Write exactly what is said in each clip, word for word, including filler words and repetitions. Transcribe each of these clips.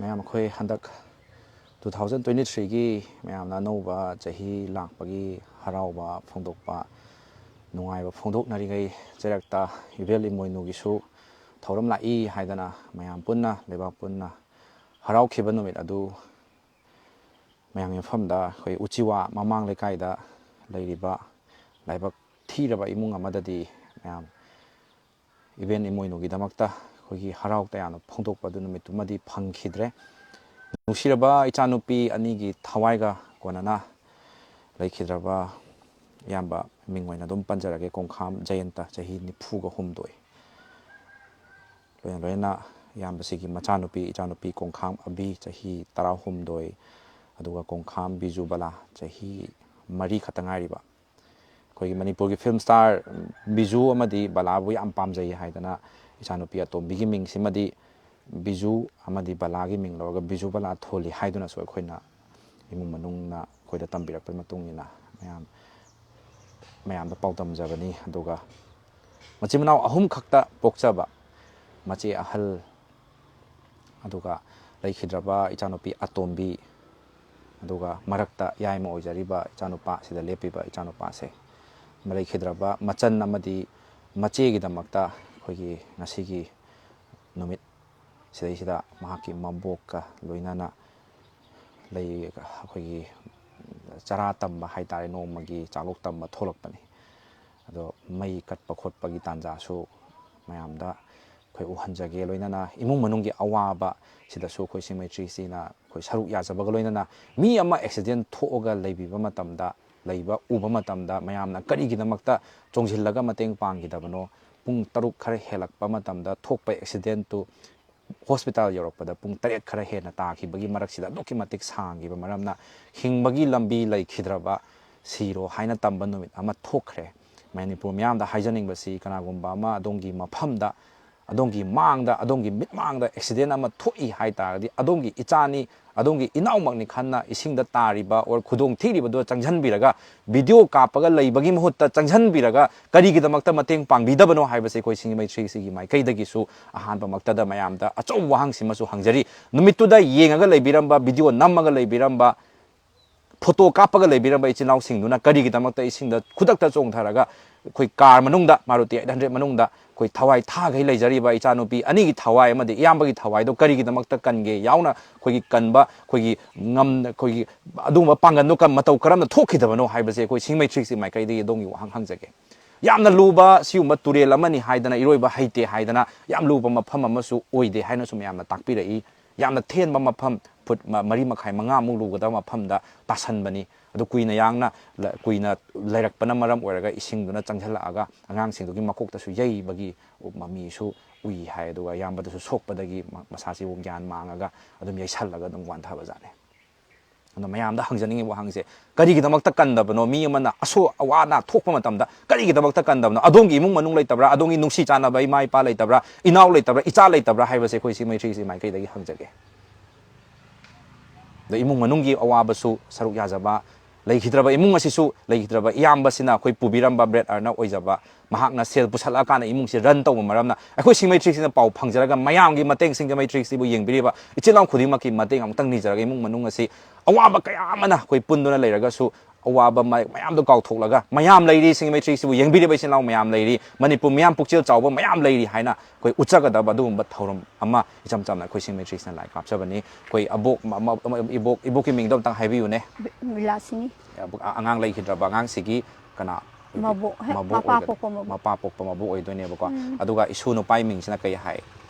ꯃꯌꯥꯝ, ꯑꯩꯈꯣꯏ ꯍꯟꯗꯛ two thousand twenty threeꯒꯤ ꯃꯌꯥꯝꯅ ꯑꯅꯧꯕ ꯆꯍꯤ ꯂꯥꯛꯄꯒꯤ ꯍꯔꯥꯎꯕ ꯐꯣꯡꯗꯣꯛꯄ, ꯅꯨꯡꯉꯥꯏꯕ ꯐꯣꯡꯗꯣꯛꯅꯔꯤꯉꯩ ꯆꯩꯔꯛꯇ ꯏꯕꯦꯜ ꯏꯃꯣꯏꯅꯨꯒꯤꯁꯨ ꯊꯧꯔꯝ ꯂꯥꯛꯏ ꯍꯥꯏꯗꯅ ꯃꯌꯥꯝ ꯄꯨꯟꯅ, ꯂꯩꯕꯥꯛ ꯄꯨꯟꯅ ꯍꯔꯥꯎꯈꯤꯕ ꯅꯨꯃꯤꯠ ꯑꯗꯨ ꯃꯌꯥꯝꯒꯤ ꯃꯐꯝꯗ ꯑꯩꯈꯣꯏ ꯎꯆꯤꯋꯥ ꯃꯃꯥꯡ ꯂꯩꯀꯥꯏꯗ ꯂꯩꯔꯤꯕ ꯂꯥꯏꯕꯛ ꯊꯤꯔꯕ ꯏꯃꯨꯡ ꯑꯃꯗꯗꯤ ꯃꯌꯥꯝ ꯏꯕꯦꯟ ꯏꯃꯣꯏꯅꯨꯒꯤꯗꯃꯛꯇ ꯑꯩꯈꯣꯏꯒꯤ ꯍꯔꯥꯎ ꯇꯌꯥꯝꯅ ꯐꯣꯡꯗꯣꯛꯄ ꯑꯗꯨ ꯅꯨꯃꯤꯠꯇꯨꯃꯗꯤ ꯐꯪꯈꯤꯗ꯭ꯔꯦ꯫ ꯅꯨꯡꯁꯤꯔꯕ ꯏꯆꯥꯅꯨꯄꯤ ꯑꯅꯤꯒꯤ ꯊꯋꯥꯏꯒ ꯀꯣꯟꯅꯅ ꯂꯩꯈꯤꯗ꯭ꯔꯕ ꯏꯌꯥꯝꯕ ꯃꯤꯡ ꯑꯣꯏꯅ ꯑꯗꯨꯝ ꯄꯟꯖꯔꯒꯦ, ꯀꯣꯡꯈꯥꯝ ꯖꯌꯟꯇ, ꯆꯍꯤ ꯅꯤꯐꯨꯒ ꯍꯨꯝꯗꯣꯏ꯫ ꯂꯣꯏꯅ ꯂꯣꯏꯅꯅ ꯏꯌꯥꯝꯕꯁꯤꯒꯤ ꯃꯆꯥꯅꯨꯄꯤ, ꯏꯆꯥꯅꯨꯄꯤ ꯀꯣꯡꯈꯥꯝ ꯑꯕꯤ, ꯆꯍꯤ ꯇꯔꯥꯍꯨꯝꯗꯣꯏ, ꯑꯗꯨꯒ ꯀꯣꯡꯈꯥꯝ ꯕꯤꯖꯨꯕꯂꯥ, ꯆꯍꯤ ꯃꯔꯤ ꯈꯛꯇ ꯉꯥꯏꯔꯤꯕ꯫ ꯑꯩꯈꯣꯏꯒꯤ ꯃꯅꯤꯄꯨꯔꯒꯤ ꯐꯤꯂꯝ ꯁ꯭ꯇꯥꯔ ꯕꯤꯖꯨ ꯑꯃꯗꯤ ꯕꯂꯥꯕꯨ ꯌꯥꯝ ꯄꯥꯝꯖꯩ ꯍꯥꯏꯗꯅ ꯏꯆꯥꯅꯨꯄꯤ ꯑꯇꯣꯝꯕꯤꯒꯤ ꯃꯤꯡꯁꯤꯃꯗꯤ ꯕꯤꯖꯨ ꯑꯃꯗꯤ ꯕꯂꯥꯒꯤ ꯃꯤꯡ ꯂꯧꯔꯒ ꯕꯤꯖꯨꯕꯂꯥ ꯊꯣꯜꯂꯤ ꯍꯥꯏꯗꯨꯅꯁꯨ ꯑꯩꯈꯣꯏꯅ ꯏꯃꯨꯡ ꯃꯅꯨꯡꯅ ꯑꯩꯈꯣꯏꯗ ꯇꯝꯕꯤꯔꯛꯄꯒꯤ ꯃꯇꯨꯡ ꯏꯟꯅ ꯃꯌꯥꯝ, ꯃꯌꯥꯝꯗ ꯄꯥꯎꯗꯝꯖꯕꯅꯤ꯫ ꯑꯗꯨꯒ ꯃꯆꯤꯟ ꯃꯅꯥꯎ ꯑꯍꯨꯝ ꯈꯛꯇ ꯄꯣꯛꯆꯕ ꯃꯆꯦ ꯑꯍꯜ, ꯑꯗꯨꯒ ꯂꯩꯈꯤꯗ꯭ꯔꯕ ꯏꯆꯥꯅꯨꯄꯤ ꯑꯇꯣꯝꯕꯤ, ꯑꯗꯨꯒ ꯃꯔꯛꯇ ꯌꯥꯏꯃ ꯑꯣꯏꯖꯔꯤꯕ ꯏꯆꯥꯅꯨꯄꯥ, ꯁꯤꯗ ꯂꯦꯞꯄꯤꯕ ꯏꯆꯥꯅꯨꯄꯥꯁꯦ, ꯂꯩꯈꯤꯗ꯭ꯔꯕ ꯃꯆꯟ ꯑꯃꯗꯤ ꯃꯆꯦꯒꯤꯗꯃꯛꯇ ꯑꯩꯈꯣꯏꯒꯤ ꯉꯁꯤꯒꯤ ꯅꯨꯃꯤꯠ ꯁꯤꯗꯩꯁꯤꯗ ꯃꯍꯥꯛꯀꯤ ꯃꯕꯣꯛꯀ ꯂꯣꯏꯅꯅ ꯂꯩ, ꯑꯩꯈꯣꯏꯒꯤ ꯆꯔꯥ ꯇꯝꯕ ꯍꯥꯏꯇꯥꯔꯦ, ꯅꯣꯡꯃꯒꯤ ꯆꯥꯂꯣꯛ ꯇꯝꯕ ꯊꯣꯛꯂꯛꯄꯅꯤ꯫ ꯑꯗꯣ ꯃꯩ ꯀꯠꯄ ꯈꯣꯠꯄꯒꯤ ꯇꯥꯟꯖꯥꯁꯨ ꯃꯌꯥꯝꯗ ꯑꯩꯈꯣꯏ ꯎꯍꯟꯖꯒꯦ꯫ ꯂꯣꯏꯅꯅ ꯏꯃꯨꯡ ꯃꯅꯨꯡꯒꯤ ꯑꯋꯥꯕ ꯁꯤꯗꯁꯨ ꯑꯩꯈꯣꯏ ꯁꯤꯡ ꯃꯩꯇ꯭ꯔꯤꯁꯤꯅ ꯑꯩꯈꯣꯏ ꯁꯔꯨꯛ ꯌꯥꯖꯕꯒ ꯂꯣꯏꯅꯅ ꯃꯤ ꯑꯃ ꯑꯦꯛꯁꯤꯗꯦꯟ ꯊꯣꯛꯑꯒ ꯂꯩꯕꯤꯕ ꯃꯇꯝꯗ, ꯂꯩꯕ ꯎꯕ ꯃꯇꯝꯗ ꯃꯌꯥꯝꯅ ꯀꯔꯤꯒꯤꯗꯃꯛꯇ ꯆꯣꯡꯁꯤꯜꯂꯒ ꯃꯇꯦꯡ ꯄꯥꯡꯈꯤꯗꯕꯅꯣ? ꯄꯨꯡ ꯇꯔꯨꯛ ꯈꯔ ꯍꯦꯜꯂꯛꯄ ꯃꯇꯝꯗ ꯊꯣꯛꯄ ꯑꯦꯛꯁꯤꯗꯦꯟꯇꯨ ꯍꯣꯁꯄꯤꯇꯥꯜ ꯌꯧꯔꯛꯄꯗ ꯄꯨꯡ ꯇꯔꯦꯠ ꯈꯔ ꯍꯦꯟꯅ ꯇꯥꯈꯤꯕꯒꯤ ꯃꯔꯛꯁꯤꯗ ꯑꯗꯨꯛꯀꯤ ꯃꯇꯤꯛ ꯁꯥꯡꯈꯤꯕ ꯃꯔꯝꯅ ꯍꯤꯡꯕꯒꯤ ꯂꯝꯕꯤ ꯂꯩꯈꯤꯗ꯭ꯔꯕ, ꯁꯤꯔꯣ ꯍꯥꯏꯅ ꯇꯝꯕ ꯅꯨꯃꯤꯠ ꯑꯃ ꯊꯣꯛꯈ꯭ꯔꯦ꯫ ꯃꯅꯤꯄꯨꯔ ꯃꯤꯌꯥꯝꯗ ꯍꯥꯏꯖꯅꯤꯡꯕꯁꯤ, ꯀꯅꯥꯒꯨꯝꯕ ꯑꯃ ꯑꯗꯣꯝꯒꯤ ꯃꯐꯝꯗ ꯑꯗꯣꯝꯒꯤ ꯃꯥꯡꯗ, ꯑꯗꯣꯝꯒꯤ ꯃꯤꯠꯃꯥꯡꯗ ꯑꯦꯛꯁꯤꯗꯦꯟ ꯑꯃ ꯊꯣꯛꯏ ꯍꯥꯏ ꯇꯥꯔꯒꯗꯤ, ꯑꯗꯣꯝꯒꯤ ꯏꯆꯥꯅꯤ, ꯑꯗꯣꯝꯒꯤ ꯏꯅꯥꯎꯃꯛꯅꯤ ꯈꯟꯅ ꯏꯁꯤꯡꯗ ꯇꯥꯔꯤꯕ ꯑꯣꯔ ꯈꯨꯗꯣꯡ ꯊꯤꯔꯤꯕꯗꯨꯗ ꯆꯪꯁꯤꯟꯕꯤꯔꯒ, ꯚꯤꯗꯤꯑꯣ ꯀꯥꯞꯄꯒ ꯂꯩꯕꯒꯤ ꯃꯍꯨꯠꯇ ꯆꯪꯁꯤꯟꯕꯤꯔꯒ ꯀꯔꯤꯒꯤꯗꯃꯛꯇ ꯃꯇꯦꯡ ꯄꯥꯡꯕꯤꯗꯕꯅꯣ ꯍꯥꯏꯕꯁꯦ ꯑꯩꯈꯣꯏ ꯁꯤꯡꯖꯃꯩ ꯊ꯭ꯔꯤ ꯁꯤꯒꯤ ꯃꯥꯏꯀꯩꯗꯒꯤꯁꯨ ꯑꯍꯥꯟꯕꯃꯛꯇꯗ ꯃꯌꯥꯝꯗ ꯑꯆꯧꯕ ꯋꯥꯍꯪꯁꯤꯃꯁꯨ ꯍꯪꯖꯔꯤ꯫ ꯅꯨꯃꯤꯠꯇꯨꯗ ꯌꯦꯡꯉꯒ ꯂꯩꯕꯤꯔꯝꯕ, ꯚꯤꯗꯤꯑꯣ ꯅꯝꯃꯒ ꯂꯩꯕꯤꯔꯝꯕ, ꯐꯣꯇꯣ ꯀꯥꯞꯄꯒ ꯂꯩꯕꯤꯔꯝꯕ ꯏꯆꯤꯜ ꯏꯅꯥꯎꯁꯤꯡꯗꯨꯅ ꯀꯔꯤꯒꯤꯗꯃꯛꯇ ꯏꯁꯤꯡꯗ ꯈꯨꯗꯛꯇ ꯆꯣꯡꯊꯔꯒ ꯑꯩꯈꯣꯏ ꯀꯥꯔ ꯃꯅꯨꯡꯗ, ꯃꯥꯔꯨꯇꯤ ꯑꯩꯠ ꯍꯟꯗ꯭ꯔꯦꯠ ꯃꯅꯨꯡꯗ ꯑꯩꯈꯣꯏ ꯊꯋꯥꯏ ꯊꯥꯈꯩ ꯂꯩꯖꯔꯤꯕ ꯏꯆꯥꯅꯨꯄꯤ ꯑꯅꯤꯒꯤ ꯊꯋꯥꯏ ꯑꯃꯗꯤ ꯏꯌꯥꯝꯕꯒꯤ ꯊꯋꯥꯏꯗꯣ ꯀꯔꯤꯒꯤꯗꯃꯛꯇ ꯀꯟꯒꯦ? ꯌꯥꯎꯅ ꯑꯩꯈꯣꯏꯒꯤ ꯀꯟꯕ, ꯑꯩꯈꯣꯏꯒꯤ ꯉꯝ-, ꯑꯩꯈꯣꯏꯒꯤ ꯑꯗꯨꯒꯨꯝꯕ ꯄꯥꯡꯒꯜꯗꯣ ꯀ-, ꯃꯇꯧ ꯀꯔꯝꯅ ꯊꯣꯛꯈꯤꯗꯕꯅꯣ ꯍꯥꯏꯕꯁꯦ ꯑꯩꯈꯣꯏ ꯁꯤꯡꯖꯃꯩ ꯊ꯭ꯔꯤ ꯁꯤꯒꯤ ꯃꯥꯏꯀꯩꯗꯒꯤ ꯑꯗꯣꯝꯒꯤ ꯋꯥꯍꯪ ꯍꯪꯖꯒꯦ꯫ ꯌꯥꯝꯅ ꯂꯨꯕ ꯁꯤꯒꯨꯝꯕ ꯇꯨꯔꯦꯜ ꯑꯃꯅꯤ ꯍꯥꯏꯗꯅ, ꯏꯔꯣꯏꯕ ꯍꯩꯇꯦ ꯍꯥꯏꯗꯅ ꯌꯥꯝ ꯂꯨꯕ ꯃꯐꯝ ꯑꯃꯁꯨ ꯑꯣꯏꯗꯦ ꯍꯥꯏꯅꯁꯨ ꯃꯌꯥꯝꯅ ꯇꯥꯛꯄꯤꯔꯛꯏ꯫ ꯌꯥꯝꯅ ꯊꯦꯟꯕ ꯃꯐꯝ, ꯐꯨꯠ ꯃ-, ꯃꯔꯤ ꯃꯈꯥꯏ, ꯃꯉꯥꯃꯨꯛ ꯂꯨꯒꯗꯕ ꯃꯐꯝꯗ ꯇꯥꯁꯟꯕꯅꯤ꯫ ꯑꯗꯨ ꯀꯨꯏꯅ ꯌꯥꯡꯅ ꯂ-, ꯀꯨꯏꯅ ꯂꯩꯔꯛꯄꯅ ꯃꯔꯝ ꯑꯣꯏꯔꯒ ꯏꯁꯤꯡꯗꯨꯅ ꯆꯪꯁꯤꯜꯂꯛꯑꯒ ꯑꯉꯥꯡꯁꯤꯡꯗꯨꯒꯤ ꯃꯀꯣꯛꯇꯁꯨ ꯌꯩꯕꯒꯤ ꯃꯃꯤꯁꯨ ꯎꯏ ꯍꯥꯏ꯫ ꯑꯗꯨꯒ ꯑꯌꯥꯝꯕꯗꯁꯨ ꯁꯣꯛꯄꯗꯒꯤ ꯃ-, ꯃꯁꯥꯁꯤꯕꯨ ꯒ꯭ꯌꯥꯟ ꯃꯥꯡꯉꯒ ꯑꯗꯨꯝ ꯌꯩꯁꯜꯂꯒ ꯑꯗꯨꯝ ꯋꯥꯟꯊꯕꯖꯥꯠꯅꯤ꯫ ꯑꯗꯣ ꯃꯌꯥꯝꯗ ꯍꯪꯖꯅꯤꯡꯉꯤꯕ ꯋꯥꯍꯪꯁꯦ, ꯀꯔꯤꯒꯤꯗꯃꯛꯇ ꯀꯟꯗꯕꯅꯣ? ꯃꯤ ꯑꯃꯅ ꯑꯁꯣ ꯑꯋꯥ ꯑꯅꯥ ꯊꯣꯛꯄ ꯃꯇꯝꯗ ꯀꯔꯤꯒꯤꯗꯃꯛꯇ ꯀꯟꯗꯕꯅꯣ? ꯑꯗꯣꯝꯒꯤ ꯏꯃꯨꯡ ꯃꯅꯨꯡ ꯂꯩꯇꯕ꯭ꯔꯥ? ꯑꯗꯣꯝꯒꯤ ꯅꯨꯡꯁꯤ ꯆꯥꯟꯅꯕ ꯏꯃꯥ ꯏꯄꯥ ꯂꯩꯇꯕ꯭ꯔꯥ? ꯏꯅꯥꯎ ꯂꯩꯇꯕ꯭ꯔꯥ? ꯏꯆꯥ ꯂꯩꯇꯕ꯭ꯔꯥ ꯍꯥꯏꯕꯁꯦ ꯑꯩꯈꯣꯏ ꯁꯤꯡꯖꯃꯩ ꯊ꯭ꯔꯤ ꯁꯤ ꯃꯥꯏꯀꯩꯗꯒꯤ ꯍꯪꯖꯒꯦ꯫ ꯑꯗ ꯏꯃꯨꯡ ꯃꯅꯨꯡꯒꯤ ꯑꯋꯥꯕꯁꯨ ꯁꯔꯨꯛ ꯌꯥꯖꯕ, ꯂꯩꯈꯤꯗ꯭ꯔꯕ ꯏꯃꯨꯡ ꯑꯁꯤꯁꯨ, ꯂꯩꯈꯤꯗ꯭ꯔꯕ ꯏꯌꯥꯝꯕꯁꯤꯅ ꯑꯩꯈꯣꯏ ꯄꯨꯕꯤꯔꯝꯕ bread earner ꯑꯣꯏꯖꯕ, ꯃꯍꯥꯛꯅ ꯁꯦꯜ ꯄꯨꯁꯜꯂꯛꯑꯀꯥꯟꯗ ꯏꯃꯨꯡꯁꯤ run ꯇꯧꯕ ꯃꯔꯝꯅ ꯑꯩꯈꯣꯏ ꯁꯤꯡꯖꯃꯩ ꯊ꯭ꯔꯤ ꯁꯤꯅ ꯄꯥꯎ ꯐꯪꯖꯔꯒ, ꯃꯌꯥꯝꯒꯤ ꯃꯇꯦꯡ, ꯁꯤꯡꯖꯃꯩ ꯊ꯭ꯔꯤ ꯁꯤꯕꯨ ꯌꯦꯡꯕꯤꯔꯤꯕ ꯏꯆꯤꯜ ꯏꯅꯥꯎ ꯈꯨꯗꯤꯡꯃꯛꯀꯤ ꯃꯇꯦꯡ ꯑꯃꯨꯛꯇꯪ ꯅꯤꯖꯔꯒ, ꯏꯃꯨꯡ ꯃꯅꯨꯡ ꯑꯁꯤ ꯑꯋꯥꯕ ꯀꯌꯥ ꯑꯃꯅ ꯑꯩꯈꯣꯏ ꯄꯨꯟꯗꯨꯅ ꯂꯩꯔꯒꯁꯨ, ꯑꯋꯥꯕ ꯃ-, ꯃꯌꯥꯝꯗꯣ ꯀꯥꯎꯊꯣꯛꯂꯒ, ꯃꯌꯥꯝ ꯂꯩꯔꯤ, ꯁꯤꯡꯖꯃꯩ ꯊ꯭ꯔꯤ ꯁꯤꯕꯨ ꯌꯦꯡꯕꯤꯔꯤꯕ ꯏꯆꯤꯜ ꯏꯅꯥꯎ ꯃꯌꯥꯝ ꯂꯩꯔꯤ, ꯃꯅꯤꯄꯨꯔ ꯃꯤꯌꯥꯝ ꯄꯨꯛꯆꯦꯜ ꯆꯥꯎꯕ ꯃꯌꯥꯝ ꯂꯩꯔꯤ ꯍꯥꯏꯅ ꯑꯩꯈꯣꯏ ꯎꯠꯆꯒꯗꯕ ꯑꯗꯨꯒꯨꯝꯕ ꯊꯧꯔꯝ ꯑꯃ ꯏꯆꯝ ꯆꯝꯅ ꯑꯩꯈꯣꯏ ꯁꯤꯡꯖꯃꯩ ꯊ꯭ꯔꯤ ꯁꯤꯅ ꯂꯥꯏ ꯀꯥꯞꯆꯕꯅꯤ꯫ ꯑꯩꯈꯣꯏ ꯑꯕꯣꯛ, ꯃ-, ꯃ-, ꯃ-, ꯏꯕꯣꯛ, ꯏꯕꯣꯛꯀꯤ ꯃꯤꯡꯗꯣ ꯑꯝꯇꯪ ꯍꯥꯏꯕꯤꯌꯨꯅꯦ꯫ ꯕꯤ-, ꯕꯤꯂꯥꯁꯤꯅꯤ꯫ ꯑꯕꯣꯛ-, ꯑ-, ꯑꯉꯥꯡ ꯂꯩꯈꯤꯗ꯭ꯔꯕ ꯑꯉꯥꯡꯁꯤꯒꯤ ꯀꯅꯥ? ꯃꯕꯣꯛ, ꯍꯦ, ꯃꯕꯣꯛ ꯃꯄꯥ ꯑꯣꯏꯒꯗ-, ꯄꯣꯛꯄ ꯃꯕꯣꯛ꯫ ꯃꯄꯥ ꯄꯣꯛꯄ ꯃꯕꯣꯛ ꯑꯣꯏꯗꯣꯏꯅꯦꯕꯀꯣ꯫ ꯎꯝ꯫ ꯑꯗꯨꯒ ꯏꯁꯨ ꯅꯨꯄꯥꯒꯤ ꯃꯤꯡꯁꯤꯅ ꯀꯩ ꯍꯥꯏ?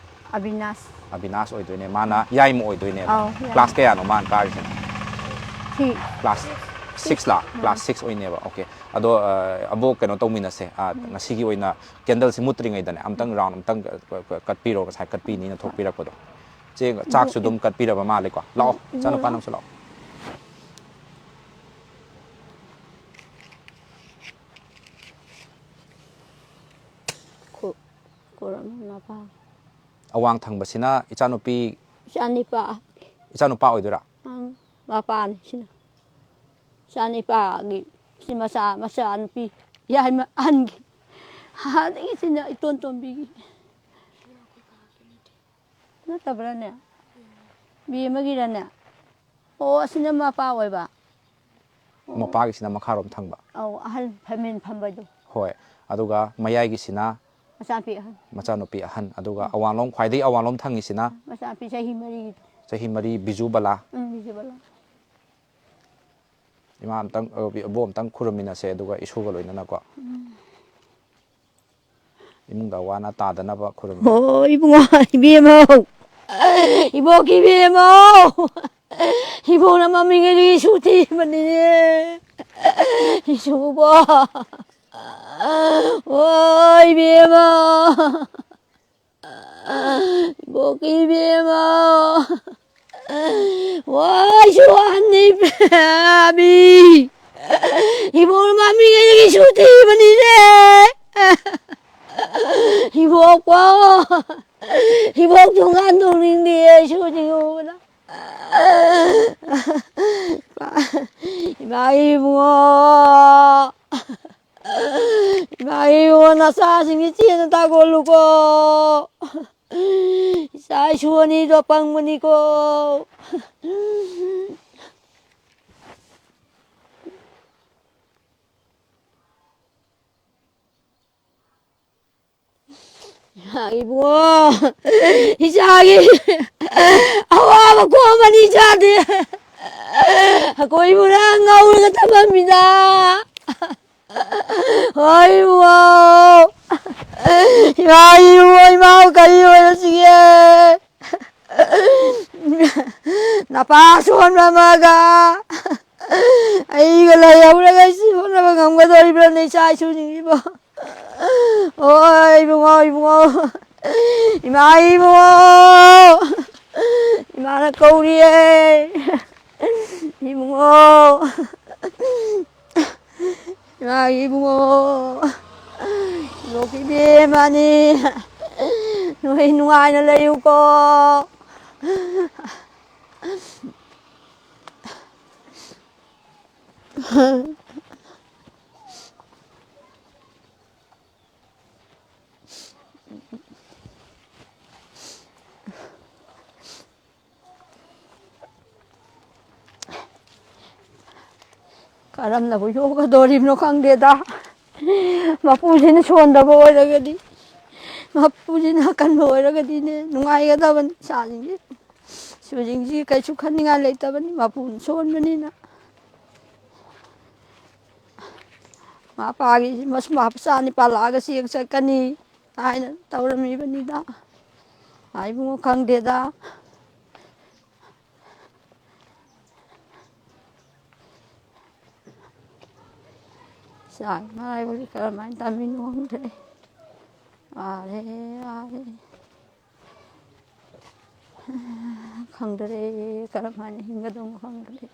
ꯑꯕꯤꯅꯥꯁ꯫ ꯑꯕꯤꯅꯥꯁ ꯑꯣꯏꯗꯣꯏꯅꯦ꯫ ꯃꯥꯅ ꯌꯥꯏꯃ ꯑꯣꯏꯗꯣꯏꯅꯦꯕ꯫ ꯑꯧ, ꯌꯥꯏꯃ꯫ Class ꯀꯌꯥꯅꯣ ꯃꯥꯅ ꯀꯥꯔꯤꯁꯤꯅ? Three꯫ Class six ꯂꯥ? ꯎꯝ꯫ Class six ꯑꯣꯏꯅꯦꯕ꯫ Okay꯫ ꯑꯗꯣ, ꯑ, ꯑꯕꯣꯛ, ꯀꯩꯅꯣ ꯇꯧꯃꯤꯟꯅꯁꯦ꯫ ꯑ, ꯎꯝ꯫ ꯉꯁꯤꯒꯤ ꯑꯣꯏꯅ candleꯁꯦ ꯃꯨꯠꯇ꯭ꯔꯤꯉꯩꯗꯅꯦ, ꯑꯝꯇꯪ round ꯑꯝꯇꯪ ꯀ-, ꯀ-, ꯀꯠꯄꯤꯔꯣ, ꯉꯁꯥꯏ ꯀꯠꯄꯤꯅꯤꯅ ꯊꯣꯛꯄꯤꯔꯛꯄꯗꯣ꯫ ꯆꯦ, ꯆꯥꯛꯁꯨ ꯏꯕꯣꯛ-, ꯑꯗꯨꯝ ꯀꯠꯄꯤꯔꯕ ꯃꯥꯜꯂꯦꯀꯣ꯫ ꯂꯥꯛꯑꯣ, ꯎꯝ, ꯏꯆꯥꯅꯨꯄꯥ, ꯏꯕꯣꯛ꯫ ꯅꯪꯁꯨ ꯂꯥꯛꯑꯣ꯫ ꯈꯨ-, ꯄꯣꯔꯝꯃꯤ ꯃꯄꯥ꯫ ꯑꯋꯥꯡ ꯊꯪꯕꯁꯤꯅ ꯏꯆꯥꯅꯨꯄꯤ, ꯏꯆꯥꯅꯤꯄꯥ꯫ ꯏꯆꯥꯅꯨꯄꯥ ꯑꯣꯏꯗꯣꯏꯔꯥ? ꯑꯪ, ꯃꯄꯥꯅꯤ ꯁꯤꯅ꯫ ꯏꯆꯥꯅꯤꯄꯥꯒꯤ ꯁꯤ ꯃꯆꯥ, ꯃꯆꯥꯅꯨꯄꯤ ꯌꯥꯏꯃ ꯑꯍꯟꯒꯤ꯫ ꯑꯍꯟꯒꯤ ꯁꯤꯅ ꯏꯇꯣꯟ ꯇꯣꯝꯕꯤꯒꯤ꯫ ꯅꯠꯇꯕ꯭ꯔꯥꯅꯦ? ꯕꯦꯝꯃꯒꯤꯔꯅꯦ? ꯑꯣ, ꯑꯁꯤꯅ ꯃꯄꯥ ꯑꯣꯏꯕ꯫ ꯑꯣ꯫ ꯃꯄꯥꯒꯤꯁꯤꯅ ꯃꯈꯥꯔꯣꯝ ꯊꯪꯕ꯫ ꯑꯧ, ꯑꯍꯜ ꯐꯝꯃꯤꯟ ꯐꯝꯕꯗꯣ꯫ ꯍꯣꯏ, ꯑꯗꯨꯒ ꯃꯌꯥꯏꯒꯤꯁꯤꯅ ꯃꯆꯥꯅꯨꯄꯤ ꯑꯍꯟ꯫ ꯃꯆꯥꯅꯨꯄꯤ ꯑꯍꯟ, ꯑꯗꯨꯒ ꯑꯋꯥꯡꯂꯣꯝ, ꯈ꯭ꯋꯥꯏꯗꯒꯤ ꯑꯋꯥꯡꯂꯣꯝ ꯊꯪꯉꯤꯁꯤꯅ ꯃꯆꯥꯅꯨꯄꯤ ꯆꯍꯤ ꯃꯔꯤꯒꯤꯗꯣ꯫ ꯆꯍꯤ ꯃꯔꯤ, ꯕꯤꯖꯨ ꯕꯂꯥ꯫ ꯎꯝ, ꯕꯤꯖꯨ ꯕꯂꯥ꯫ ꯏꯃꯥ ꯑꯝꯇꯪ, ꯑ, ꯏꯕꯣꯛ ꯑꯝꯇꯪ ꯈꯨꯔꯨꯝꯃꯤꯟꯅꯁꯦ, ꯑꯗꯨꯒ ꯏꯁꯨꯒ ꯂꯣꯏꯅꯅꯀꯣ꯫ ꯎꯝ꯫ ꯏꯃꯨꯡꯗ ꯑꯋꯥ ꯑꯅꯥ ꯇꯥꯗꯅꯕ ꯈꯨꯔꯨꯝꯃꯤ꯫ ꯍꯣ, ꯏꯕꯨꯡꯉꯣ, ꯏꯕꯦꯝꯃꯧ꯫ ꯏꯕꯣꯛꯀꯤ ꯏꯕꯦꯝꯃꯧ꯫ ꯏꯕꯣꯛꯅ ꯃꯃꯤꯡ ꯑꯅꯤ ꯏꯁꯨ ꯊꯤꯕꯅꯤꯅꯦ꯫ ꯏꯁꯨꯕꯣ꯫ ꯑꯣ, ꯏꯕꯦꯝꯃ꯫ ꯏꯕꯣꯛꯀꯤ ꯏꯕꯦꯝꯃ꯫ ꯋꯥꯏꯁꯨ ꯍꯟꯅꯤ ꯄꯦꯝꯃꯤ꯫ ꯏꯕꯣꯛ ꯃꯃꯤꯡ ꯑꯅꯤꯒꯤ ꯏꯁꯨ ꯊꯤꯕꯅꯤꯅꯦ꯫ ꯏꯕꯣꯛꯄꯣ꯫ ꯏꯕꯣꯛ ꯊꯣꯡꯒꯥꯟ ꯊꯣꯛꯅꯤꯡꯗꯦ ꯏꯁꯨ ꯊꯤꯕꯗ꯫ ꯏꯃꯥ ꯏꯕꯨꯡꯉꯣ꯫ ꯏꯃꯥ ꯏꯕꯨꯡꯉꯣ, ꯅꯆꯥꯁꯤꯡꯁꯤ ꯆꯦꯅ ꯇꯥꯒꯣꯜꯂꯨꯀꯣ꯫ ꯏꯆꯥ ꯏꯁꯨ ꯑꯅꯤꯗꯣ ꯄꯪꯕꯅꯤꯀꯣ꯫ ꯏꯕꯨꯡꯉꯣ, ꯏꯆꯥꯒꯤ ꯑꯋꯥꯕ ꯀꯣꯝꯃꯅꯤ ꯏꯆꯥꯗꯤ꯫ ꯑꯩꯈꯣꯏ ꯏꯕꯨꯡꯅ ꯉꯧꯔꯒ ꯊꯝꯃꯝꯃꯤꯗ꯫ ꯍꯣꯏ ꯏꯕꯨꯡꯉꯣ꯫ ꯏꯃꯥ ꯏꯕꯨꯡꯉꯣ, ꯏꯃꯥ ꯀꯔꯤ ꯑꯣꯏꯔꯁꯤꯒꯦ? ꯅꯄꯥ ꯁꯣꯟꯕ ꯑꯃꯒ ꯑꯩꯒ ꯂꯩꯍꯧꯔꯒ ꯁꯤ ꯍꯣꯠꯅꯕ ꯉꯝꯒꯗꯧꯔꯤꯕ꯭ꯔꯥꯅꯦ ꯏꯆꯥ ꯏꯁꯨꯁꯤꯡꯁꯤꯕꯣ? ꯑꯣ ꯏꯕꯨꯡꯉꯣ, ꯏꯕꯨꯡꯉꯣ, ꯏꯃꯥ ꯏꯕꯨꯡꯉꯣ, ꯏꯃꯥꯅ ꯀꯧꯔꯤꯌꯦ ꯏꯕꯨꯡꯉꯣ꯫ ꯏꯃꯥ ꯏꯕꯨꯡꯉꯣ, ꯏꯕꯣꯛꯀꯤ ꯏꯕꯦꯝꯃꯅꯤ꯫ ꯅꯣꯏ ꯅꯨꯡꯉꯥꯏꯅ ꯂꯩꯌꯨꯀꯣ꯫ ꯀꯔꯝꯅꯕꯨ ꯌꯣꯛꯀꯗꯣꯔꯤꯕꯅꯣ ꯈꯪꯗꯦꯗ꯫ ꯃꯄꯨꯁꯤꯅ ꯁꯣꯟꯗꯕ ꯑꯣꯏꯔꯒꯗꯤ, ꯃꯄꯨꯁꯤꯅ ꯑꯀꯟꯕ ꯑꯣꯏꯔꯒꯗꯤꯅꯦ, ꯅꯨꯡꯉꯥꯏꯒꯗꯕꯅꯤ ꯏꯆꯥꯁꯤꯡꯁꯤ꯫ ꯏꯁꯨꯁꯤꯡꯁꯤ ꯀꯩꯁꯨ ꯈꯟꯅꯤꯡꯉꯥꯏ ꯂꯩꯇꯕꯅꯤ, ꯃꯄꯨꯅ ꯁꯣꯟꯕꯅꯤꯅ꯫ ꯃꯄꯥꯒꯤ ꯃꯁꯨ ꯃꯆꯥ ꯅꯤꯄꯥ ꯂꯥꯛꯑꯒ ꯆꯦꯛ ꯆꯠꯀꯅꯤ ꯍꯥꯏꯅ ꯇꯧꯔꯝꯃꯤꯕꯅꯤꯗ꯫ ꯏꯕꯨꯡꯉꯣ, ꯈꯪꯗꯦꯗ꯫ ꯆꯥꯛ ꯉꯥꯏꯕꯒꯤ ꯀꯔꯝꯍꯥꯏꯅ ꯇꯝꯃꯤꯅꯣ ꯈꯪꯗ꯭ꯔꯦ꯫ ꯋꯥꯔꯦ, ꯋꯥꯔꯦ꯫ ꯈꯪꯗ꯭ꯔꯦ, ꯀꯔꯝꯍꯥꯏꯅ ꯍꯤꯡꯒꯗꯧꯅꯣ ꯈꯪꯗ꯭ꯔꯦ꯫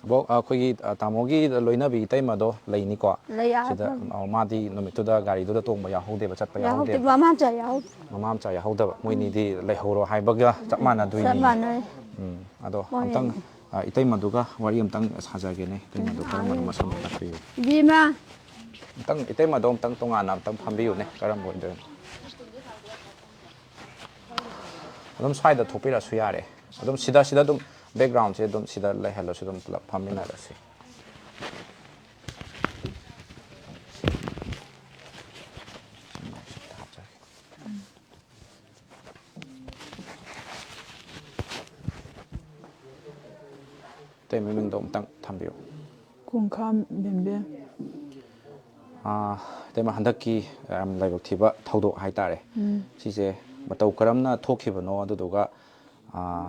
ꯑꯕꯣꯛ, ꯑꯩꯈꯣꯏꯒꯤ, ꯑ, ꯇꯥꯃꯣꯒꯤ ꯂꯣꯏꯅꯕꯤ ꯏꯇꯩꯃꯗꯣ ꯂꯩꯅꯤꯀꯣ? ꯂꯩ, ꯑꯥ, ꯁꯤꯗ, ꯐꯝꯃꯤ꯫ ꯑ, ꯃꯥꯗꯤ ꯅꯨꯃꯤꯠꯇꯨꯗ ꯒꯥꯔꯤꯗꯨꯗ ꯇꯣꯡꯕ ꯌꯥꯎꯍꯧꯗꯦꯕ, ꯆꯠꯄ ꯌꯥꯎꯍꯧꯗꯦ, ꯌꯥꯎꯍꯧꯗꯦꯕ꯫ ꯃꯃꯥ ꯃꯆꯥ ꯌꯥꯎꯍꯧꯗꯦ꯫ ꯃꯃꯥ ꯃꯆꯥ ꯌꯥꯎꯍꯧꯗꯕ꯫ ꯎꯝ꯫ ꯃꯣꯏꯅꯤꯗꯤ ꯂꯩꯍꯧꯔꯣ ꯍꯥꯏꯕꯒ ꯆꯞ ꯃꯥꯟꯅꯗꯣꯏꯅꯤ꯫ ꯆꯞ ꯃꯥꯟꯅꯩ꯫ ꯎꯝ, ꯑꯗꯣ ꯍꯣꯏ꯫ ꯑꯝꯇꯪ, ꯑ, ꯏꯇꯩꯃꯗꯨꯒ ꯋꯥꯔꯤ ꯑꯝꯇꯪ ꯁꯥꯖꯒꯦꯅꯦ꯫ ꯏꯇꯩꯃꯗꯨ ꯀꯔꯝꯕꯅꯣ, ꯃꯁꯛ ꯑꯝꯇ ꯇꯥꯛꯄꯤꯌꯨ꯫ ꯏꯕꯦꯝꯃ꯫ ꯑꯝꯇꯪ ꯏꯇꯩꯃꯗꯣ ꯑꯝꯇꯪ ꯇꯣꯉꯥꯟꯅ ꯑꯝꯇꯪ ꯐꯝꯕꯤꯌꯨꯅꯦ꯫ ꯀꯔꯝꯕ ꯑꯣꯏꯗꯣꯏꯅꯣ? ꯑꯗꯨꯝ ꯁ꯭ꯋꯥꯏꯗ ꯊꯣꯛꯄꯤꯔꯛꯑꯁꯨ ꯌꯥꯔꯦ꯫ ꯑꯗꯨꯝ ꯁꯤꯗ, ꯁꯤꯗ ꯑꯗꯨꯝ background ꯁꯦ ꯑꯗꯨꯝ ꯁꯤꯗ ꯂꯩꯍꯜꯂꯁꯨ ꯑꯗꯨꯝ ꯄꯨꯂꯞ ꯐꯝꯃꯤꯟꯅꯔꯁꯤ꯫ ꯏꯇꯩꯃ ꯃꯤꯡꯗꯣ ꯑꯃꯨꯛꯇꯪ ꯊꯝꯕꯤꯌꯨ꯫ ꯈꯣꯡꯈꯥꯝ ꯕꯦꯝꯕꯦꯝ꯫ ꯑꯥ, ꯏꯇꯩꯃ, ꯍꯟꯗꯛꯀꯤ ꯌꯥꯝ ꯂꯥꯏꯕꯛ ꯊꯤꯕ ꯊꯧꯗꯣꯛ ꯍꯥꯏꯇꯥꯔꯦ꯫ ꯎꯝ꯫ ꯁꯤꯁꯦ ꯃꯇꯧ ꯀꯔꯝꯅ ꯊꯣꯛꯈꯤꯕꯅꯣ, ꯑꯗꯨꯗꯨꯒ, ꯑꯥ,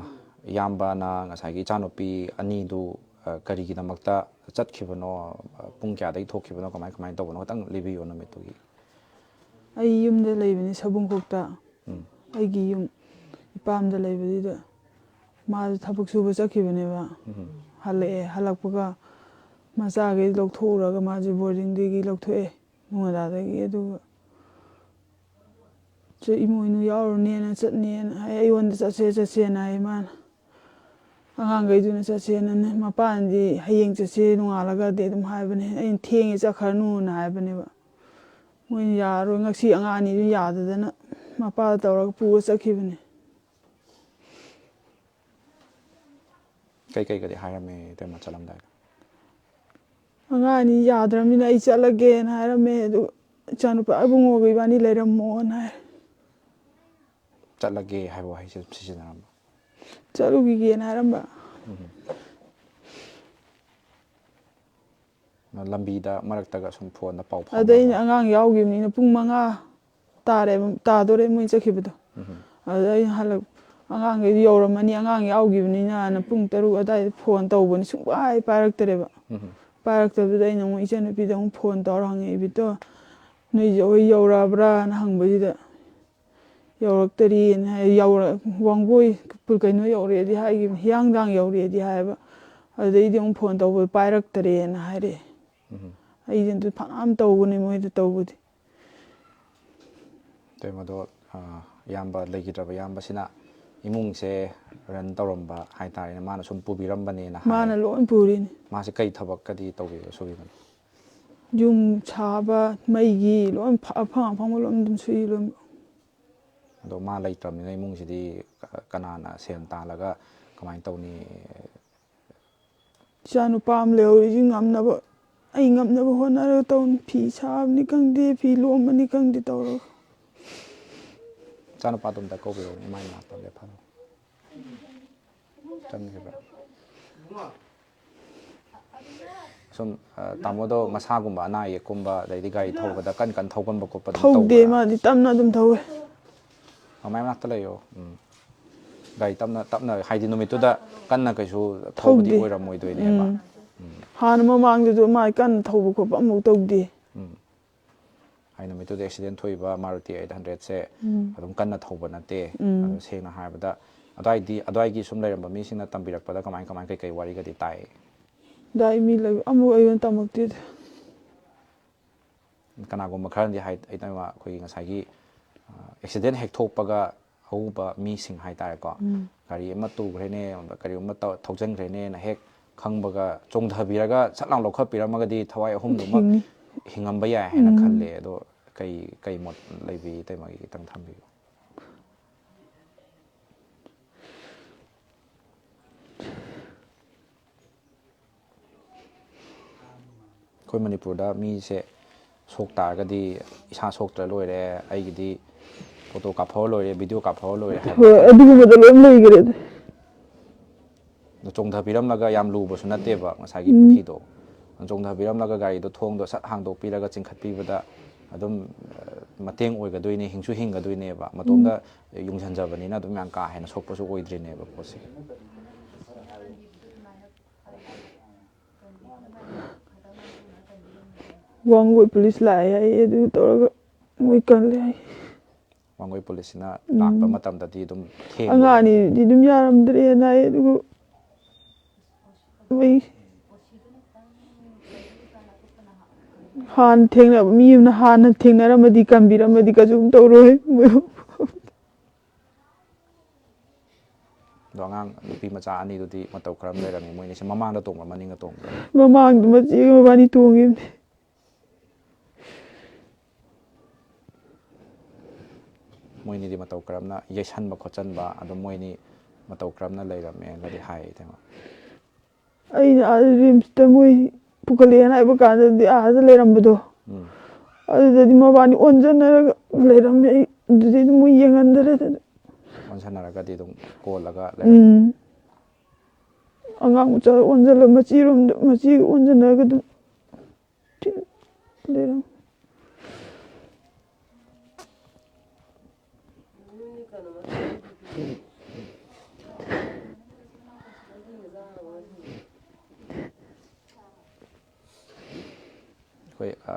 ꯏꯌꯥꯝꯕꯅ ꯉꯁꯥꯏꯒꯤ ꯏꯆꯥꯅꯨꯄꯤ ꯑꯅꯤꯗꯨ, ꯑ, ꯀꯔꯤꯒꯤꯗꯃꯛꯇ ꯆꯠꯈꯤꯕꯅꯣ, ꯑ, ꯄꯨꯡ ꯀꯌꯥꯗꯒꯤ ꯊꯣꯛꯈꯤꯕꯅꯣ, ꯀꯃꯥꯏ, ꯀꯃꯥꯏꯅ ꯇꯧꯕꯅꯣ, ꯈꯤꯇꯪ ꯂꯤꯕꯤꯌꯨ ꯅꯨꯃꯤꯠꯇꯨꯒꯤ꯫ ꯑꯩ ꯌꯨꯝꯗ ꯂꯩꯕꯅꯤ, ꯁꯕꯨꯡꯈꯣꯛꯇ꯫ ꯎꯝ꯫ ꯑꯩꯒꯤ ꯌꯨꯝ ꯏꯄꯥꯝꯗ ꯂꯩꯕꯗꯨꯗ ꯃꯥꯁꯨ ꯊꯕꯛ ꯁꯨꯕ ꯆꯠꯈꯤꯕꯅꯦꯕ꯫ ꯎꯝ꯫ ꯍꯜꯂꯛꯑꯦ꯫ ꯍꯜꯂꯛꯄꯒ ꯃꯆꯥꯈꯩ ꯂꯧꯊꯣꯛꯎꯔꯒ ꯃꯥꯁꯦ ꯕꯣꯔꯗꯤꯡꯗꯒꯤ ꯂꯧꯊꯣꯛꯑꯦ, ꯅꯣꯉꯣꯗꯥꯗꯒꯤ꯫ ꯑꯗꯨꯒ ꯆꯦ ꯏꯃꯣꯏꯅꯨ ꯌꯥꯎꯔꯨꯅꯦꯅ ꯆꯠꯅꯦꯅ ꯍꯥꯏ꯫ ꯑꯩꯉꯣꯟꯗ "ꯆꯠꯁꯦ, ꯆꯠꯁꯦꯅ" ꯍꯥꯏ ꯃꯥꯅ꯫ ꯑꯉꯥꯡꯈꯩꯗꯨꯅ "ꯆꯠꯁꯦꯅꯅꯦ", ꯃꯄꯥꯅꯗꯤ "ꯍꯌꯦꯡ ꯆꯠꯁꯦ, ꯅꯣꯡꯉꯥꯜꯂꯒꯗꯤ" ꯑꯗꯨꯝ ꯍꯥꯏꯕꯅꯦ꯫ ꯑꯩꯅ "ꯊꯦꯡꯉꯦ, ꯆꯠꯈ꯭ꯔꯅꯨꯅ" ꯍꯥꯏꯕꯅꯦꯕ꯫ ꯃꯣꯏꯅ ꯌꯥꯔꯣꯏ, ꯉꯁꯤ ꯑꯉꯥꯡ ꯑꯅꯤꯗꯨ ꯌꯥꯗꯗꯅ ꯃꯄꯥꯗ ꯇꯧꯔꯒ ꯄꯨꯔ ꯆꯠꯈꯤꯕꯅꯦ꯫ ꯀꯩꯀꯩꯒꯗꯤ ꯍꯥꯏꯔꯝꯃꯦ ꯏꯇꯩꯃ ꯆꯠꯂꯝꯗꯥꯏꯗ? "ꯑꯉꯥꯡ ꯑꯅꯤ ꯌꯥꯗ꯭ꯔꯕꯅꯤꯅ ꯑꯩ ꯆꯠꯂꯒꯦꯅ" ꯍꯥꯏꯔꯝꯃꯦ꯫ ꯑꯗꯨ "ꯏꯆꯥꯅꯨꯄꯥ ꯏꯕꯨꯡꯉꯣꯒ ꯏꯕꯥꯅꯤ ꯂꯩꯔꯝꯃꯣꯅ" ꯍꯥꯏꯔꯦ꯫ "ꯆꯠꯂꯒꯦ" ꯍꯥꯏꯕ ꯋꯥꯍꯩꯁꯦ ꯑꯗꯨꯝ ꯁꯤꯖꯤꯟꯅꯔꯝꯕ? "ꯆꯠꯂꯨꯈꯤꯒꯦꯅ" ꯍꯥꯏꯔꯝꯕ꯫ ꯎꯝ꯫ ꯂꯝꯕꯤꯗ ꯃꯔꯛꯇꯒ ꯁꯨꯝ ꯐꯣꯟꯗ ꯄꯥꯎ ꯑꯗ ꯑꯩꯅ ꯐꯥꯎꯅꯕ? "ꯑꯉꯥꯡ ꯌꯥꯎꯈꯤꯕꯅꯤꯅ ꯄꯨꯡ ꯃꯉꯥ ꯇꯥꯔꯦ, ꯇꯥꯗꯣꯔꯦ ꯃꯣꯏ ꯆꯠꯈꯤꯕꯗꯣ"꯫ ꯎꯝ꯫ ꯑꯗ ꯑꯩꯅ ꯍꯜꯂꯛ-, "ꯑꯉꯥꯡꯈꯩꯗꯤ ꯌꯧꯔꯝꯃꯅꯤ, ꯑꯉꯥꯡ ꯌꯥꯎꯈꯤꯕꯅꯤꯅ"ꯅ ꯄꯨꯡ ꯇꯔꯨꯛ ꯑꯗꯨꯋꯥꯏꯗ ꯐꯣꯟ ꯇꯧꯕꯅꯤ, ꯁꯨꯡꯄꯥꯏ ꯄꯥꯏꯔꯛꯇ꯭ꯔꯦꯕ꯫ ꯎꯝ꯫ ꯄꯥꯏꯔꯛꯇꯕꯗꯨꯗ ꯑꯩꯅ ꯑꯃꯨꯛ ꯏꯆꯟꯅꯨꯄꯤꯗ ꯑꯃꯨꯛ ꯐꯣꯟ ꯇꯧꯔ ꯍꯪꯉꯦ, "ꯏꯕꯤꯇꯣ, ꯅꯣꯏ ꯍꯣꯏ ꯌꯧꯔꯛꯑꯕ꯭ꯔꯥꯅ?" ꯍꯪꯕꯁꯤꯗ, "ꯌꯧꯔꯛꯇꯔꯤꯅ" ꯍꯥꯏ꯫ "ꯌꯧꯔ-, ꯋꯥꯡꯒꯣꯏ ꯀꯩꯅꯣ ꯌꯧꯔꯛꯑꯦꯗꯤ ꯍꯥꯏꯈꯤꯕꯅꯤ, ꯍꯤꯌꯥꯡꯊꯥꯡ ꯌꯧꯔꯛꯑꯦꯗꯤ ꯍꯥꯏꯕ, ꯑꯗꯨꯗꯩꯗꯤ ꯑꯃꯨꯛ ꯐꯣꯟ ꯇꯧꯕ ꯄꯥꯏꯔꯛꯇꯔꯦꯅ" ꯍꯥꯏꯔꯛꯑꯦ꯫ ꯎꯝ꯫ ꯑꯩꯁꯦ ꯑꯗꯨ ꯐꯅꯌꯥꯝ ꯇꯧꯕꯅꯦ ꯃꯣꯏꯗ ꯇꯧꯕꯗꯤ꯫ ꯑꯗꯩ ꯃꯗꯣ, ꯑ, ꯏꯌꯥꯝꯕ, ꯂꯩꯈꯤꯗ꯭ꯔꯕ ꯏꯌꯥꯝꯕꯁꯤꯅ ꯏꯃꯨꯡꯁꯦ ꯔꯟ ꯇꯧꯔꯝꯕ ꯍꯥꯏꯇꯥꯔꯦꯅꯦ, ꯃꯥꯅ ꯁꯨꯝ ꯄꯨꯕꯤꯔꯝꯕꯅꯦꯅ ꯍꯥꯏ꯫ ꯃꯥꯅ ꯂꯣꯏ ꯄꯨꯔꯤꯅꯤ꯫ ꯃꯥꯁꯦ ꯀꯩ ꯊꯕꯛꯀꯗꯤ ꯇꯧꯕꯤꯕ, ꯁꯨꯕꯤꯕꯅꯣ? ꯌꯨꯝ ꯁꯥꯕ, ꯃꯩꯒꯤ ꯂꯣꯏ ꯐ-, ꯑꯐꯪ ꯑꯐꯪꯕ ꯂꯣꯏ ꯑꯗꯨꯝ ꯁꯨꯏ, ꯂꯣꯏ꯫ ꯑꯗꯣ ꯃꯥ ꯂꯩꯇ꯭ꯔꯕꯅꯤꯅ ꯏꯃꯨꯡꯁꯤꯗꯤ ꯀ-, ꯀꯅꯥꯅ ꯁꯦꯜ ꯇꯥꯜꯂꯒ ꯀꯃꯥꯏꯅ ꯇꯧꯅꯤ? ꯏꯆꯥ ꯅꯨꯄꯥ ꯑꯃ ꯂꯩꯍꯧꯔꯤꯁꯤ ꯉꯝꯅꯕ, ꯑꯩ ꯉꯝꯅꯕ ꯍꯣꯠꯅꯔꯒ ꯇꯧꯅꯤ꯫ ꯐꯤ ꯁꯥꯕꯅꯤ ꯈꯪꯗꯦ, ꯐꯤ ꯂꯣꯟꯕꯅꯤ ꯈꯪꯗꯦ ꯇꯧꯔꯒ꯫ ꯏꯆꯥ ꯅꯨꯄꯥꯗꯣ ꯑꯝꯇ ꯀꯧꯕꯤꯔꯛꯎꯅꯦ, ꯏꯃꯥꯏ ꯃꯅꯥꯛꯇ ꯂꯦꯞꯍꯜꯂꯣ꯫ ꯆꯪꯈꯤꯕ꯭ꯔꯥ? ꯁꯨꯝ, ꯑ, ꯇꯥꯃꯣꯗꯣ ꯃꯁꯥꯒꯨꯝꯕ ꯑꯅꯥ ꯑꯌꯦꯛꯀꯨꯝꯕ, ꯑꯗꯩꯗꯤ ꯒꯥꯔꯤ ꯊꯧꯕꯗ ꯀꯟ ꯀꯟ ꯊꯧꯒꯟꯕ ꯈꯣꯠꯄ ꯑꯗꯨꯝ ꯊꯧꯗꯦ, ꯇꯧꯕ꯭ꯔꯥ? ꯃꯥꯗꯤ ꯇꯞꯅ ꯑꯗꯨꯝ ꯊꯧꯋꯦ꯫ ꯃꯃꯥꯏ ꯃꯅꯥꯛꯇ ꯂꯩꯌꯣ꯫ ꯎꯝ꯫ ꯒꯥꯔꯤ ꯇꯞꯅ ꯇꯞꯅ, ꯍꯥꯏꯗꯤ ꯅꯨꯃꯤꯠꯇꯨꯗ ꯀꯟꯅ ꯀꯩꯁꯨ ꯊꯧꯕꯗꯤ ꯊꯧꯗꯦ꯫ ꯑꯣꯏꯔꯝꯃꯣꯏꯗꯣꯏꯅꯦꯕ꯫ ꯎꯝ꯫ ꯎꯝ꯫ ꯍꯥꯟꯅ ꯃꯃꯥꯡꯗꯁꯨ ꯃꯥ ꯀꯟꯅ ꯊꯧꯕ ꯈꯣꯠꯄ ꯑꯃꯐꯥꯎ ꯇꯧꯗꯦ꯫ ꯎꯝ꯫ ꯍꯥꯏꯗꯤ ꯅꯨꯃꯤꯠꯇꯨꯗ ꯑꯦꯛꯁꯤꯗꯦꯟ ꯊꯣꯛꯏꯕ ꯃꯥꯔꯨꯇꯤ ꯑꯩꯠ ꯍꯟꯗ꯭ꯔꯦꯠꯁꯦ ꯎꯝ꯫ ꯑꯗꯨꯝ ꯀꯟꯅ ꯊꯧꯕ ꯅꯠꯇꯦ꯫ ꯎꯝ꯫ ꯑꯗꯨ ꯁꯦꯡꯅ ꯍꯥꯏꯔꯕꯗ ꯑꯗꯨꯋꯥꯏꯗꯤ, ꯑꯗꯨꯋꯥꯏꯒꯤ ꯁꯨꯝ ꯂꯩꯔꯝꯕ ꯃꯤꯁꯤꯡꯅ ꯇꯝꯕꯤꯔꯛꯄꯗ ꯀꯃꯥꯏ ꯀꯃꯥꯏ ꯀꯩꯀꯩ ꯋꯥꯔꯤꯒꯗꯤ ꯇꯥꯏ? ꯑꯗꯥꯏ ꯃꯤ ꯂꯩ ꯑꯃꯨꯛ ꯑꯩꯉꯣꯟꯗ ꯇꯝꯃꯛꯇꯦꯗ꯫ ꯀꯅꯥꯒꯨꯝꯕ ꯈꯔꯅꯗꯤ ꯍꯥꯏ, ꯑꯩꯈꯣꯏꯒꯤ ꯉꯁꯥꯏꯒꯤ ꯑꯦꯛꯁꯤꯗꯦꯟ ꯍꯦꯛ ꯊꯣꯛꯄꯒ ꯑꯎꯕ ꯃꯤꯁꯤꯡ ꯍꯥꯏꯇꯥꯔꯦꯀꯣ, ꯒꯥꯔꯤ ꯑꯃ ꯇꯨꯈ꯭ꯔꯦꯅꯦ, ꯀꯔꯤꯒꯨꯝꯕ ꯇꯧ- ꯊꯧꯖꯤꯟꯈ꯭ꯔꯦꯅꯦꯅ ꯍꯦꯛ ꯈꯪꯕꯒ ꯆꯣꯡꯊꯕꯤꯔꯒ ꯁꯠ ꯂꯥꯎ ꯂꯧꯈꯠꯄꯤꯔꯝꯃꯒꯗꯤ ꯊꯋꯥꯏ ꯑꯍꯨꯝꯗꯨꯃꯛ ꯍꯤꯡꯅꯤ꯫ ꯍꯤꯡꯉꯝꯕ ꯌꯥꯏ ꯍꯥꯏꯅ ꯈꯜꯂꯦ꯫ ꯑꯗꯣ ꯀꯩ, ꯀꯩ ꯃꯣꯠ ꯂꯩꯕꯤ ꯏꯇꯩꯃꯒꯤ? ꯈꯤꯇꯪ ꯊꯝꯕꯤꯌꯨ꯫ ꯑꯩꯈꯣꯏ ꯃꯅꯤꯄꯨꯔꯗ ꯃꯤꯁꯦ ꯁꯣꯛ ꯇꯥꯔꯒꯗꯤ ꯏꯁꯥ ꯁꯣꯛꯇ꯭ꯔ ꯂꯣꯏꯔꯦ, ꯑꯩꯒꯤꯗꯤ ꯐꯣꯇꯣ ꯀꯥꯞꯍꯧꯔ ꯂꯣꯏꯔꯦ, ꯚꯤꯗꯤꯑꯣ ꯀꯥꯞꯍꯧꯔ ꯂꯣꯏꯔꯦ ꯍꯥꯏꯕ꯫ ꯍꯣꯏ, ꯑꯗꯨꯒꯨꯝꯕꯗ ꯂꯣꯏ ꯂꯩꯈ꯭ꯔꯦꯗ꯫ ꯑꯗꯣ ꯆꯣꯡꯊꯕꯤꯔꯝꯂꯒ, ꯌꯥꯝ ꯂꯨꯕꯁꯨ ꯅꯠꯇꯦꯕ ꯉꯁꯥꯏꯒꯤ ꯄꯨꯈ꯭ꯔꯤꯗꯣ꯫ ꯆꯣꯡꯊꯕꯤꯔꯝꯂꯒ ꯒꯥꯔꯤꯗꯣ, ꯊꯣꯡꯗꯣ ꯁꯠ ꯍꯥꯡꯗꯣꯛꯄꯤꯔꯒ ꯆꯤꯡꯈꯠꯄꯤꯕꯗ ꯑꯗꯨꯝ, ꯑ, ꯃꯇꯦꯡ ꯑꯣꯏꯒꯗꯣꯏꯅꯦ, ꯍꯤꯡꯁꯨ ꯍꯤꯡꯒꯗꯣꯏꯅꯦꯕ꯫ ꯃꯇꯣꯝꯗ ꯌꯨꯡꯁꯤꯟꯖꯕꯅꯤꯅ ꯑꯗꯨꯝ ꯌꯥꯝ ꯀꯥ ꯍꯦꯟꯅ ꯁꯣꯛꯄꯁꯨ ꯑꯣꯏꯗ꯭ꯔꯤꯅꯦꯕ ꯄꯣꯠꯁꯦ꯫ ꯋꯥꯡꯒꯣꯏ ꯄꯨꯂꯤꯁ ꯂꯥꯛꯑꯦ ꯍꯥꯏꯌꯦ, ꯑꯗꯨ ꯇꯧꯔꯒ ꯃꯣꯏ ꯀꯜꯂꯦ ꯍꯥꯏ꯫ ꯋꯥꯡꯒꯣꯏ ꯄꯨꯂꯤꯁꯁꯤꯅ ꯂꯥꯛꯄ ꯃꯇꯝꯗꯗꯤ ꯑꯗꯨꯝ ꯊꯦꯡꯕ꯫ ꯑꯉꯥꯡ ꯑꯅꯤꯗꯨꯗꯤ ꯑꯗꯨꯝ ꯌꯥꯔꯝꯗ꯭ꯔꯦꯅ ꯍꯥꯏ꯫ ꯑꯗꯨꯒ ꯃꯣꯏ ꯍꯥꯟꯅ ꯊꯦꯡꯅꯕ ꯃꯤ ꯑꯃꯅ ꯍꯥꯟꯅ ꯊꯦꯡꯅꯔꯝꯃꯗꯤ, ꯀꯟꯕꯤꯔꯝꯃꯗꯤ ꯀꯩꯁꯨꯝ ꯇꯧꯔꯣꯏ꯫ ꯑꯗꯣ ꯑꯉꯥꯡ ꯅꯨꯄꯤ ꯃꯆꯥ ꯑꯅꯤꯗꯨꯗꯤ ꯃꯇꯧ ꯀꯔꯝ ꯂꯩꯔꯝꯃꯤ? ꯃꯣꯏꯅꯤꯁꯦ ꯃꯃꯥꯡꯗ ꯇꯣꯡꯕ꯭ꯔꯥ, ꯃꯅꯤꯡꯗ ꯇꯣꯡꯕ꯭ꯔꯥ? ꯃꯃꯥꯡꯗ ꯃꯆꯦꯒ ꯃꯕꯥꯅꯤ ꯇꯣꯡꯉꯤꯕꯅꯤ꯫ ꯃꯣꯏꯅꯤꯗꯤ ꯃꯇꯧ ꯀꯔꯝꯅ ꯌꯩꯁꯟꯕ ꯈꯣꯠꯆꯟꯕ, ꯑꯗꯨꯝ ꯃꯣꯏꯅꯤ ꯃꯇꯧ ꯀꯔꯝꯅ ꯂꯩꯔꯝꯃꯦꯅꯗꯤ ꯍꯥꯏ, ꯏꯇꯩꯃ? ꯑꯩꯅ ꯑꯥꯗ ꯔꯤꯝꯁꯇ ꯃꯣꯏ ꯄꯨꯈꯠꯂꯛꯑꯦꯅ ꯍꯥꯏꯕ ꯀꯥꯟꯗꯗꯤ, ꯑꯥꯗ ꯂꯩꯔꯝꯕꯗꯣ, ꯎꯝ꯫ ꯑꯗꯨꯗꯗꯤ ꯃꯕꯥꯅꯤ ꯑꯣꯟꯁꯤꯟꯅꯔꯒ ꯂꯩꯔꯝꯃꯦ꯫ ꯑꯩ ꯑꯗꯨꯗꯩꯗꯤ ꯃꯣꯏ ꯌꯦꯡꯍꯟꯗꯔꯦꯗꯅ꯫ ꯑꯣꯟꯁꯟꯅꯔꯒꯗꯤ ꯑꯗꯨꯝ ꯀꯣꯜꯂꯒ ꯂꯩꯔꯝꯃꯦ꯫ ꯎꯝ꯫ ꯑꯉꯥꯡ ꯃꯆꯥ ꯑꯣꯟꯁꯤꯜꯂ, ꯃꯆꯤꯔꯣꯝꯗ, ꯃꯆꯤꯒ ꯑꯣꯟꯁꯤꯟꯅꯔꯒ ꯑꯗꯨꯝ ꯂꯩꯔꯝꯃꯦ꯫ ꯑꯩꯈꯣꯏ, ꯑ,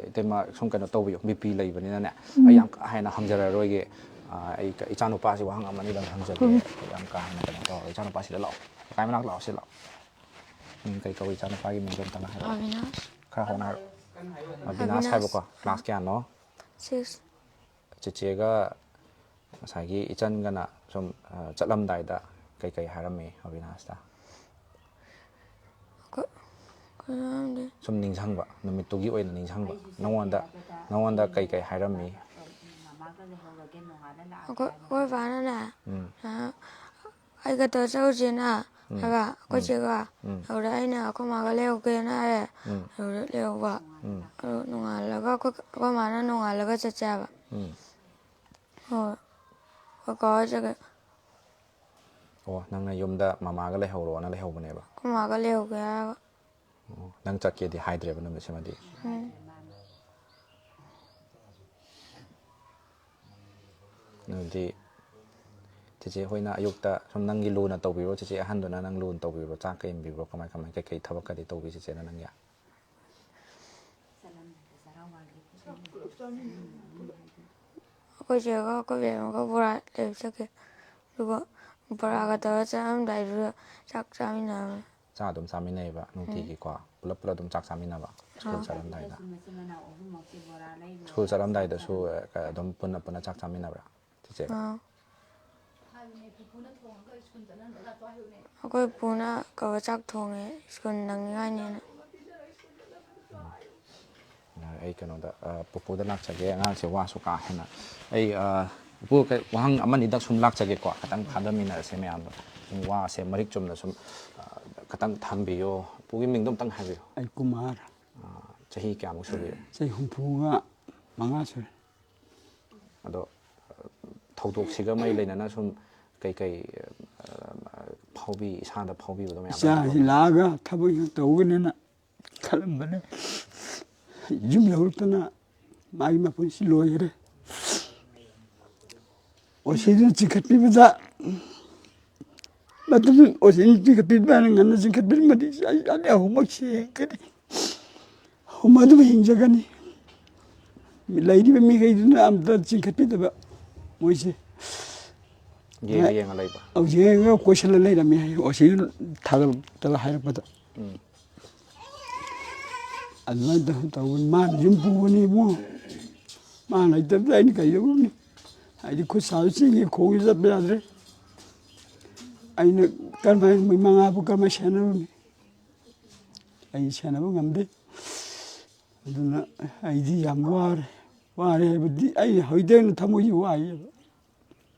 ꯏꯇꯩꯃ ꯁꯨꯝ ꯀꯩꯅꯣ ꯇꯧꯕꯤꯌꯨ, ꯕꯤ ꯄꯤ ꯂꯩꯕꯅꯤꯅꯅꯦ, ꯑꯩ ꯌꯥꯝ ꯀꯥ ꯍꯦꯟꯅ ꯍꯪꯖꯔꯔꯣꯏꯒꯦ꯫ ꯑꯥ, ꯑꯩ ꯀ-, ꯏꯆꯥꯅꯨꯄꯥꯁꯤ ꯋꯥꯍꯪ ꯑꯃ ꯑꯅꯤꯗꯪ ꯍꯪꯖꯒꯦ꯫ ꯌꯥꯝ ꯀꯥ ꯍꯦꯟꯅ ꯀꯩꯅꯣ ꯇꯧꯔꯣꯏ꯫ ꯏꯆꯥꯅꯨꯄꯥꯁꯤꯗ ꯂꯥꯛꯑꯣ꯫ ꯀꯀꯥꯏ ꯃꯅꯥꯛ ꯂꯥꯛꯑꯣ, ꯁꯤ ꯂꯥꯛꯑꯣ꯫ ꯃꯤꯡ ꯀꯩ ꯀꯧꯏ? ꯏꯆꯥꯅꯨꯄꯥꯒꯤ ꯃꯤꯡꯗꯣ ꯑꯝꯇꯪ ꯍꯥꯏꯔꯛꯑꯣ꯫ ꯑꯕꯤꯅꯥꯁ꯫ ꯈꯔ ꯍꯧꯅ ꯍꯥꯏꯔꯛꯑꯣ꯫ ꯑꯕꯤꯅꯥꯁ ꯑꯕꯤꯅꯥꯁ꯫ ꯍꯥꯏꯕꯀꯣ꯫ ꯀ꯭ꯂꯥꯁ ꯀꯌꯥꯅꯣ? ꯁꯤꯛꯁ꯫ ꯆꯦꯆꯦꯒ ꯉꯁꯥꯏꯒꯤ ꯏꯆꯟꯒꯅ ꯁꯨꯝ, ꯑ, ꯆꯠꯂꯝꯗꯥꯏꯗ ꯀꯩꯀꯩ ꯍꯥꯏꯔꯝꯃꯤ ꯑꯕꯤꯅꯥꯁꯇ? ꯀ-, ꯀꯩꯅꯣ ꯈꯪꯗꯦ꯫ ꯁꯨꯝ ꯅꯤꯡꯁꯤꯡꯕ, ꯅꯨꯃꯤꯠꯇꯨꯒꯤ ꯑꯣꯏꯅ ꯅꯤꯡꯁꯤꯡꯕ꯫ ꯅꯉꯣꯟꯗ, ꯅꯉꯣꯟꯗ ꯀꯩꯀꯩ ꯍꯥꯏꯔꯝꯃꯤ? ꯑꯩꯈꯣꯏ, ꯑꯩꯈꯣꯏ ꯕꯥꯅꯅꯦ, ꯎꯝ꯫ ꯑ, "ꯑꯩꯒ ꯇꯧꯔ ꯆꯠꯂꯨꯁꯦꯅ" ꯎꯝ꯫ ꯍꯥꯏꯕ, ꯑꯩꯈꯣꯏ ꯎꯝ꯫ ꯆꯦꯒ꯫ ꯎꯝ꯫ ꯑꯗꯨꯗ ꯑꯩꯅ ꯑꯩꯈꯣꯏ ꯃꯥꯒ ꯂꯩꯍꯧꯒꯦꯅ ꯍꯥꯏꯔꯦ꯫ ꯎꯝ꯫ ꯑꯗꯨꯗ ꯂꯩꯍꯧꯕ꯫ ꯎꯝ꯫ ꯑꯗꯨ ꯅꯣꯡꯉꯥꯜꯂꯒ ꯑꯩꯈꯣꯏ, ꯑꯩꯈꯣꯏ ꯃꯥꯅ ꯅꯣꯡꯉꯥꯜꯂꯒ ꯆꯠꯁꯦ ꯍꯥꯏꯕ꯫ ꯎꯝ꯫ ꯍꯣꯏ꯫ ꯑꯩꯈꯣꯏ ꯀꯥ ꯍꯣꯏ ꯆꯠꯈ꯭ꯔꯦ꯫ ꯑꯣ, ꯅꯪꯅ ꯌꯨꯝꯗ ꯃꯃꯥꯒ ꯂꯩꯍꯧꯔꯣꯅ ꯂꯩꯍꯧꯕꯅꯦꯕ? ꯑꯩꯈꯣꯏ ꯃꯥꯒ ꯂꯩꯍꯧꯒꯦ ꯍꯥꯏꯔꯒ꯫ ꯑꯣ, ꯅꯪ ꯆꯠꯀꯦꯗꯤ ꯍꯥꯏꯗ꯭ꯔꯦꯕ ꯅꯨꯃꯤꯠꯁꯤꯃꯗꯤ? ꯎꯝ꯫ ꯑꯗꯨꯗꯤ ꯆꯦꯆꯦ ꯍꯣꯏꯅ ꯑꯌꯨꯛꯇ ꯁꯨꯝ ꯅꯪꯒꯤ ꯂꯨꯅ ꯇꯧꯕꯤꯕ꯭ꯔꯣ? ꯆꯦꯆꯦ ꯑꯍꯟꯗꯨꯅ ꯅꯪ ꯂꯨꯅ ꯇꯧꯕꯤꯕ꯭ꯔꯣ? ꯆꯥꯛꯀ ꯏꯟꯕꯤꯕ꯭ꯔꯣ? ꯀꯃꯥꯏ, ꯀꯃꯥꯏ, ꯀꯩꯀꯩ ꯊꯕꯛꯀꯗꯤ ꯇꯧꯕꯤ ꯆꯦꯆꯦꯅ ꯅꯪꯒꯤ? ꯑꯩꯈꯣꯏ ꯆꯦꯒ ꯑꯩꯈꯣꯏ ꯕꯦꯝꯃꯒ ꯕꯣꯔꯥ ꯂꯩꯕ ꯆꯠꯈꯤ꯫ ꯑꯗꯨꯒ ꯕꯣꯔꯥꯒ ꯇꯧꯔ ꯆꯠꯂꯝꯗꯥꯏꯗꯨꯗ ꯆꯥꯛ ꯆꯥꯃꯤꯟꯅꯔꯝꯃꯦ꯫ ꯆꯥꯛ ꯑꯗꯨꯝ ꯆꯥꯃꯤꯟꯅꯩꯌꯦꯕ ꯎꯝ꯫ ꯅꯨꯡꯇꯤꯒꯤꯀꯣ? ꯄꯨꯂꯞ ꯄꯨꯂꯞ ꯑꯗꯨꯝ ꯆꯥꯛ ꯆꯥꯃꯤꯟꯅꯕ? ꯁ꯭ꯀꯨꯜ ꯑꯥ꯫ ꯆꯠꯂꯝꯗꯥꯏꯗ? ꯁ꯭ꯀꯨꯜ ꯆꯠꯂꯝꯗꯥꯏꯗꯁꯨ, ꯑ, ꯑꯗꯨꯝ ꯄꯨꯟꯅ ꯄꯨꯟꯅ ꯆꯥꯛ ꯆꯥꯃꯤꯟꯅꯕ꯭ꯔꯥ ꯆꯦꯆꯦꯒ? ꯑꯥ꯫ ꯑꯩꯈꯣꯏ ꯄꯨꯅ ꯀꯧꯔ ꯆꯥꯛ ꯊꯣꯡꯉꯦ, ꯁ꯭ꯀꯨꯜ ꯅꯪꯅꯤꯡꯉꯥꯏꯅꯦꯅ꯫ ꯑꯩ ꯀꯩꯅꯣꯗ, ꯑ, ꯄꯨꯄꯨꯗ ꯂꯥꯛꯆꯒꯦ꯫ ꯑꯉꯥꯡꯁꯦ ꯋꯥꯁꯨ ꯀꯥ ꯍꯦꯟꯅ, ꯑꯩ, ꯑ, ꯄꯨꯄꯨ, ꯀꯩ, ꯋꯥꯍꯪ ꯑꯃꯅꯤꯗꯪ ꯁꯨꯝ ꯂꯥꯛꯆꯒꯦꯀꯣ, ꯈꯤꯇꯪ ꯐꯥꯗꯃꯤꯟꯅꯔꯁꯦ ꯃꯌꯥꯝꯗꯣ꯫ ꯁꯨꯝ ꯋꯥꯁꯦ ꯃꯔꯤꯛ ꯆꯨꯝꯅ ꯁꯨꯝ, ꯑ, ꯈꯤꯇꯪ ꯊꯝꯕꯤꯌꯣ꯫ ꯄꯨꯄꯨꯒꯤ ꯃꯤꯡꯗꯣ ꯑꯝꯇꯪ ꯍꯥꯏꯕꯤꯌꯨ꯫ ꯑꯩ ꯀꯨꯃꯥꯔ꯫ ꯑ, ꯆꯍꯤ ꯀꯌꯥꯃꯨꯛ ꯁꯨꯕꯤꯔꯦ? ꯆꯍꯤ ꯍꯨꯝꯐꯨꯒ ꯃꯉꯥ ꯁꯨꯔꯦ꯫ ꯑꯗꯣ, ꯑ, ꯊꯧꯗꯣꯛꯁꯤꯒ ꯃꯔꯤ ꯂꯩꯅꯅ ꯁꯨꯝ ꯀꯩꯀꯩ, ꯑ, ꯐꯥꯎꯕꯤ, ꯏꯁꯥꯗ ꯐꯥꯎꯕꯤꯕꯗꯣ ꯃꯌꯥꯝ ꯏꯆꯥꯁꯤ ꯂꯩꯕꯤꯕ꯭ꯔꯣ? ꯂꯥꯛꯑꯒ ꯊꯕꯛ ꯏꯪꯈꯥꯡ ꯇꯧꯒꯅꯤꯅ ꯈꯜꯂꯝꯕꯅꯦ꯫ ꯌꯨꯝ ꯌꯧꯔꯛꯇꯅ ꯃꯥꯒꯤ ꯃꯄꯨꯟꯁꯤ ꯂꯣꯏꯈ꯭ꯔꯦ꯫ ꯑꯣꯁꯤꯗꯨꯅ ꯆꯤꯡꯈꯠꯄꯤꯕꯗ, ꯃꯗꯨ ꯑꯣꯁꯤꯅ ꯆꯤꯡꯈꯠꯄꯤꯕꯗ ꯉꯟꯅ ꯆꯤꯡꯈꯠꯄꯤꯔꯝꯃꯗꯤ ꯑꯩ ꯑꯅꯤ ꯑꯍꯨꯝꯃꯛ ꯁꯤꯒꯅꯤ꯫ ꯃꯗꯨꯕꯨ ꯍꯤꯡꯖꯒꯅꯤ꯫ ꯂꯩꯔꯤꯕ ꯃꯤꯈꯩꯗꯨꯅ ꯑꯝꯇ ꯆꯤꯡꯈꯠꯄꯤꯗꯕ꯫ ꯃꯣꯏꯁꯦ꯫ ꯌꯦꯡꯉ ꯌꯦꯡꯉ ꯂꯩꯕ꯫ ꯍꯧꯖꯤꯛ ꯀꯣꯏꯁꯜꯂ ꯂꯩꯔꯝꯃꯤ ꯍꯥꯏ, ꯑꯣ ꯁꯤ ꯊꯥꯒꯠꯇꯕ ꯍꯥꯏꯔꯛꯄꯗ꯫ ꯎꯝ꯫ ꯑꯗꯨꯃꯥꯏꯅ ꯇꯧ- ꯇꯧꯕꯅꯤ꯫ ꯃꯥꯅ ꯌꯨꯝ ꯄꯨꯕꯅꯤ ꯏꯕꯨꯡꯉꯣ꯫ ꯃꯥ ꯂꯩꯇꯕꯗ ꯑꯩꯅ ꯀꯩꯗꯧꯔꯨꯅꯤ? ꯍꯥꯏꯗꯤ ꯈꯨꯠ ꯁꯥꯁꯨ ꯆꯤꯡꯉꯤ, ꯈꯣꯡꯁꯨ ꯆꯠꯄ ꯌꯥꯗ꯭ꯔꯦ꯫ ꯑꯩꯅ ꯀꯔꯝꯍꯥꯏꯅ ꯃꯣꯏ ꯃꯉꯥꯕꯨ ꯀꯔꯝꯍꯥꯏꯅ ꯁꯦꯟꯅꯔꯨꯅꯤ? ꯑꯩ ꯁꯦꯟꯅꯕ ꯉꯝꯗꯦ꯫ ꯑꯗꯨꯅ ꯑꯩꯗꯤ ꯌꯥꯝ ꯋꯥꯔꯦ꯫ ꯋꯥꯔꯦ ꯍꯥꯏꯕꯗꯤ ꯑꯩ ꯍꯧꯖꯤꯛꯇꯩ ꯍꯧꯅ ꯊꯃꯣꯏꯁꯤ ꯋꯥꯏꯌꯦꯕ꯫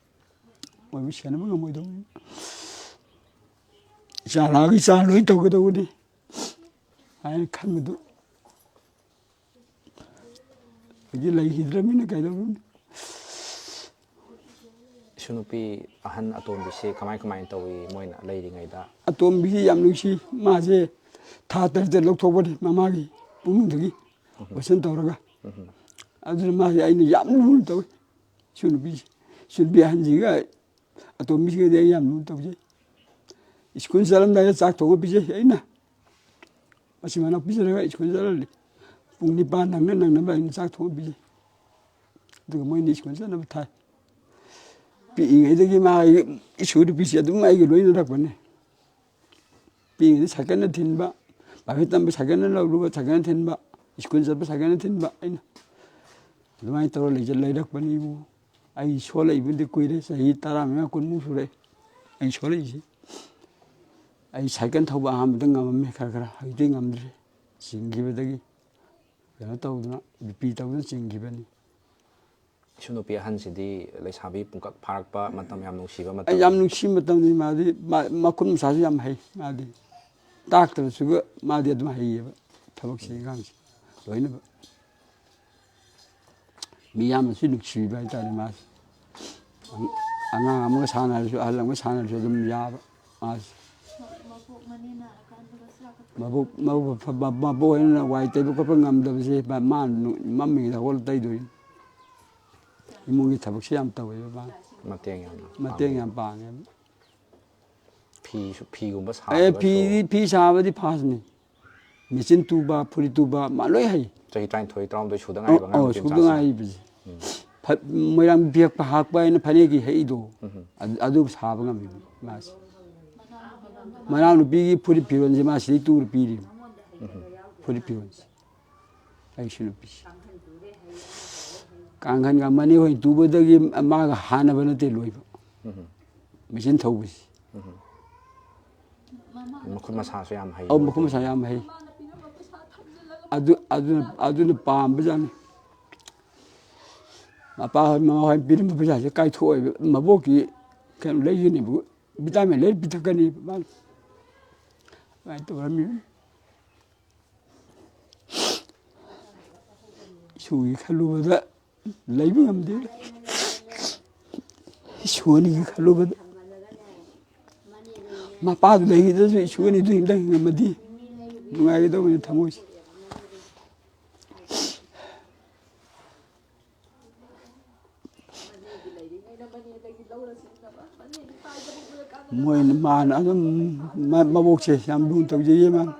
ꯃꯣꯏꯕꯨ ꯁꯦꯟꯅꯕ ꯉꯝꯃꯣꯏꯗꯧꯕꯅꯤ꯫ ꯏꯆꯥ ꯂꯥꯛꯑꯒ ꯏꯆꯥ ꯂꯣꯏ ꯇꯧꯒꯗꯧꯕꯅꯤ ꯍꯥꯏꯅ ꯈꯟꯕꯗꯨ ꯍꯧꯖꯤꯛ ꯂꯩꯈꯤꯗ꯭ꯔꯕꯅꯤꯅ ꯀꯩꯗꯧꯔꯨꯅꯤ? ꯏꯁꯨ ꯅꯨꯄꯤ ꯑꯍꯟ ꯑꯇꯣꯝꯕꯤꯁꯤ ꯀꯃꯥꯏ ꯀꯃꯥꯏꯅ ꯇꯧꯏ ꯃꯣꯏꯅ ꯂꯩꯔꯤꯉꯩꯗ? ꯑꯇꯣꯝꯕꯤꯁꯤ ꯌꯥꯝ ꯅꯨꯡꯁꯤ꯫ ꯃꯥꯁꯦ ꯊꯥ ꯇꯔꯦꯠꯇ ꯂꯧꯊꯣꯛꯄꯅꯤ ꯃꯃꯥꯒꯤ ꯄꯨꯛꯅꯨꯡꯗꯒꯤ ꯑꯣꯄꯔꯦꯁꯟ ꯇꯧꯔꯒ꯫ ꯑꯗꯨꯅ ꯃꯥꯁꯦ ꯑꯩꯅ ꯌꯥꯝ ꯂꯨꯅ ꯇꯧꯏ꯫ ꯏꯁꯨ ꯅꯨꯄꯤꯁꯦ, ꯏꯁꯨ ꯅꯨꯄꯤ ꯑꯍꯟꯁꯤꯒ ꯑꯇꯣꯝꯕꯤꯁꯤꯒꯗꯤ ꯑꯩ ꯌꯥꯝ ꯂꯨꯅ ꯇꯧꯖꯩ꯫ ꯁ꯭ꯀꯨꯜ ꯆꯠꯂꯝꯗꯥꯏꯗ ꯆꯥꯛ ꯊꯣꯡꯉ ꯄꯤꯖꯩ ꯑꯩꯅ꯫ ꯃꯆꯤꯟ ꯃꯅꯥꯎ ꯄꯤꯖꯔꯒ ꯁ꯭ꯀꯨꯜ ꯆꯠꯍꯜꯂꯤ꯫ ꯄꯨꯡ ꯅꯤꯄꯥꯟ ꯅꯪꯅ ꯅꯪꯅꯕ ꯑꯩꯅ ꯆꯥꯛ ꯊꯣꯡꯉ ꯄꯤꯖꯩ꯫ ꯑꯗꯨꯒ ꯃꯣꯏꯅ ꯁ꯭ꯀꯨꯜ ꯆꯠꯅꯕ ꯊꯥꯏ꯫ ꯄꯤꯛꯏꯉꯩꯗꯒꯤ ꯃꯥ ꯑꯩꯒꯤ ꯏꯁꯨ ꯅꯨꯄꯤꯁꯤ ꯑꯗꯨꯝ ꯑꯩꯒ ꯂꯣꯏꯅꯔꯛꯄꯅꯦ꯫ ꯄꯤꯛꯏꯉꯩꯗ ꯁꯥꯏꯀꯜꯅ ꯊꯤꯟꯕ, ꯄ꯭ꯔꯥꯏꯚꯦꯠ ꯇꯝꯕ ꯁꯥꯏꯀꯜꯅ ꯂꯧꯔꯨꯕ, ꯁꯥꯏꯀꯜꯅ ꯊꯤꯟꯕ, ꯁ꯭ꯀꯨꯜ ꯆꯠꯄ ꯁꯥꯏꯀꯜꯅ ꯊꯤꯟꯕ ꯑꯩꯅ꯫ ꯑꯗꯨꯃꯥꯏꯅ ꯇꯧꯔ ꯂꯩꯖ-, ꯂꯩꯔꯛꯄꯅꯤ ꯏꯕꯨꯡꯉꯣ꯫ ꯑꯩ ꯁꯣꯜꯂꯛꯏꯕꯨꯗꯤ ꯀꯨꯏꯔꯦ, ꯆꯍꯤ ꯇꯔꯥꯃꯉꯥ ꯀꯨꯟꯃꯨꯛ ꯁꯨꯔꯦ ꯑꯩ ꯁꯣꯜꯂꯛꯏꯁꯤ꯫ ꯑꯩ ꯁꯥꯏꯀꯜ ꯊꯧꯕ ꯑꯍꯥꯟꯕꯗ ꯉꯝꯃꯝꯃꯦ ꯈꯔ ꯈꯔ, ꯍꯧꯖꯤꯛꯇꯤ ꯉꯝꯗ꯭ꯔꯦ꯫ ꯁꯤꯡꯈꯤꯕꯗꯒꯤ ꯀꯩꯅꯣ ꯇꯧꯗꯅ, ꯕꯤ ꯄꯤ ꯇꯧꯗꯅ ꯁꯤꯡꯈꯤꯕꯅꯤ꯫ ꯏꯁꯨ ꯅꯨꯄꯤ ꯑꯍꯟꯁꯤꯗꯤ ꯂꯩꯁꯥꯕꯤ ꯄꯨꯡꯀꯛ ꯐꯥꯔꯛꯄ ꯃꯇꯝ, ꯌꯥꯝ ꯅꯨꯡꯁꯤꯕ ꯃꯇꯝ꯫ ꯑꯩ ꯌꯥꯝ ꯅꯨꯡꯁꯤ ꯃꯇꯝꯅꯤ꯫ ꯃꯥꯗꯤ ꯃꯥ-, ꯃꯈꯨꯠ ꯃꯁꯥꯁꯨ ꯌꯥꯝ ꯍꯩ꯫ ꯃꯥꯗꯤ ꯇꯥꯛꯇ꯭ꯔꯁꯨꯒ ꯃꯥꯗꯤ ꯑꯗꯨꯝ ꯍꯩꯌꯦꯕ ꯊꯕꯛꯁꯤ ꯏꯟꯈꯥꯡꯁꯤ ꯂꯣꯏꯅꯃꯛ꯫ ꯃꯤꯌꯥꯝꯅꯁꯨ ꯅꯨꯡꯁꯤꯕ ꯍꯥꯏꯇꯥꯔꯦ ꯃꯥꯁꯦ꯫ ꯑꯉꯥꯡ ꯑꯃꯒ ꯁꯥꯟꯅꯔꯁꯨ, ꯑꯍꯜ ꯑꯃꯒ ꯁꯥꯟꯅꯔꯁꯨ ꯑꯗꯨꯝ ꯌꯥꯕ ꯃꯥꯁꯦ꯫ ꯃꯕꯣꯛ, ꯃꯕꯣꯛ ꯐ-, ꯃ-, ꯃꯕꯣꯛ ꯍꯣꯏꯅ ꯋꯥꯏ ꯇꯩꯕ ꯈꯣꯠꯄ ꯉꯝꯗꯕꯁꯦ ꯃꯥ-, ꯃꯥ ꯅꯨ-, ꯃꯝꯃꯤꯉꯩꯗ ꯍꯧꯒꯠꯂ ꯇꯩꯗꯣꯏꯅꯤ꯫ ꯏꯃꯨꯡꯒꯤ ꯊꯕꯛꯁꯦ ꯌꯥꯝ ꯇꯧꯋꯦꯕ ꯃꯥꯅ꯫ ꯃꯇꯦꯡ ꯌꯥꯝꯅ ꯃꯇꯦꯡ ꯄꯥꯡꯕꯤ꯫ ꯌꯥꯝ ꯄꯥꯡꯉꯦꯕ꯫ ꯐꯤꯁꯨ, ꯐꯤꯒꯨꯝꯕ ꯑꯦ, ꯁꯥꯕꯗꯁꯨ꯫ ꯐꯤꯗꯤ, ꯐꯤ ꯁꯥꯕꯗꯤ ꯐꯥꯁꯅꯤ꯫ ꯃꯦꯆꯤꯟ ꯇꯨꯕ, ꯐꯨꯔꯤꯠ ꯇꯨꯕ, ꯃꯥ ꯂꯣꯏ ꯍꯩ꯫ ꯆꯍꯤ ꯇꯔꯥꯅꯤꯊꯣꯏ, ꯇꯔꯥꯍꯨꯝꯗꯣꯏ ꯁꯨꯗ ꯉꯥꯏꯔꯤꯕ ꯑꯉꯥꯡ ꯑꯧ, ꯅꯨꯄꯤ ꯁꯨꯗ ꯃꯆꯥꯁꯦ꯫ ꯉꯥꯏꯔꯤꯕꯁꯦ꯫ ꯐ- ꯃꯣꯏꯔꯥꯡ ꯐꯤ ꯍꯛꯄ ꯍꯥꯏꯅ ꯐꯅꯦꯛꯀꯤ ꯍꯛꯏꯗꯣ, ꯑꯗꯨ ꯑꯗꯨ ꯁꯥꯕ ꯉꯝꯃꯤ ꯃꯥꯁꯦ꯫ ꯃꯅꯥꯎꯅꯨꯄꯤꯒꯤ ꯐꯨꯔꯤꯠ ꯐꯤꯔꯣꯜꯁꯦ ꯃꯥ ꯁꯤꯗꯩ ꯇꯨꯔ ꯄꯤꯔꯤ꯫ ꯐꯨꯔꯤꯠ ꯐꯤꯔꯣꯜꯁꯦ ꯑꯩꯁꯨ ꯅꯨꯄꯤꯁꯦ꯫ ꯀꯥꯡꯈꯟꯒ ꯃꯅꯦ ꯍꯣꯏ ꯇꯨꯕꯗꯒꯤ ꯃꯥꯒ ꯍꯥꯟꯅꯕ ꯅꯠꯇꯦ ꯂꯣꯏꯕ꯫ ꯃꯦꯆꯤꯟ ꯊꯧꯕꯁꯤ꯫ ꯃꯈꯨꯠ ꯃꯁꯥꯁꯨ ꯌꯥꯝ ꯍꯩ꯫ ꯑꯧ, ꯃꯈꯨꯠ ꯃꯁꯥ ꯌꯥꯝ ꯍꯩ꯫ ꯑꯗꯨ ꯑꯗꯨꯅ ꯑꯗꯨꯅ ꯄꯥꯝꯕꯖꯥꯠꯅꯤ꯫ ꯃꯄꯥ ꯍꯣꯏ ꯃꯃꯥ ꯍꯣꯏ ꯄꯤꯔꯝꯕ ꯄꯩꯁꯥꯁꯦ ꯀꯥꯏꯊꯣꯛꯑꯣꯏꯕ, ꯃꯕꯣꯛꯀꯤ ꯀꯩꯅꯣ ꯂꯩꯒꯅꯦꯕ, ꯚꯤꯇꯥꯃꯤꯟ ꯂꯩꯔ ꯄꯤꯊꯛꯀꯅꯦꯕ ꯃꯥꯅ꯫ ꯑꯗꯨꯃꯥꯏꯅ ꯇꯧꯔꯝꯃꯤ꯫ ꯏꯁꯨꯒꯤ ꯈꯜꯂꯨꯕꯗ ꯂꯩꯕ ꯉꯝꯗꯦ꯫ ꯏꯁꯨ ꯑꯅꯤꯒꯤ ꯈꯜꯂꯨꯕꯗ ꯃꯄꯥꯗꯨ ꯂꯩꯈꯤꯗ꯭ꯔꯁꯨ ꯏꯁꯨ ꯑꯅꯤꯗꯨ ꯑꯝꯇ ꯍꯤꯡꯉꯝꯃꯗꯤ ꯅꯨꯡꯉꯥꯏꯒꯗꯧꯕꯅꯤ ꯊꯃꯣꯏꯁꯦ꯫ ꯃꯣꯏꯅ ꯃꯥꯅ ꯑꯗꯨꯝ ꯃ- ꯃꯕꯣꯛꯁꯦ ꯌꯥꯝ ꯂꯨꯅ ꯇꯧꯖꯩꯌꯦ ꯃꯥꯅ꯫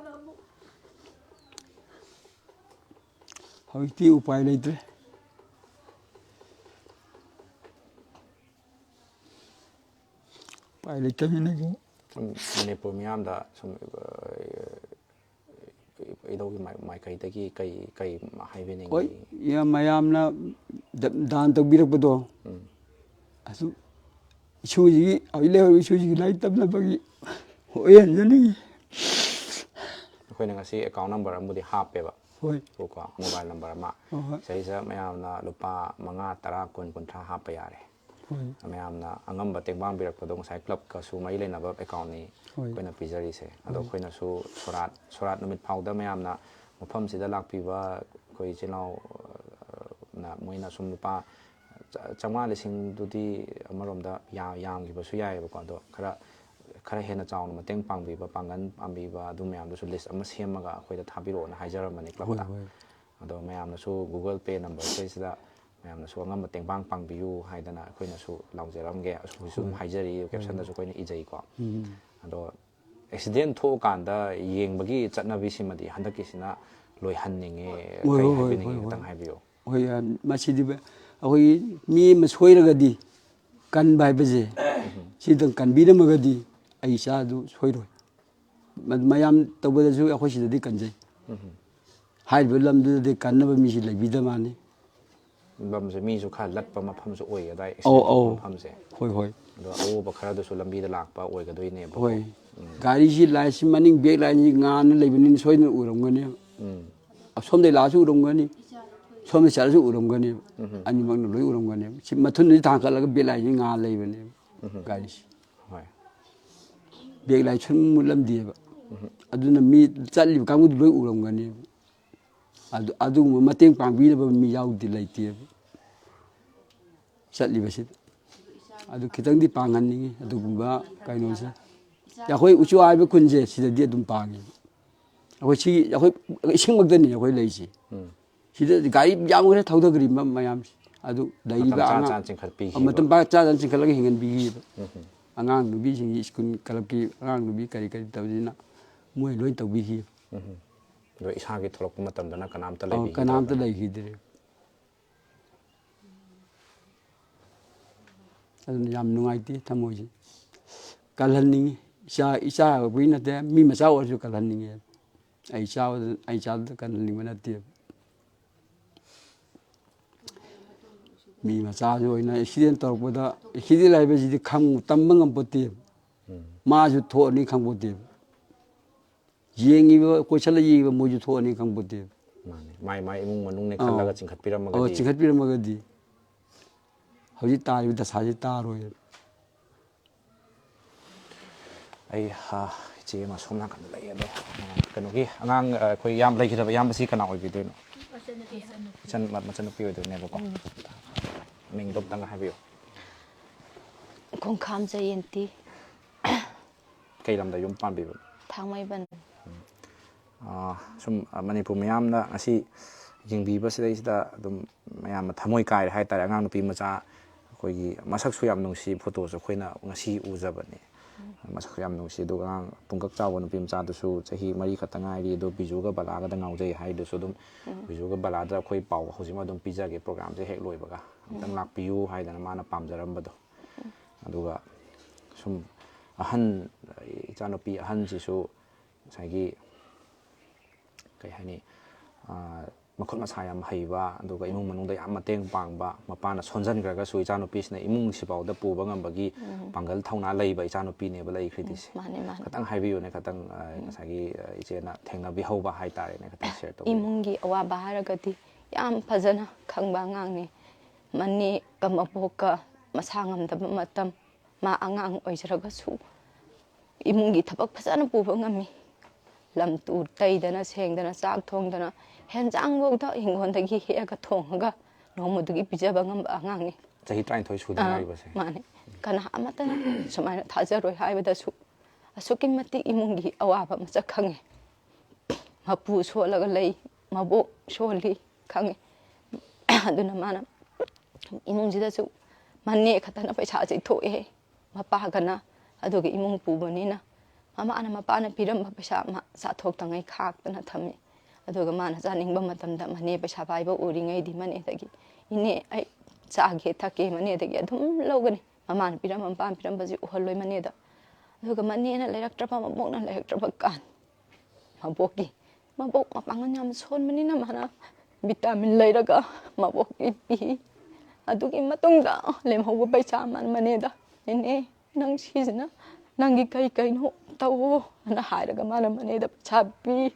ꯍꯧꯖꯤꯛꯇꯤ ꯎꯄꯥꯏ ꯂꯩꯇ꯭ꯔꯦ꯫ ꯎꯄꯥꯏ ꯂꯩꯇꯕꯅꯤꯅ ꯁꯨꯝ ꯃꯅꯤꯄꯨꯔ ꯃꯤꯌꯥꯝꯗ ꯁꯨꯝ ꯏꯙꯧꯒꯤ ꯃꯥꯏꯀꯩꯗꯒꯤ ꯀꯩ ꯀꯩ ꯍꯥꯏꯕꯤꯅꯤꯡꯉꯤ? ꯍꯣꯏ, ꯌꯥꯝ ꯃꯌꯥꯝꯅ ꯗ- ꯗꯥꯟ ꯇꯧꯕꯤꯔꯛꯄꯗꯣ, ꯑꯗꯨ ꯏꯁꯨꯁꯤꯒꯤ, ꯍꯧꯖꯤꯛ ꯂꯩꯍꯧꯔꯤꯕ ꯏꯁꯨꯁꯤꯒꯤ ꯂꯥꯏꯔꯤꯛ ꯇꯝꯅꯕꯒꯤ ꯍꯣꯠꯅꯖꯅꯤꯡꯉꯤ꯫ ꯑꯩꯈꯣꯏꯅ ꯉꯁꯤ ꯑꯦꯀꯥꯎꯟ ꯅꯝꯕꯔ ꯑꯃꯕꯨꯗꯤ ꯍꯥꯞꯄꯦꯕ꯫ ꯍꯣꯏ꯫ ꯀꯣ ꯃꯣꯕꯥꯏꯜ ꯅꯝꯕꯔ ꯑꯃ꯫ ꯍꯣꯏ, ꯍꯣꯏ꯫ ꯁꯤꯗꯩꯁꯤꯗ ꯃꯌꯥꯝꯅ ꯂꯨꯄꯥ ꯃꯉꯥ, ꯇꯔꯥ, ꯀꯨꯟ, ꯀꯨꯟꯊ꯭ꯔꯥ ꯍꯥꯞꯄ ꯌꯥꯔꯦ꯫ ꯍꯣꯏ꯫ ꯃꯌꯥꯝꯅ ꯑꯉꯝꯕ ꯇꯦꯡꯕꯥꯡ ꯄꯤꯔꯛꯄꯗꯣ ꯉꯁꯥꯏ ꯀ꯭ꯂꯕꯀꯁꯨ ꯃꯔꯤ ꯂꯩꯅꯕ ꯑꯦꯀꯥꯎꯟꯅꯤ ꯍꯣꯏ꯫ ꯑꯩꯈꯣꯏꯅ ꯄꯤꯖꯔꯤꯁꯦ꯫ ꯑꯗꯣ ꯍꯣꯏ꯫ ꯑꯩꯈꯣꯏꯅꯁꯨ ꯁꯣꯔꯥꯠ ꯁꯣꯔꯥꯠ ꯅꯨꯃꯤꯠ ꯐꯥꯎꯗ ꯃꯌꯥꯝꯅ ꯃꯐꯝꯁꯤꯗ ꯂꯥꯛꯄꯤꯕ ꯑꯩꯈꯣꯏ ꯏꯆꯤꯜ ꯏꯅꯥꯎ, ꯑ, ꯅ ꯃꯣꯏꯅ ꯁꯨꯝ ꯂꯨꯄꯥ ꯆ- ꯆꯥꯝꯃꯉꯥ ꯂꯤꯁꯤꯡꯗꯨꯗꯤ ꯑꯃꯔꯣꯝꯗ ꯌꯥ- ꯌꯥꯝꯈꯤꯕꯁꯨ ꯌꯥꯏꯑꯕꯀꯣ꯫ ꯑꯗꯣ ꯈꯔ ꯈꯔ ꯍꯦꯟꯅ ꯆꯥꯎꯅ ꯃꯇꯦꯡ ꯄꯥꯡꯕꯤꯕ, ꯄꯥꯡꯒꯜ ꯄꯥꯝꯕꯤꯕ ꯑꯗꯨ ꯃꯌꯥꯝꯗꯨꯁꯨ ꯂꯤꯁ ꯑꯃ ꯁꯦꯝꯃꯒ ꯑꯩꯈꯣꯏꯗ ꯊꯥꯕꯤꯔꯛꯑꯣꯅ ꯍꯥꯏꯖꯔꯝꯕꯅꯤ ꯍꯣꯏ, ꯀ꯭ꯂꯕꯇ꯫ ꯍꯣꯏ꯫ ꯑꯗꯣ ꯃꯌꯥꯝꯅꯁꯨ Google Pay ꯅꯝꯕꯔꯁꯤꯗꯩꯁꯤꯗ ꯃꯌꯥꯝꯅꯁꯨ ꯑꯉꯝꯕ ꯇꯦꯡꯕꯥꯡ ꯄꯥꯡꯕꯤꯌꯨ ꯍꯥꯏꯗꯅ ꯑꯩꯈꯣꯏꯅꯁꯨ ꯂꯥꯎꯖꯔꯝꯒꯦ꯫ ꯑꯁꯨꯝꯁꯨ ꯑꯗꯨꯝ ꯍꯣꯏ꯫ ꯍꯥꯏꯖꯔꯤ, ꯍꯣꯏ꯫ ꯀꯦꯞꯁꯟꯗꯁꯨ ꯑꯩꯈꯣꯏꯅ ꯏꯖꯩꯀꯣ꯫ ꯎꯝ꯫ ꯑꯗꯣ ꯑꯦꯛꯁꯤꯗꯦꯟ ꯊꯣꯛꯑꯀꯥꯟꯗ ꯌꯦꯡꯕꯒꯤ ꯆꯠꯅꯕꯤꯁꯤꯃꯗꯤ ꯍꯟꯗꯛꯀꯤꯁꯤꯅ ꯂꯣꯏꯍꯟꯅꯤꯡꯉꯦ꯫ ꯍꯣꯏ, ꯀꯩ ꯍꯣꯏ, ꯍꯣꯏ, ꯍꯥꯏꯕꯤꯅꯤꯡꯉꯤ ꯍꯣꯏ, ꯈꯤꯇꯪ ꯍꯣꯏ꯫ ꯍꯥꯏꯕꯤꯌꯨ꯫ ꯍꯣꯏ, ꯌꯥꯝ-, ꯃꯁꯤꯗꯤ ꯕ-, ꯑꯩꯈꯣꯏꯒꯤ ꯃꯤ ꯑꯃ ꯁꯣꯏꯔꯒꯗꯤ ꯀꯟꯕ ꯍꯥꯏꯕꯁꯦ, ꯁꯤꯗꯪ ꯀꯟꯕꯤꯔꯝꯃꯒꯗꯤ ꯑꯩ ꯏꯆꯥꯗꯨ ꯁꯣꯏꯔꯣꯏ꯫ ꯃ-, ꯃꯌꯥꯝ ꯇꯧꯕꯗꯁꯨ ꯑꯩꯈꯣꯏ ꯁꯤꯗꯗꯤ ꯀꯟꯖꯩ꯫ ꯍꯥꯏꯔꯤꯕ ꯂꯝꯗꯨꯗꯗꯤ ꯀꯟꯅꯕ ꯃꯤꯁꯤ ꯂꯩꯕꯤꯗ ꯃꯥꯅꯤ꯫ ꯂꯝꯁꯦ ꯃꯤꯁꯨ ꯈꯔ ꯂꯠꯄ ꯃꯐꯝꯁꯨ ꯑꯣꯏ ꯑꯗꯥꯏ ꯑꯧ, ꯑꯧ꯫ ꯃꯐꯝꯁꯦ꯫ ꯍꯣꯏ, ꯍꯣꯏ꯫ ꯑꯗꯣ ꯑꯋꯣꯕ ꯈꯔꯗꯁꯨ ꯂꯝꯕꯤꯗ ꯂꯥꯛꯄ ꯑꯣꯏꯒꯗꯣꯏꯅꯦꯕ꯫ ꯍꯣꯏ꯫ ꯒꯥꯔꯤꯁꯤ ꯂꯥꯏꯠꯁꯤ ꯃꯅꯤꯡ ꯕꯦꯛ ꯂꯥꯏꯠꯁꯤ ꯉꯥꯟꯅ ꯂꯩꯕꯅꯤꯅ ꯁꯣꯏꯗꯅ ꯎꯔꯝꯒꯅꯤ꯫ ꯑꯁꯣꯝꯗꯩ ꯂꯥꯛꯑꯁꯨ ꯎꯔꯝꯒꯅꯤ, ꯁꯣꯝꯗ ꯆꯠꯂꯁꯨ ꯎꯔꯝꯒꯅꯤ꯫ ꯑꯅꯤꯃꯛꯅ ꯂꯣꯏ ꯎꯔꯝꯒꯅꯦꯕ꯫ ꯁꯤ ꯃꯊꯨꯟꯗꯤ ꯊꯥꯡꯒꯠꯂꯒ ꯕꯦꯛ ꯂꯥꯏꯠꯁꯤ ꯉꯥꯟ ꯂꯩꯕꯅꯦꯕ ꯒꯥꯔꯤꯁꯤ꯫ ꯍꯣꯏ꯫ ꯕꯦꯛ ꯂꯥꯏꯠ ꯁꯨꯝ ꯃꯨꯠꯂꯝꯗꯦꯕ꯫ ꯑꯗꯨꯅ ꯃꯤ ꯆꯠꯂꯤꯕ ꯀꯥꯡꯕꯨꯗꯨ ꯂꯣꯏ ꯎꯔꯝꯒꯅꯦꯕ꯫ ꯑꯗꯨ, ꯑꯗꯨꯒꯨꯝꯕ ꯃꯇꯦꯡ ꯄꯥꯡꯕꯤꯅꯕ ꯃꯤ ꯌꯥꯎꯗꯤ ꯂꯩꯇꯦꯕ ꯆꯠꯂꯤꯕꯁꯤꯗ꯫ ꯑꯗꯨ ꯈꯤꯇꯪꯗꯤ ꯄꯥꯡꯍꯟꯅꯤꯡꯉꯤ ꯑꯗꯨꯒꯨꯝꯕ ꯀꯩꯅꯣꯁꯦ꯫ ꯑꯩꯈꯣꯏ ꯎꯆꯨ ꯍꯥꯏꯕ ꯈꯨꯟꯁꯦ ꯁꯤꯗꯗꯤ ꯑꯗꯨꯝ ꯄꯥꯡꯉꯦꯕ꯫ ꯑꯩꯈꯣꯏ ꯁꯤ, ꯑꯩꯈꯣꯏ ꯏꯁꯤꯡꯃꯛꯇꯅꯤ ꯑꯩꯈꯣꯏ ꯂꯩꯁꯦ꯫ ꯁꯤꯗ ꯒꯥꯔꯤ ꯌꯥꯝꯈ꯭ꯔꯦ ꯊꯧꯗꯈ꯭ꯔꯤꯕ ꯃꯌꯥꯝꯁꯦ꯫ ꯑꯗꯨ ꯂꯩꯔꯤꯕ ꯃꯇꯝ ꯆꯥ ꯑꯉꯥꯡ ꯆꯥꯅ ꯆꯤꯡꯈꯠꯄꯤꯈꯤꯕ꯫ ꯃꯇꯝ ꯄꯥ-, ꯆꯥ ꯆꯥꯅ ꯆꯤꯡꯈꯠꯂꯒ ꯍꯤꯡꯍꯟꯕꯤꯈꯤꯕ꯫ ꯑꯉꯥꯡ ꯅꯨꯄꯤꯁꯤꯡꯒꯤ ꯁ꯭ꯀꯨꯜ ꯀ꯭ꯂꯕꯀꯤ ꯑꯉꯥꯡ ꯅꯨꯄꯤ ꯀꯔꯤ ꯀꯔꯤ ꯇꯧꯗꯅ ꯃꯣꯏ ꯂꯣꯏ ꯇꯧꯕꯤꯈꯤꯕ꯫ ꯑꯗꯣ ꯏꯁꯥꯒꯤ ꯊꯣꯛꯂꯛꯄ ꯃꯇꯝꯗꯅ ꯀꯅꯥꯝꯇ ꯑꯧ, ꯂꯩꯕꯤꯈꯤꯗꯕ꯫ ꯀꯅꯥꯝꯇ ꯂꯩꯈꯤꯗ꯭ꯔꯦ꯫ ꯑꯗꯨꯅ ꯌꯥꯝ ꯅꯨꯡꯉꯥꯏꯇꯦ ꯊꯃꯣꯏꯁꯦ꯫ ꯀꯜꯍꯟꯅꯤꯡꯉꯤ꯫ ꯏꯆꯥ, ꯏꯆꯥ ꯑꯣꯏꯕꯒꯤ ꯅꯠꯇꯦ, ꯃꯤ ꯃꯆꯥ ꯑꯣꯏꯔꯁꯨ ꯀꯜꯍꯟꯅꯤꯡꯉꯦ꯫ ꯑꯩ ꯏꯆꯥ, ꯑꯩ ꯏꯆꯥꯗꯨꯗ ꯀꯜꯍꯟꯅꯤꯡꯕ ꯅꯠꯇꯦꯕ꯫ ꯃꯤ ꯃꯆꯥꯁꯨ ꯑꯣꯏꯅ ꯑꯦꯛꯁꯤꯗꯦꯟ ꯇꯧꯔꯛꯄꯗ, ꯑꯦꯛꯁꯤꯗꯦꯟ ꯍꯥꯏꯕꯁꯤꯗꯤ ꯈꯪ-, ꯇꯝꯕ ꯉꯝꯄꯣꯠꯇꯦꯕ꯫ ꯃꯥꯁꯨ ꯊꯣꯛꯑꯅꯤ ꯈꯪꯄꯣꯠꯇꯦꯕ꯫ ꯌꯦꯡꯉꯤꯕ, ꯀꯣꯏꯁꯜꯂ ꯌꯦꯡꯉꯤꯕ ꯃꯣꯏꯁꯨ ꯊꯣꯛꯑꯅꯤ ꯈꯪꯄꯣꯠꯇꯦꯕ꯫ ꯃꯥꯅꯦ꯫ ꯃꯥꯏ ꯃꯥꯏ ꯏꯃꯨꯡ ꯃꯅꯨꯡꯅꯦ ꯑꯧ꯫ ꯈꯜꯂꯒ ꯑꯧ, ꯆꯤꯡꯈꯠꯄꯤꯔꯝꯃꯒꯗꯤ꯫ ꯆꯤꯡꯈꯠꯄꯤꯔꯝꯃꯒꯗꯤ ꯍꯧꯖꯤꯛ ꯇꯥꯔꯤꯕ ꯗꯁꯥꯁꯤ ꯇꯥꯔꯣꯏꯕ꯫ ꯑꯩ, ꯑ, ꯏꯆꯦ ꯑꯃ ꯁꯣꯝ ꯅꯥꯀꯟꯗ ꯂꯩ꯫ ꯑꯗꯣ, ꯑ, ꯀꯩꯅꯣꯒꯤ ꯑꯉꯥꯡ, ꯑ, ꯑꯩꯈꯣꯏ ꯌꯥꯝ ꯂꯩꯈꯤꯗꯕ ꯏꯌꯥꯝꯕꯁꯤ ꯀꯅꯥ ꯑꯣꯏꯕꯤꯗꯣꯏꯅꯣ? ꯏꯆꯟ, ꯃ-, ꯃꯆꯟꯅꯨꯄꯤ ꯑꯣꯏꯗꯣꯏꯅꯦꯕꯀꯣ꯫ ꯃꯤꯡꯗꯣ ꯑꯝꯇꯪ ꯍꯥꯏꯕꯤꯌꯨ꯫ ꯈꯣꯡꯈꯥꯝ ꯖꯌꯦꯟꯇꯤ꯫ ꯀꯩ ꯂꯝꯗ ꯌꯨꯝ ꯄꯥꯟꯕꯤꯕ? ꯊꯥꯡꯃꯩꯕꯟ꯫ ꯑ, ꯁꯨꯝ, ꯑ, ꯃꯅꯤꯄꯨꯔ ꯃꯤꯌꯥꯝꯅ ꯉꯁꯤ ꯌꯦꯡꯕꯤꯕꯁꯤꯗꯩꯁꯤꯗ ꯑꯗꯨꯝ ꯃꯌꯥꯝꯅ ꯊꯃꯣꯏ ꯀꯥꯏꯔꯦ ꯍꯥꯏꯇꯥꯔꯦ꯫ ꯑꯉꯥꯡ ꯅꯨꯄꯤ ꯃꯆꯥ ꯑꯩꯈꯣꯏꯒꯤ ꯃꯁꯛꯁꯨ ꯌꯥꯝ ꯅꯨꯡꯁꯤ, ꯐꯣꯇꯣꯁꯨ ꯑꯩꯈꯣꯏꯅ ꯉꯁꯤ ꯎꯖꯕꯅꯤ꯫ ꯃꯁꯛꯁꯨ ꯌꯥꯝ ꯅꯨꯡꯁꯤ꯫ ꯑꯗꯨꯒ ꯑꯉꯥꯡ ꯄꯨꯡꯀꯛ ꯆꯥꯎꯕ ꯅꯨꯄꯤ ꯃꯆꯥꯗꯨꯁꯨ ꯆꯍꯤ ꯃꯔꯤ ꯈꯛꯇ ꯉꯥꯏꯔꯤ, ꯑꯗꯣ ꯕꯤꯖꯨꯒ ꯕꯂꯥꯒꯗ ꯉꯥꯎꯖꯩ ꯍꯥꯏꯗꯨꯁꯨ ꯑꯗꯨꯝ, ꯕꯤꯖꯨꯒ ꯕꯂꯥꯗ ꯑꯩꯈꯣꯏ ꯄꯥꯎ ꯍꯧꯖꯤꯛꯃꯛ ꯑꯗꯨꯝ ꯄꯤꯖꯒꯦ, ꯄ꯭ꯔꯣꯒ꯭ꯔꯥꯝꯁꯦ ꯍꯦꯛ ꯂꯣꯏꯕꯒ ꯑꯝꯇꯪ ꯂꯥꯛꯄꯤꯌꯨ ꯍꯥꯏꯗꯅ ꯃꯥꯅ ꯄꯥꯝꯖꯔꯝꯕꯗꯣ꯫ ꯑꯗꯨꯒ ꯁꯨꯝ ꯑꯍꯟ, ꯏꯆꯥꯅꯨꯄꯤ ꯑꯍꯟꯁꯤꯁꯨ ꯉꯁꯥꯏꯒꯤ ꯀꯩ ꯍꯥꯏꯅꯤ, ꯃꯈꯨꯠ ꯃꯁꯥ ꯌꯥꯝ ꯍꯩꯕ, ꯑꯗꯨꯒ ꯏꯃꯨꯡ ꯃꯅꯨꯡꯗ ꯌꯥꯝ ꯃꯇꯦꯡ ꯄꯥꯡꯕ, ꯃꯄꯥꯅ ꯁꯣꯟꯖꯟꯈ꯭ꯔꯒꯁꯨ ꯏꯆꯥꯅꯨꯄꯤꯁꯤꯅ ꯏꯃꯨꯡꯁꯤꯐꯥꯎꯗ ꯄꯨꯕ ꯉꯝꯕꯒꯤ ꯄꯥꯡꯒꯜ ꯊꯧꯅꯥ ꯂꯩꯕ ꯏꯆꯥꯅꯨꯄꯤꯅꯦꯕ ꯂꯩꯈ꯭ꯔꯤꯗꯤꯁꯦ꯫ ꯃꯥꯅꯦ ꯃꯥꯅꯦ꯫ ꯈꯤꯇꯪ ꯍꯥꯏꯕꯤꯌꯨꯅꯦ, ꯈꯤꯇꯪ ꯉꯁꯥꯏꯒꯤ ꯏꯆꯦꯅ ꯊꯦꯡꯅꯕꯤꯍꯧꯕ ꯍꯥꯏꯇꯥꯔꯦꯅꯦ, ꯈꯤꯇꯪ ꯁꯤꯌꯔ ꯇꯧꯕꯤꯌꯨ꯫ ꯏꯃꯨꯡꯒꯤ ꯑꯋꯥꯕ ꯍꯥꯏꯔꯒꯗꯤ ꯌꯥꯝ ꯐꯖꯅ ꯈꯪꯕ ꯑꯉꯥꯡꯅꯤ꯫ ꯃꯅꯦꯒ ꯃꯕꯣꯛꯀ ꯃꯁꯥ ꯉꯝꯗꯕ ꯃꯇꯝ, ꯃꯥ ꯑꯉꯥꯡ ꯑꯣꯏꯖꯔꯒꯁꯨ ꯏꯃꯨꯡꯒꯤ ꯊꯕꯛ ꯐꯖꯅ ꯄꯨꯕ ꯉꯝꯃꯤ꯫ ꯂꯝ ꯇꯨ ꯇꯩꯗꯅ ꯁꯦꯡꯗꯅ ꯆꯥꯛ ꯊꯣꯡꯗꯅ ꯍꯦꯟꯖꯥꯡꯐꯥꯎꯗ ꯍꯤꯡꯒꯣꯜꯗꯒꯤ ꯍꯦꯛꯑꯒ ꯊꯣꯡꯉꯒ ꯅꯣꯡꯃꯗꯨꯒꯤ ꯄꯤꯖꯕ ꯉꯝꯕ ꯑꯉꯥꯡꯅꯤ꯫ ꯆꯍꯤ ꯇꯔꯥꯅꯤꯊꯣꯏ ꯁꯨꯗ ꯉꯥꯏꯔꯤꯕꯁꯦ꯫ ꯃꯥꯅꯦ꯫ ꯀꯅꯥ ꯑꯃꯠꯇꯅ ꯁꯨꯃꯥꯏꯅ ꯊꯥꯖꯔꯣꯏ ꯍꯥꯏꯕꯗꯁꯨ ꯑꯁꯨꯛꯀꯤ ꯃꯇꯤꯛ ꯏꯃꯨꯡꯒꯤ ꯑꯋꯥꯕ ꯃꯁꯛ ꯈꯪꯉꯦ꯫ ꯃꯄꯨ ꯁꯣꯜꯂꯒ ꯂꯩ, ꯃꯕꯣꯛ ꯁꯣꯜꯂꯤ ꯈꯪꯉꯦ꯫ ꯑꯗꯨꯅ ꯃꯥꯅ ꯏꯃꯨꯡꯁꯤꯗꯁꯨ ꯃꯅꯦ ꯈꯛꯇꯅ ꯄꯩꯁꯥꯁꯦ ꯊꯣꯛꯑꯦ, ꯃꯄꯥꯒꯅ꯫ ꯑꯗꯨꯒ ꯏꯃꯨꯡ ꯄꯨꯕꯅꯤꯅ ꯃꯃꯥꯅ ꯃꯄꯥꯅ ꯄꯤꯔꯝꯕ ꯄꯩꯁꯥ ꯑꯃ ꯆꯥꯊꯣꯛꯇꯉꯩ ꯈꯥꯛꯇꯅ ꯊꯝꯃꯤ꯫ ꯑꯗꯨꯒ ꯃꯥꯅ ꯆꯥꯅꯤꯡꯕ ꯃꯇꯝꯗ ꯃꯅꯦ ꯄꯩꯁꯥ ꯄꯥꯏꯕ ꯎꯔꯤꯉꯩꯗꯤ ꯃꯅꯦꯗꯒꯤ, "ꯏꯅꯦ, ꯑꯩ ꯆꯥꯒꯦ ꯊꯛꯀꯦ", ꯃꯅꯦꯗꯒꯤ ꯑꯗꯨꯝ ꯂꯧꯒꯅꯤ꯫ ꯃꯃꯥꯅ ꯄꯤꯔꯝꯕ, ꯃꯄꯥꯅ ꯄꯤꯔꯝꯕꯁꯤ ꯎꯍꯜꯂꯣꯏ ꯃꯅꯦꯗ꯫ ꯑꯗꯨꯒ ꯃꯅꯦꯅ ꯂꯩꯔꯛꯇ꯭ꯔꯕ, ꯃꯕꯣꯛꯅ ꯂꯩꯔꯛꯇ꯭ꯔꯕ ꯀꯥꯟ, ꯃꯕꯣꯛꯀꯤ, ꯃꯕꯣꯛ ꯃꯄꯥꯡꯒꯜ ꯌꯥꯝ ꯁꯣꯟꯕꯅꯤꯅ ꯃꯥꯅ ꯚꯤꯇꯥꯃꯤꯟ ꯂꯩꯔꯒ ꯃꯕꯣꯛꯀꯤ ꯄꯤ꯫ ꯑꯗꯨꯒꯤ ꯃꯇꯨꯡꯗ ꯂꯦꯝꯍꯧꯕ ꯄꯩꯁꯥ ꯃꯥꯅ ꯃꯅꯦꯗ, "ꯏꯅꯦ, ꯅꯪ ꯁꯤꯁꯤꯅ ꯅꯪꯒꯤ ꯀꯩ ꯀꯩꯅꯣ ꯇꯧꯋꯣ" ꯑꯅ ꯍꯥꯏꯔꯒ ꯃꯥꯅ ꯃꯅꯦꯗ ꯄꯩꯁꯥ ꯄꯤ꯫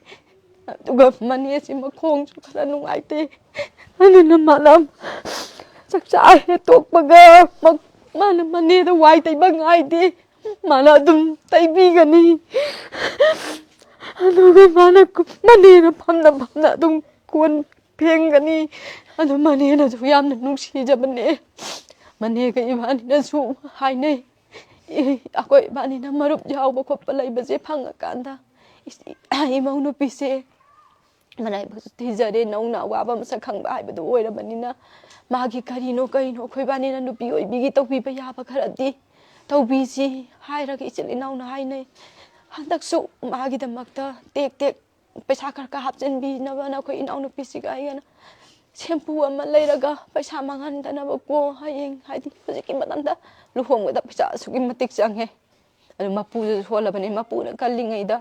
ꯑꯗꯨꯒ ꯃꯅꯦꯁꯤ ꯃꯈꯣꯡꯁꯨ ꯈꯔ ꯅꯨꯡꯉꯥꯏꯇꯦ, ꯑꯗꯨꯅ ꯃꯥꯅ ꯆꯥꯛꯆꯥ ꯍꯦꯛ ꯇꯣꯛꯄꯒ ꯃ-, ꯃꯥꯅ ꯃꯅꯦꯗ ꯋꯥꯏ ꯇꯩꯕ ꯉꯥꯏꯗꯦ꯫ ꯃꯥꯅ ꯑꯗꯨꯝ ꯇꯩꯕꯤꯒꯅꯤ꯫ ꯑꯗꯨꯒ ꯃꯥꯅ ꯀꯨ-, ꯃꯅꯦꯅ ꯐꯝꯅ ꯐꯝꯅ ꯑꯗꯨꯝ ꯀꯣꯟ ꯐꯦꯡꯒꯅꯤ꯫ ꯑꯗꯨ ꯃꯅꯦꯅꯁꯨ ꯌꯥꯝꯅ ꯅꯨꯡꯁꯤꯖꯕꯅꯦ꯫ ꯃꯅꯦꯒ ꯏꯕꯥꯅꯤꯅꯁꯨ ꯍꯥꯏꯅꯩ, "ꯏ-, ꯑꯩꯈꯣꯏ ꯏꯕꯥꯅꯤꯅ ꯃꯔꯨꯞ ꯌꯥꯎꯕ ꯈꯣꯠꯄ ꯂꯩꯕꯁꯦ ꯐꯪꯉꯀꯥꯟꯗ ꯏꯁ-, ꯏꯃꯧ ꯅꯨꯄꯤꯁꯦ ꯃꯔꯥꯏꯕꯛꯁꯨ ꯊꯤꯖꯔꯦ, ꯅꯧꯅ ꯑꯋꯥꯕ ꯃꯁꯛ ꯈꯪꯕ ꯍꯥꯏꯕꯗꯨ ꯑꯣꯏꯔꯕꯅꯤꯅ ꯃꯥꯒꯤ ꯀꯔꯤꯅꯣ ꯀꯔꯤꯅꯣ ꯑꯩꯈꯣꯏ ꯏꯕꯥꯅꯤꯅ ꯅꯨꯄꯤ ꯑꯣꯏꯕꯤꯒꯤ ꯇꯧꯕꯤꯕ ꯌꯥꯕ ꯈꯔꯗꯤ ꯇꯧꯕꯤꯁꯤ ꯍꯥꯏꯔꯒ ꯏꯆꯤꯜ ꯏꯅꯥꯎꯅ ꯍꯥꯏꯅꯩ꯫ ꯍꯟꯗꯛꯁꯨ ꯃꯥꯒꯤꯗꯃꯛꯇ ꯇꯦꯛ ꯇꯦꯛ ꯄꯩꯁꯥ ꯈꯔ ꯈꯔ ꯍꯥꯞꯆꯤꯟꯕꯤꯅꯕꯅ ꯑꯩꯈꯣꯏ ꯏꯅꯥꯎꯅꯨꯄꯤꯁꯤꯒ ꯑꯩꯒꯅ ꯁꯦꯝꯄꯨ ꯑꯃ ꯂꯩꯔꯒ ꯄꯩꯁꯥ ꯃꯥꯡꯍꯟꯗꯅꯕꯀꯣ, ꯍꯌꯦꯡ ꯍꯥꯏꯗꯤ ꯍꯧꯖꯤꯛꯀꯤ ꯃꯇꯝꯗ ꯂꯨꯍꯣꯡꯕꯗ ꯄꯩꯁꯥ ꯑꯁꯨꯛꯀꯤ ꯃꯇꯤꯛ ꯆꯪꯉꯦ꯫ ꯑꯗꯨ ꯃꯄꯨꯗꯨꯁꯨ ꯁꯣꯜꯂꯕꯅꯤ꯫ ꯃꯄꯨꯅ ꯀꯜꯂꯤꯉꯩꯗ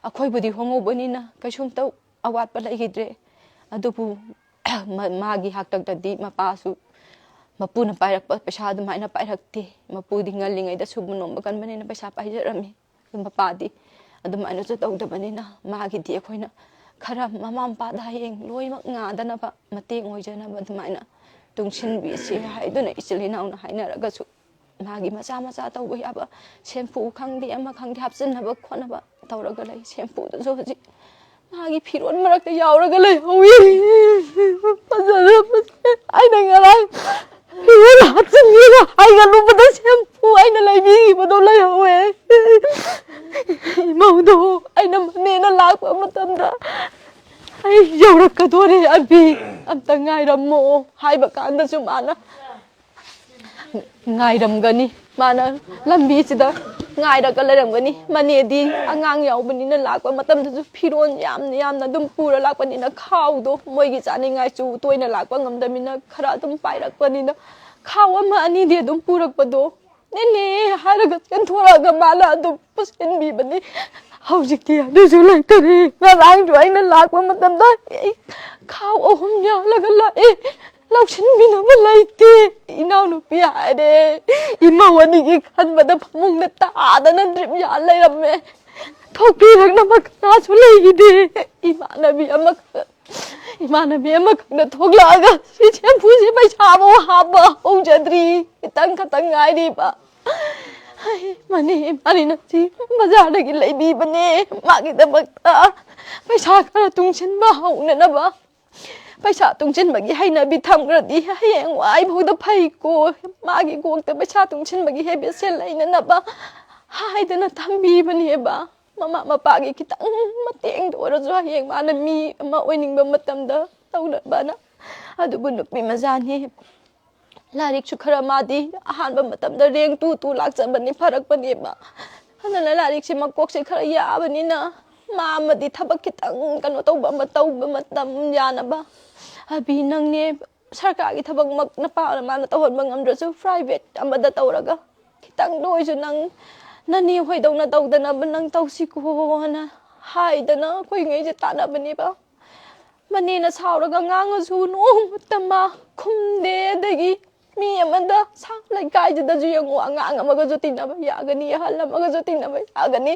ꯑꯩꯈꯣꯏꯕꯨꯗꯤ ꯍꯣꯡꯍꯧꯕꯅꯤꯅ ꯀꯩꯁꯨꯝꯇ ꯑꯋꯥꯠꯄ ꯂꯩꯈꯤꯗ꯭ꯔꯦ꯫ ꯑꯗꯨꯕꯨ ꯃ-, ꯃꯥꯒꯤ ꯍꯥꯛꯇꯛꯇꯗꯤ ꯃꯄꯥꯁꯨ ꯃꯄꯨꯅ ꯄꯥꯏꯔꯛꯄ ꯄꯩꯁꯥ ꯑꯗꯨꯃꯥꯏꯅ ꯄꯥꯏꯔꯛꯇꯦ꯫ ꯃꯄꯨꯗꯤ ꯉꯜꯂꯤꯉꯩꯗ ꯁꯨꯕ ꯅꯣꯝꯕ ꯀꯟꯕꯅꯤꯅ ꯄꯩꯁꯥ ꯄꯥꯏꯖꯔꯝꯃꯤ꯫ ꯑꯗꯨ ꯃꯄꯥꯗꯤ ꯑꯗꯨꯃꯥꯏꯅꯁꯨ ꯇꯧꯗꯕꯅꯤꯅ ꯃꯥꯒꯤꯗꯤ ꯑꯩꯈꯣꯏꯅ ꯈꯔ ꯃꯃꯥ ꯃꯄꯥꯗ ꯍꯌꯦꯡ ꯂꯣꯏꯅꯃꯛ ꯉꯥꯗꯅꯕ ꯃꯇꯦꯡ ꯑꯣꯏꯖꯅꯕ ꯑꯗꯨꯃꯥꯏꯅ ꯇꯨꯡꯁꯤꯟꯕꯤꯁꯤ ꯍꯥꯏꯗꯨꯅ ꯏꯆꯤꯜ ꯏꯅꯥꯎꯅ ꯍꯥꯏꯅꯔꯒꯁꯨ ꯃꯥꯒꯤ ꯃꯆꯥ ꯃꯆꯥ ꯇꯧꯕ ꯌꯥꯕ ꯁꯦꯝꯄꯨ ꯈꯪꯗꯦ ꯑꯃ ꯈꯪꯗꯦ ꯍꯥꯞꯆꯤꯟꯅꯕ ꯈꯣꯠꯅꯕ ꯇꯧꯔꯒ ꯂꯩ꯫ ꯁꯦꯝꯄꯨꯗꯨꯁꯨ ꯍꯧꯖꯤꯛ ꯃꯥꯒꯤ ꯐꯤꯔꯣꯜ ꯃꯔꯛꯇ ꯌꯥꯎꯔꯒ ꯂꯩꯍꯧꯋꯤ꯫ ꯐꯖꯔꯕꯁꯦ ꯑꯩꯅ ꯉꯔꯥꯡ ꯐꯤꯔꯣꯜ ꯍꯥꯞꯆꯤꯟꯒꯦꯅ ꯍꯥꯏꯒꯠꯂꯨꯕꯗ ꯁꯦꯝꯄꯨ ꯑꯩꯅ ꯂꯩꯕꯤꯈꯤꯕꯗꯣ ꯂꯩꯍꯧꯋꯦ꯫ ꯏꯃꯧꯗꯣ ꯑꯩꯅ ꯃꯅꯦꯅ ꯂꯥꯛꯄ ꯃꯇꯝꯗ "ꯑꯩ ꯌꯧꯔꯛꯀꯗꯣꯔꯦ ꯑꯕꯤ, ꯑꯝꯇ ꯉꯥꯏꯔꯝꯃꯣ" ꯍꯥꯏꯕ ꯀꯥꯟꯗꯁꯨ ꯃꯥꯅ ꯉꯥꯏꯔꯝꯒꯅꯤ꯫ ꯃꯥꯅ ꯂꯝꯕꯤꯁꯤꯗ ꯉꯥꯏꯔꯒ ꯂꯩꯔꯝꯒꯅꯤ꯫ ꯃꯅꯦꯗꯤ ꯑꯉꯥꯡ ꯌꯥꯎꯕꯅꯤꯅ ꯂꯥꯛꯄ ꯃꯇꯝꯗꯁꯨ ꯐꯤꯔꯣꯜ ꯌꯥꯝꯅ ꯌꯥꯝꯅ ꯑꯗꯨꯝ ꯄꯨꯔ ꯂꯥꯛꯄꯅꯤꯅ ꯈꯥꯎꯗꯣ ꯃꯣꯏꯒꯤ ꯆꯥꯅꯤꯡꯉꯥꯏꯁꯨ ꯇꯣꯏꯅ ꯂꯥꯛꯄ ꯉꯝꯗꯕꯅꯤꯅ ꯈꯔ ꯑꯗꯨꯝ ꯄꯥꯏꯔꯛꯄꯅꯤꯅ ꯈꯥꯎ ꯑꯃ ꯑꯅꯤꯗꯤ ꯑꯗꯨꯝ ꯄꯨꯔꯛꯄꯗꯣ "ꯅꯦꯅꯦ" ꯍꯥꯏꯔꯒ ꯆꯦꯟꯊꯣꯔꯛꯑꯒ ꯃꯥꯅ ꯑꯗꯨꯝ ꯄꯨꯁꯤꯟꯕꯤꯕꯅꯤ꯫ ꯍꯧꯖꯤꯛꯇꯤ ꯑꯗꯨꯁꯨ ꯂꯩꯇꯔꯦ꯫ ꯉꯔꯥꯡꯁꯨ ꯑꯩꯅ ꯂꯥꯛꯄ ꯃꯇꯝꯗ ꯑꯩ ꯈꯥꯎ ꯑꯍꯨꯝ ꯌꯥꯜꯂꯒ ꯂꯥꯛꯑꯦ꯫ ꯂꯧꯁꯤꯟꯕꯤꯅꯕ ꯂꯩꯇꯦ꯫ ꯏꯅꯥꯎꯅꯨꯄꯤ ꯍꯥꯏꯔꯦ꯫ ꯏꯃꯧ ꯑꯅꯤꯒꯤ ꯈꯟꯕꯗ ꯐꯃꯨꯡꯗ ꯇꯥꯗꯅ ꯗ꯭ꯔꯤꯞ ꯌꯥꯜ ꯂꯩꯔꯝꯃꯦ꯫ ꯊꯣꯛꯄꯤꯔꯛꯅꯕ ꯀꯅꯥꯁꯨ ꯂꯩꯈꯤꯗꯦ꯫ ꯏꯃꯥꯟꯅꯕꯤ ꯑꯃꯈꯛ, ꯏꯃꯥꯟꯅꯕꯤ ꯑꯃꯈꯛꯅ ꯊꯣꯛꯂꯛꯑꯒ "ꯁꯤ ꯁꯦꯝꯐꯨꯁꯤ ꯄꯩꯁꯥꯐꯥꯎ ꯍꯥꯞꯄ ꯍꯧꯖꯗ꯭ꯔꯤ, ꯈꯤꯇꯪ ꯈꯛꯇꯪ ꯉꯥꯏꯔꯤꯕ꯫ ꯍꯩ, ꯃꯅꯦ ꯏꯃꯥꯅꯤꯅ ꯁꯤ ꯕꯖꯥꯔꯗꯒꯤ ꯂꯩꯕꯤꯕꯅꯦ꯫ ꯃꯥꯒꯤꯗꯃꯛꯇ ꯄꯩꯁꯥ ꯈꯔ ꯇꯨꯡꯁꯤꯟꯕ ꯍꯧꯅꯅꯕ ꯄꯩꯁꯥ ꯇꯨꯡꯁꯤꯟꯕꯒꯤ ꯍꯩꯅꯕꯤ ꯊꯝꯈ꯭ꯔꯗꯤ ꯍꯌꯦꯡ ꯋꯥꯏꯐꯥꯎꯗ ꯐꯩꯀꯣ꯫ ꯃꯥꯒꯤ ꯀꯣꯛꯇ ꯄꯩꯁꯥ ꯇꯨꯡꯁꯤꯟꯕꯒꯤ ꯍꯦꯕꯤꯠꯁꯦ ꯂꯩꯅꯅꯕ ꯍꯥꯏꯗꯅ ꯊꯝꯕꯤꯕꯅꯦꯕ꯫ ꯃꯃꯥ ꯃꯄꯥꯒꯤ ꯈꯤꯇꯪ ꯃꯇꯦꯡꯗ ꯑꯣꯏꯔꯁꯨ ꯍꯌꯦꯡ ꯃꯥꯅ ꯃꯤ ꯑꯃ ꯑꯣꯏꯅꯤꯡꯕ ꯃꯇꯝꯗ ꯇꯧꯅꯕꯅ꯫ ꯑꯗꯨꯕꯨ ꯅꯨꯄꯤ ꯃꯆꯥꯅꯤ, ꯂꯥꯏꯔꯤꯛꯁꯨ ꯈꯔ ꯃꯥꯗꯤ ꯑꯍꯥꯟꯕ ꯃꯇꯝꯗ ꯔꯦꯡ ꯇꯨ ꯇꯨ ꯂꯥꯛꯆꯕꯅꯤ, ꯐꯔꯛꯄꯅꯦꯕ꯫ ꯑꯗꯨꯅ ꯂꯥꯏꯔꯤꯛꯁꯦ ꯃꯀꯣꯛꯁꯦ ꯈꯔ ꯌꯥꯕꯅꯤꯅ ꯃꯥ ꯑꯃꯗꯤ ꯊꯕꯛ ꯈꯤꯇꯪ ꯀꯩꯅꯣ ꯇꯧꯕ ꯑꯃ, ꯇꯧꯕ ꯃꯇꯝ ꯌꯥꯅꯕ꯫ "ꯑꯕꯤ, ꯅꯪꯅꯦ ꯁꯔꯀꯥꯔꯒꯤ ꯊꯕꯛꯃꯛ ꯅꯄꯥ ꯃꯥꯅ ꯇꯧꯍꯟꯕ ꯉꯝꯗ꯭ꯔꯁꯨ private ꯑꯃꯗ ꯇꯧꯔꯒ ꯈꯤꯇꯪꯗ ꯑꯣꯏꯁꯨ ꯅꯪ ꯅꯅꯦ ꯍꯣꯏꯗꯧꯅ ꯇꯧꯗꯅꯕ ꯅꯪ ꯇꯧꯁꯤꯀꯣꯅ" ꯍꯥꯏꯗꯅ ꯑꯩꯈꯣꯏꯉꯩꯁꯦ ꯇꯥꯟꯅꯕꯅꯦꯕ꯫ ꯃꯅꯦꯅ ꯁꯥꯎꯔꯒ ꯉꯥꯡꯉꯁꯨ ꯅꯣꯡꯃꯇ ꯃꯥ ꯈꯨꯝꯗꯦ꯫ ꯑꯗꯒꯤ ꯃꯤ ꯑꯃꯗ ꯁꯥ ꯂꯩꯀꯥꯏꯗꯨꯗꯁꯨ ꯌꯦꯡꯉꯨ, ꯑꯉꯥꯡ ꯑꯃꯒꯁꯨ ꯇꯤꯟꯅꯕ ꯌꯥꯒꯅꯤ, ꯑꯍꯜ ꯑꯃꯒꯁꯨ ꯇꯤꯟꯅꯕ ꯌꯥꯒꯅꯤ,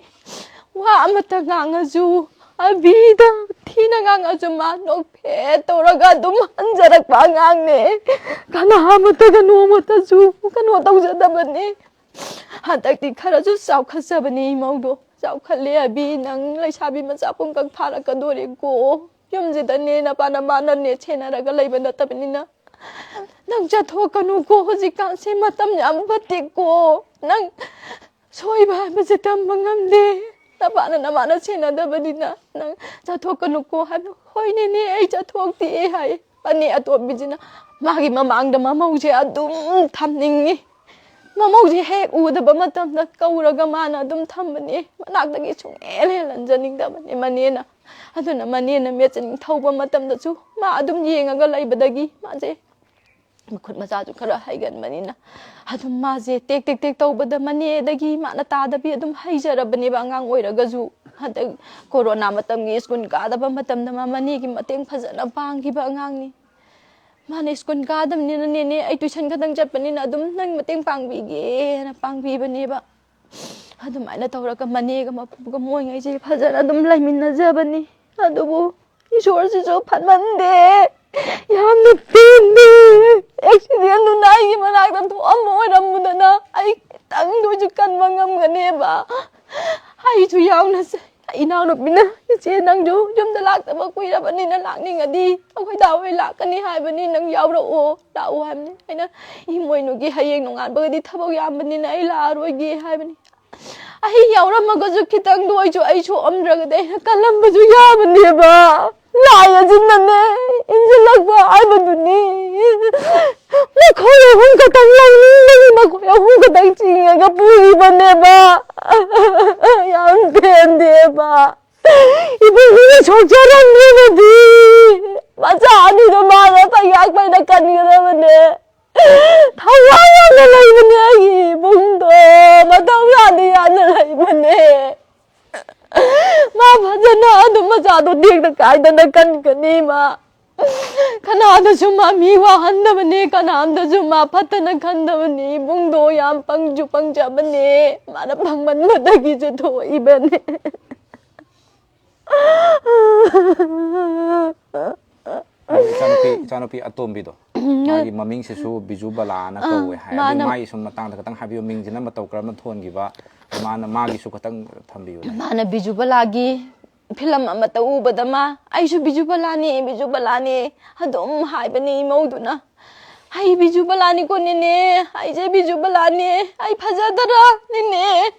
ꯋꯥ ꯑꯃꯇ ꯉꯥꯡꯉꯁꯨ, ꯑꯕꯤꯗ ꯊꯤꯅ ꯉꯥꯡꯉꯁꯨ ꯃꯥ ꯅꯣꯛꯐꯦꯠ ꯇꯧꯔꯒ ꯑꯗꯨꯝ ꯍꯟꯖꯔꯛꯄ ꯑꯉꯥꯡꯅꯦ꯫ ꯀꯅꯥ ꯑꯃꯠꯇꯒ ꯅꯣꯡꯃꯇꯁꯨ ꯀꯩꯅꯣ ꯇꯧꯖꯗꯕꯅꯦ꯫ ꯍꯟꯗꯛꯇꯤ ꯈꯔꯁꯨ ꯆꯥꯎꯈꯠꯆꯕꯅꯦ ꯏꯃꯧꯗꯣ꯫ "ꯆꯥꯎꯈꯠꯂꯦ ꯑꯕꯤ, ꯅꯪ ꯂꯩꯁꯥꯕꯤ ꯃꯆꯥ ꯄꯨꯡꯀꯛ ꯐꯥꯔꯛꯀꯗꯣꯔꯦꯀꯣ꯫ ꯌꯨꯝꯁꯤꯗꯅꯦ ꯅꯄꯥ ꯅꯃꯥꯅꯅꯦ ꯁꯦꯟꯅꯔꯒ ꯂꯩꯕ ꯅꯠꯇꯕꯅꯤꯅ ꯅꯪ ꯆꯠꯊꯣꯛꯀꯅꯨꯀꯣ꯫ ꯍꯧꯖꯤꯛꯀꯥꯟꯁꯦ ꯃꯇꯝ ꯌꯥꯝ ꯐꯠꯇꯦꯀꯣ꯫ ꯅꯪ ꯁꯣꯏꯕ ꯍꯥꯏꯕꯁꯦ ꯇꯝꯕ ꯉꯝꯗꯦ꯫ ꯅꯄꯥꯅ ꯅꯃꯥꯅ ꯁꯦꯟꯅꯗꯕꯅꯤꯅ ꯅꯪ ꯆꯠꯊꯣꯛꯀꯅꯨꯀꯣ" ꯍꯥꯏꯕ꯫ "ꯍꯣꯏ ꯅꯦꯅꯦ, ꯑꯩ ꯆꯠꯊꯣꯛꯇꯦ" ꯍꯥꯏ꯫ ꯃꯅꯦ ꯑꯇꯣꯝꯕꯤꯁꯤꯅ ꯃꯥꯒꯤ ꯃꯃꯥꯡꯗ ꯃꯃꯧꯁꯦ ꯑꯗꯨꯝ ꯊꯝꯅꯤꯡꯉꯤ꯫ ꯃꯃꯧꯁꯦ ꯍꯦꯛ ꯎꯗꯕ ꯃꯇꯝꯗ ꯀꯧꯔꯒ ꯃꯥꯅ ꯑꯗꯨꯝ ꯊꯝꯕꯅꯦ꯫ ꯃꯅꯥꯛꯇꯒꯤ ꯁꯨꯡꯍꯦꯜ ꯍꯦꯜꯍꯟꯖꯅꯤꯡꯗꯕꯅꯦ ꯃꯅꯦꯅ꯫ ꯑꯗꯨꯅ ꯃꯅꯦꯅ ꯃꯦꯆꯤꯟ ꯊꯧꯕ ꯃꯇꯝꯗꯁꯨ ꯃꯥ ꯑꯗꯨꯝ ꯌꯦꯡꯉꯒ ꯂꯩꯕꯗꯒꯤ ꯃꯥꯁꯦ ꯃꯈꯨꯠ ꯃꯁꯥꯁꯨ ꯈꯔ ꯍꯩꯒꯟꯕꯅꯤꯅ ꯑꯗꯨꯝ ꯃꯥꯁꯦ ꯇꯦꯛ ꯇꯦꯛ ꯇꯦꯛ ꯇꯧꯕꯗ ꯃꯅꯦꯗꯒꯤ ꯃꯥꯅ ꯇꯥꯗꯕꯤ ꯑꯗꯨꯝ ꯍꯩꯖꯔꯕꯅꯦꯕ ꯑꯉꯥꯡ ꯑꯣꯏꯔꯒꯁꯨ꯫ ꯍꯟꯗꯛ ꯀꯣꯔꯣꯅꯥ ꯃꯇꯝꯒꯤ ꯁ꯭ꯀꯨꯜ ꯀꯥꯗꯕ ꯃꯇꯝꯗ ꯃꯥ ꯃꯅꯦꯒꯤ ꯃꯇꯦꯡ ꯐꯖꯅ ꯄꯥꯡꯈꯤꯕ ꯑꯉꯥꯡꯅꯤ꯫ ꯃꯥꯅ ꯁ꯭ꯀꯨꯜ ꯀꯥꯗꯕꯅꯤꯅ "ꯅꯦꯅꯦ, ꯑꯩ ꯇ꯭ꯌꯨꯁꯟ ꯈꯛꯇꯪ ꯆꯠꯄꯅꯤꯅ ꯑꯗꯨꯝ ꯅꯪ ꯃꯇꯦꯡ ꯄꯥꯡꯕꯤꯒꯦꯅ" ꯄꯥꯡꯕꯤꯕꯅꯦꯕ꯫ ꯑꯗꯨꯃꯥꯏꯅ ꯇꯧꯔꯒ ꯃꯅꯦꯒ ꯃꯄꯨꯒ ꯃꯣꯏꯉꯩꯁꯦ ꯐꯖꯅ ꯑꯗꯨꯝ ꯂꯩꯃꯤꯟꯅꯖꯕꯅꯤ꯫ ꯑꯗꯨꯕꯨ ꯏꯁꯣꯔꯁꯤꯁꯨ ꯐꯠꯃꯟꯗꯦ, ꯌꯥꯝꯅ ꯄꯦꯟꯗꯦ꯫ ꯑꯦꯛꯁꯤꯗꯦꯟꯗꯨꯅ ꯑꯩꯒꯤ ꯃꯅꯥꯛꯇ ꯊꯣꯛꯑꯝꯕ ꯑꯣꯏꯔꯝꯕꯗꯅ ꯑꯩ ꯈꯤꯇꯪꯗ ꯑꯣꯏꯁꯨ ꯀꯟꯕ ꯉꯝꯒꯅꯦꯕ꯫ ꯑꯩꯁꯨ ꯌꯥꯎꯅ ꯆ-, ꯏꯅꯥꯎꯅꯨꯄꯤꯅ, "ꯏꯆꯦ, ꯅꯪꯁꯨ ꯌꯨꯝꯗ ꯂꯥꯛꯇꯕ ꯀꯨꯏꯔꯕꯅꯤꯅ ꯂꯥꯛꯅꯤꯡꯉꯗꯤ ꯑꯩꯈꯣꯏ ꯗꯥ ꯍꯣꯏ ꯂꯥꯛꯀꯅꯤ ꯍꯥꯏꯕꯅꯤ, ꯅꯪ ꯌꯥꯎꯔꯛꯑꯣ, ꯂꯥꯛꯑꯣ" ꯍꯥꯏꯕꯅꯤ꯫ ꯑꯩꯅ "ꯏꯃꯣꯏꯅꯨꯒꯤ ꯍꯌꯦꯡ ꯅꯣꯡꯉꯥꯟꯕꯒꯗꯤ ꯊꯕꯛ ꯌꯥꯝꯕꯅꯤꯅ ꯑꯩ ꯂꯥꯛꯑꯔꯣꯏꯒꯦ" ꯍꯥꯏꯕꯅꯤ꯫ ꯑꯩ ꯌꯥꯎꯔꯝꯃꯒꯁꯨ ꯈꯤꯇꯪꯗ ꯑꯣꯏꯁꯨ ꯑꯩ ꯁꯣꯛꯑꯝꯗ꯭ꯔꯒꯗꯤ ꯑꯩꯅ ꯀꯜꯂꯝꯕꯁꯨ ꯌꯥꯕꯅꯦꯕ꯫ ꯂꯥꯏ ꯑꯁꯤꯅꯅꯦ ꯏꯟꯁꯤꯜꯂꯛꯄ ꯍꯥꯏꯕꯗꯨꯅꯤ꯫ ꯃꯈꯣꯏ ꯑꯍꯨꯝ ꯈꯛꯇꯪ ꯂꯧꯅꯤꯡꯕꯒꯤ ꯃꯈꯣꯏ ꯑꯍꯨꯝ ꯈꯛꯇꯪ ꯆꯤꯡꯉꯒ ꯄꯨꯈꯤꯕꯅꯦꯕ꯫ ꯌꯥꯝ ꯄꯦꯟꯗꯦꯕ꯫ ꯏꯕꯨꯡꯁꯤꯅ ꯁꯣꯛꯆꯔꯝꯗ꯭ꯔꯕꯗꯤ ꯃꯆꯥ ꯑꯅꯤꯗꯣ ꯃꯥꯅ ꯐꯩꯌꯥꯛ ꯐꯩꯅ ꯀꯟꯒꯗꯕꯅꯦ꯫ ꯊꯋꯥꯏ ꯌꯥꯝꯅ ꯂꯩꯕꯅꯦ ꯑꯩꯒꯤ ꯏꯕꯨꯡꯗꯣ꯫ ꯃꯊꯧ ꯌꯥꯝꯅ ꯌꯥꯝꯅ ꯂꯩꯕꯅꯦ꯫ ꯃꯥ ꯐꯖꯅ ꯑꯗꯨꯝ ꯃꯆꯥꯗꯣ ꯇꯦꯛꯇ ꯀꯥꯏꯗꯅ ꯀꯟꯒꯅꯤ ꯃꯥ꯫ ꯀꯅꯥꯗꯁꯨ ꯃꯥ ꯃꯤ ꯋꯥꯍꯟꯗꯕꯅꯦ, ꯀꯅꯥꯝꯇꯁꯨ ꯃꯥ ꯐꯠꯇꯅ ꯈꯟꯗꯕꯅꯤ꯫ ꯏꯕꯨꯡꯗꯣ ꯌꯥꯝ ꯄꯪꯁꯨ ꯄꯪꯖꯕꯅꯦ꯫ ꯃꯥꯅ ꯄꯪꯃꯟꯕꯗꯒꯤꯁꯨ ꯊꯣꯛꯏꯕꯅꯦ꯫ ꯑꯗꯣ ꯏꯆꯥꯅꯨꯄꯤ, ꯏꯆꯥꯅꯨꯄꯤ ꯑꯇꯣꯝꯕꯤꯗꯣ, ꯃꯥꯒꯤ ꯃꯃꯤꯡꯁꯤꯁꯨ ꯕꯤꯖꯨ ꯕꯂꯥꯅ ꯑꯥ, ꯀꯧꯋꯦ ꯍꯥꯏ꯫ ꯑꯗꯨ ꯃꯥꯅ ꯃꯥꯒꯤ ꯁꯨꯝ ꯃꯇꯥꯡꯗ ꯈꯤꯇꯪ ꯍꯥꯏꯕꯤꯌꯨ, ꯃꯤꯡꯁꯤꯅ ꯃꯇꯧ ꯀꯔꯝꯅ ꯊꯣꯟꯈꯤꯕ, ꯃꯥꯅ, ꯃꯥꯒꯤꯁꯨ ꯈꯤꯇꯪ ꯊꯝꯕꯤꯌꯨꯅꯦ꯫ ꯃꯥꯅ ꯕꯤꯖꯨ ꯕꯂꯥꯒꯤ ꯐꯤꯂꯝ ꯑꯃꯠꯇ ꯎꯕꯗ ꯃꯥ, "ꯑꯩꯁꯨ ꯕꯤꯖꯨ ꯕꯂꯥꯅꯦ, ꯕꯤꯖꯨ ꯕꯂꯥꯅꯦ" ꯑꯗꯨꯝ ꯍꯥꯏꯕꯅꯦ ꯏꯃꯧꯗꯨꯅ꯫ "ꯑꯩ ꯕꯤꯖꯨ ꯕꯂꯥꯅꯤꯀꯣ ꯅꯦꯅꯦ, ꯑꯩꯁꯦ ꯕꯤꯖꯨ ꯕꯂꯥꯅꯦ, ꯑꯩ ꯐꯖꯗꯔꯥ ꯅꯦꯅꯦ?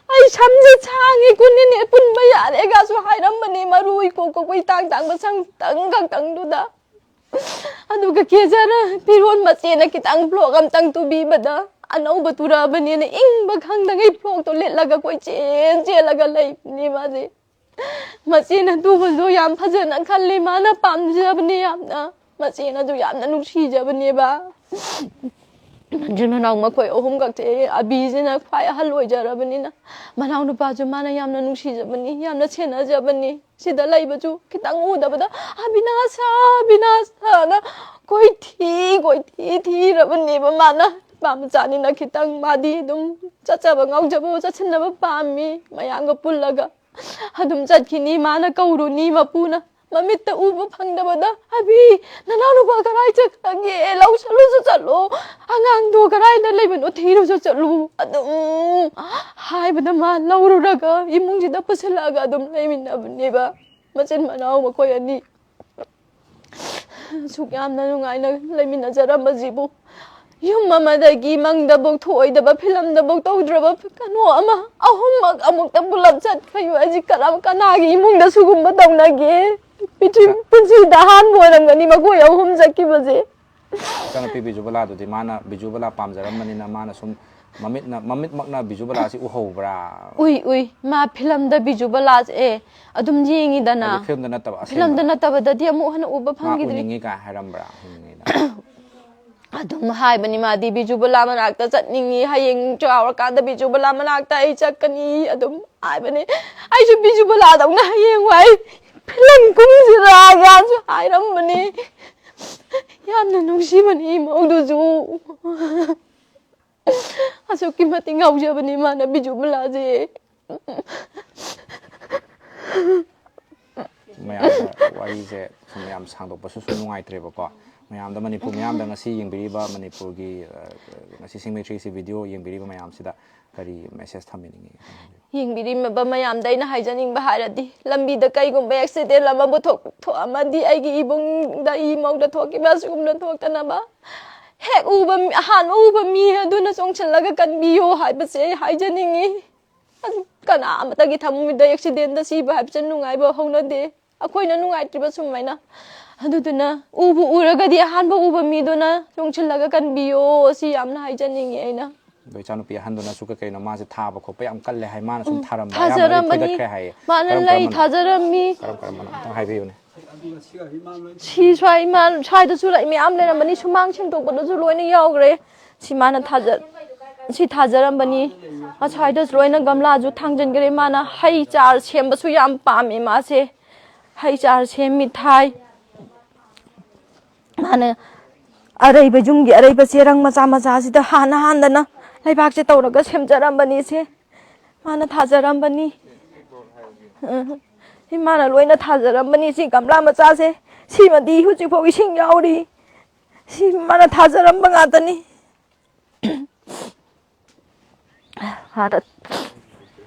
ꯑꯩ ꯁꯝꯁꯦ ꯁꯥꯡꯉꯤꯀꯣ ꯅꯦꯅꯦ, ꯄꯨꯟꯕ ꯌꯥꯔꯦꯒꯁꯨ" ꯍꯥꯏꯔꯝꯕꯅꯦ, ꯃꯔꯨ ꯏꯀꯣꯛ ꯀꯣꯛꯄ ꯏꯇꯥꯡ ꯇꯥꯡꯕ ꯁꯝ ꯈꯤꯇꯪ ꯈꯛꯇꯪꯗꯨꯗ꯫ ꯑꯗꯨꯒ ꯀꯦꯖꯔ ꯐꯤꯔꯣꯜ ꯃꯆꯦꯅ ꯈꯤꯇꯪ ꯐ꯭ꯂꯣꯛ ꯑꯝꯇꯪ ꯇꯨꯕꯤꯕꯗ, ꯑꯅꯧꯕ ꯇꯨꯔꯛꯑꯕꯅꯦꯅ ꯏꯪꯕ ꯈꯪꯗꯉꯩ ꯐ꯭ꯂꯣꯛꯇꯣ ꯂꯤꯠꯂꯒ ꯀꯣꯏꯆꯦꯟ ꯆꯦꯜꯂꯒ ꯂꯩꯕꯅꯦ ꯃꯥꯁꯦ꯫ ꯃꯆꯦꯅ ꯇꯨꯕꯗꯣ ꯌꯥꯝ ꯐꯖꯅ ꯈꯜꯂꯦ, ꯃꯥꯅ ꯄꯥꯝꯖꯕꯅꯦ ꯌꯥꯝꯅ꯫ ꯃꯆꯦꯅꯁꯨ ꯌꯥꯝꯅ ꯅꯨꯡꯁꯤꯖꯕꯅꯦꯕ꯫ ꯃꯆꯤꯟ ꯃꯅꯥꯎ ꯃꯈꯣꯏ ꯑꯍꯨꯝꯈꯛꯁꯦ ꯑꯕꯤꯁꯤꯅ ꯈ꯭ꯋꯥꯏ ꯑꯍꯜ ꯑꯣꯏꯖꯔꯕꯅꯤꯅ, ꯃꯅꯥꯎ ꯅꯨꯄꯥꯁꯨ ꯃꯥꯅ ꯌꯥꯝꯅ ꯅꯨꯡꯁꯤꯖꯕꯅꯤ, ꯌꯥꯝꯅ ꯁꯦꯟꯅꯖꯕꯅꯤ꯫ ꯁꯤꯗ ꯂꯩꯕꯁꯨ ꯈꯤꯇꯪ ꯎꯗꯕꯗ "ꯑꯕꯤꯅꯥꯁ, ꯑꯕꯤꯅꯥꯁ" ꯍꯥꯏꯅ ꯀꯣꯏꯊꯤ ꯀꯣꯏꯊꯤ ꯊꯤꯔꯕꯅꯦꯕ ꯃꯥꯅ꯫ ꯅꯨꯄꯥ ꯃꯆꯥꯅꯤꯅ ꯈꯤꯇꯪ ꯃꯥꯗꯤ ꯑꯗꯨꯝ ꯆꯠꯆꯕ ꯉꯥꯎꯖꯕ ꯆꯠꯁꯤꯟꯅꯕ ꯄꯥꯝꯃꯤ, ꯃꯌꯥꯝꯒ ꯄꯨꯜꯂꯒ ꯑꯗꯨꯝ ꯆꯠꯈꯤꯅꯤ꯫ ꯃꯥꯅ ꯀꯧꯔꯨꯅꯤ ꯃꯄꯨꯅ, ꯃꯃꯤꯠꯇ ꯎꯕ ꯐꯪꯗꯕꯗ, "ꯑꯕꯤ, ꯅꯅꯥꯎ ꯅꯨꯄꯥ ꯀꯗꯥꯏ ꯆꯠꯈ꯭ꯔꯒꯦ? ꯂꯧ ꯆꯠꯂꯨꯁꯨ ꯆꯠꯂꯣ, ꯑꯉꯥꯡꯗꯣ ꯀꯗꯥꯏꯗ ꯂꯩꯕꯅꯣ ꯊꯤꯔꯨꯁꯨ ꯆꯠꯂꯨ" ꯑꯗꯨꯝ ꯍꯥꯏꯕꯗ ꯃꯥ ꯂꯧꯔꯨꯔꯒ ꯏꯃꯨꯡꯁꯤꯗ ꯄꯨꯁꯤꯜꯂꯛꯑꯒ ꯑꯗꯨꯝ ꯂꯩꯃꯤꯟꯅꯕꯅꯦꯕ ꯃꯆꯤꯟ ꯃꯅꯥꯎ ꯃꯈꯣꯏ ꯑꯅꯤ꯫ ꯑꯁꯨꯛ ꯌꯥꯝꯅ ꯅꯨꯡꯉꯥꯏꯅ ꯂꯩꯃꯤꯟꯅꯖꯔꯝꯕꯁꯤꯕꯨ, ꯌꯨꯝ ꯑꯃꯗꯒꯤ ꯃꯪꯗꯐꯧ ꯊꯣꯛꯑꯣꯏꯗꯕ, ꯐꯤꯂꯝꯗꯐꯧ ꯇꯧꯗ꯭ꯔꯕ ꯀꯩꯅꯣ ꯑꯃ ꯑꯍꯨꯝꯃꯛ ꯑꯃꯨꯛꯇ ꯄꯨꯂꯞ ꯆꯠꯈ꯭ꯔꯤꯕ ꯑꯁꯤ ꯀꯔꯝ, ꯀꯅꯥꯒꯤ ꯏꯃꯨꯡꯗ ꯁꯤꯒꯨꯝꯕ ꯇꯧꯅꯒꯦ? ꯄ꯭ꯔꯤꯊꯤ-, ꯄꯨꯟꯁꯤꯗ ꯑꯍꯥꯟꯕ ꯑꯣꯏꯔꯝꯒꯅꯤ ꯃꯈꯣꯏ ꯑꯍꯨꯝ ꯆꯠꯈꯤꯕꯁꯦ꯫ ꯏꯆꯥꯅꯨꯄꯤ ꯕꯤꯖꯨꯕꯂꯥꯗꯨꯗꯤ ꯃꯥꯅ ꯕꯤꯖꯨꯕꯂꯥ ꯄꯥꯝꯖꯔꯝꯕꯅꯤꯅ ꯃꯥꯅ ꯁꯨꯝ ꯃꯃꯤꯠꯅ, ꯃꯃꯤꯠꯃꯛꯅ ꯕꯤꯖꯨꯕꯂꯥꯁꯤ ꯎꯍꯧꯕ꯭ꯔꯥ? ꯎꯏ, ꯎꯏ꯫ ꯃꯥ ꯐꯤꯂꯝꯗ ꯕꯤꯖꯨꯕꯂꯥꯁꯦ, ꯑꯦ, ꯑꯗꯨꯝ ꯌꯦꯡꯉꯤꯗꯅ꯫ ꯍꯥꯏꯗꯤ ꯐꯤꯂꯝꯗ ꯅꯠꯇꯕ, ꯐꯤꯂꯝꯗ ꯑꯁꯦꯡꯕ? ꯅꯠꯇꯕꯗꯗꯤ ꯑꯃꯨꯛ ꯍꯟꯅ ꯎꯕ ꯃꯥ ꯐꯪꯈꯤꯗ꯭ꯔꯤ꯫ ꯎꯅꯤꯡꯉꯤ ꯀꯥꯏ ꯍꯥꯏꯔꯝꯕ꯭ꯔꯥ? ꯎꯅꯤꯡꯉꯤꯅ꯫ ꯑꯗꯨꯝ ꯍꯥꯏꯕꯅꯤ ꯃꯥꯗꯤ, "ꯕꯤꯖꯨꯕꯂꯥ ꯃꯅꯥꯛꯇ ꯆꯠꯅꯤꯡꯉꯤ, ꯍꯌꯦꯡ ꯆꯥꯎꯔꯀꯥꯟꯗ ꯕꯤꯖꯨꯕꯂꯥ ꯃꯅꯥꯛꯇ ꯑꯩ ꯆꯠꯀꯅꯤ", ꯑꯗꯨꯝ ꯍꯥꯏꯕꯅꯤ꯫ ꯑꯩꯁꯨ ꯕꯤꯖꯨꯕꯂꯥꯗꯧꯅ ꯍꯌꯦꯡꯋꯥꯏ ꯐꯤꯂꯝ ꯀꯨꯝꯁꯤꯔꯥ ꯀꯥꯏꯅꯁꯨ ꯍꯥꯏꯔꯝꯕꯅꯤ꯫ ꯌꯥꯝꯅ ꯅꯨꯡꯁꯤꯕꯅꯤ ꯃꯧꯗꯨꯁꯨ꯫ ꯑꯁꯨꯛꯀꯤ ꯃꯇꯤꯛ ꯉꯥꯎꯖꯕꯅꯤ ꯃꯥꯅ ꯕꯤꯖꯨꯕꯂꯥꯁꯦ꯫ ꯃꯌꯥꯝꯗ ꯋꯥꯔꯤꯁꯦ ꯁꯨꯝ ꯌꯥꯝ ꯁꯥꯡꯗꯣꯛꯄꯁꯨ ꯁꯨꯝ ꯅꯨꯡꯉꯥꯏꯇ꯭ꯔꯦꯕꯀꯣ꯫ ꯃꯌꯥꯝꯗ, ꯃꯅꯤꯄꯨꯔ ꯃꯤꯌꯥꯝꯗ, ꯉꯁꯤ ꯌꯦꯡꯕꯤꯔꯤꯕ ꯃꯅꯤꯄꯨꯔꯒꯤ, ꯑ, ꯉꯁꯤ ꯁꯤꯡꯃꯩ ꯊ꯭ꯔꯤꯁꯤ ꯚꯤꯗꯤꯑꯣ ꯌꯦꯡꯕꯤꯔꯤꯕ ꯃꯌꯥꯝꯁꯤꯗ ꯀꯔꯤ ꯃꯦꯁꯦꯖ ꯊꯝꯕꯤꯅꯤꯡꯉꯤ? ꯌꯦꯡꯕꯤꯔꯤꯕ ꯃꯌꯥꯝꯗ ꯑꯩꯅ ꯍꯥꯏꯖꯅꯤꯡꯕ ꯍꯥꯏꯔꯗꯤ, ꯂꯝꯕꯤꯗ ꯀꯩꯒꯨꯝꯕ ꯑꯦꯛꯁꯤꯗꯦꯟ ꯑꯃꯕꯨ ꯊꯣꯛ-, ꯊꯣꯛꯑꯝꯃꯗꯤ, ꯑꯩꯒꯤ ꯏꯕꯨꯡꯗ, ꯏꯃꯧꯗ ꯊꯣꯛꯈꯤꯕ ꯑꯁꯤꯒꯨꯝꯅ ꯊꯣꯛꯇꯅꯕ, ꯍꯦꯛ ꯎꯕ ꯃꯤ, ꯑꯍꯥꯟꯕ ꯎꯕ ꯃꯤ ꯑꯗꯨꯅ ꯆꯣꯡꯁꯤꯜꯂꯒ ꯀꯟꯕꯤꯌꯨ ꯍꯥꯏꯕꯁꯦ ꯑꯩ ꯍꯥꯏꯖꯅꯤꯡꯉꯤ꯫ ꯑꯗꯨ ꯀꯅꯥ ꯑꯃꯠꯇꯒꯤ ꯊꯃꯣꯏꯗ ꯑꯦꯛꯁꯤꯗꯦꯟꯗ ꯁꯤꯕ ꯍꯥꯏꯕꯁꯦ ꯅꯨꯡꯉꯥꯏꯕ ꯍꯧꯅꯗꯦ꯫ ꯑꯩꯈꯣꯏꯅ ꯅꯨꯡꯉꯥꯏꯇ꯭ꯔꯤꯕ ꯁꯨꯃꯥꯏꯅ꯫ ꯑꯗꯨꯗꯨꯅ ꯎꯕꯨ ꯎꯔꯒꯗꯤ ꯑꯍꯥꯟꯕ ꯎꯕ ꯃꯤꯗꯨꯅ ꯆꯣꯡꯁꯤꯜꯂꯒ ꯀꯟꯕꯤꯌꯣ, ꯁꯤ ꯌꯥꯝꯅ ꯍꯥꯏꯖꯅꯤꯡꯉꯤ ꯑꯩꯅ꯫ ꯑꯗꯣ ꯏꯆꯥꯅꯨꯄꯤ ꯑꯍꯟꯗꯨꯅꯁꯨ ꯀꯩ ꯀꯩꯅꯣ ꯃꯥꯁꯦ ꯊꯥꯕ ꯈꯣꯠꯄ ꯌꯥꯝ ꯀꯜꯂꯦ ꯍꯥꯏ, ꯃꯥꯅ ꯁꯨꯝ ꯎꯝ, ꯊꯥꯔꯝꯕ, ꯑꯌꯥꯝꯕꯅꯗꯤ ꯊꯥꯖꯔꯝꯕꯅꯤ꯫ ꯐꯨꯗꯠꯈ꯭ꯔꯦ ꯍꯥꯏꯌꯦ꯫ ꯃꯥꯅ ꯀꯔꯝ ꯂꯩ ꯀꯔꯝꯕꯅꯣ? ꯊꯥꯖꯔꯝꯃꯤ꯫ ꯀꯔꯝ ꯀꯔꯝꯕꯅꯣ? ꯑꯝꯇꯪ ꯍꯥꯏꯕꯤꯌꯨꯅꯦ꯫ ꯁꯤ ꯁ꯭ꯋꯥꯏ ꯏꯃꯥ, ꯁ꯭ꯋꯥꯏꯗꯁꯨ ꯂꯩ, ꯃꯌꯥꯝ ꯂꯩꯔꯝꯕꯅꯤ, ꯁꯨꯃꯥꯡ ꯁꯦꯡꯗꯣꯛꯄꯗꯁꯨ ꯂꯣꯏꯅ ꯌꯥꯎꯈ꯭ꯔꯦ꯫ ꯁꯤ ꯃꯥꯅ ꯊꯥꯖ-, ꯁꯤ ꯊꯥꯖꯔꯝꯕꯅꯤ꯫ ꯑꯁ꯭ꯋꯥꯏꯗꯁꯨ ꯂꯣꯏꯅ ꯒꯝꯂꯥꯁꯨ ꯊꯥꯡꯖꯤꯟꯈ꯭ꯔꯦ꯫ ꯃꯥꯅ ꯍꯩ ꯆꯥꯔ ꯁꯦꯝꯕꯁꯨ ꯌꯥꯝ ꯄꯥꯝꯃꯦ ꯃꯥꯁꯦ꯫ ꯍꯩ ꯆꯥꯔ ꯁꯦꯝꯃꯤ, ꯊꯥꯏ꯫ ꯃꯥꯅ ꯑꯔꯩꯕ, ꯌꯨꯝꯒꯤ ꯑꯔꯩꯕ ꯆꯦꯔꯪ ꯃꯆꯥ ꯃꯆꯥꯁꯤꯗ ꯍꯥꯟꯅ ꯍꯥꯟꯗꯅ ꯂꯩꯕꯥꯛꯁꯦ ꯇꯧꯔꯒ ꯁꯦꯝꯖꯔꯝꯕꯅꯤ ꯁꯦ꯫ ꯃꯥꯅ ꯊꯥꯖꯔꯝꯕꯅꯤ꯫ ꯎꯝ꯫ ꯏꯃꯥꯅ ꯂꯣꯏꯅ ꯊꯥꯖꯔꯝꯕꯅꯤ ꯁꯤ ꯒꯝꯂꯥ ꯃꯆꯥꯁꯦ꯫ ꯁꯤꯃꯗꯤ ꯍꯧꯖꯤꯛꯐꯥꯎ ꯏꯁꯤꯡ ꯌꯥꯎꯔꯤ꯫ ꯁꯤ ꯃꯥꯅ ꯊꯥꯖꯔꯝꯕ ꯉꯥꯛꯇꯅꯤ꯫ ꯍꯥꯟꯅ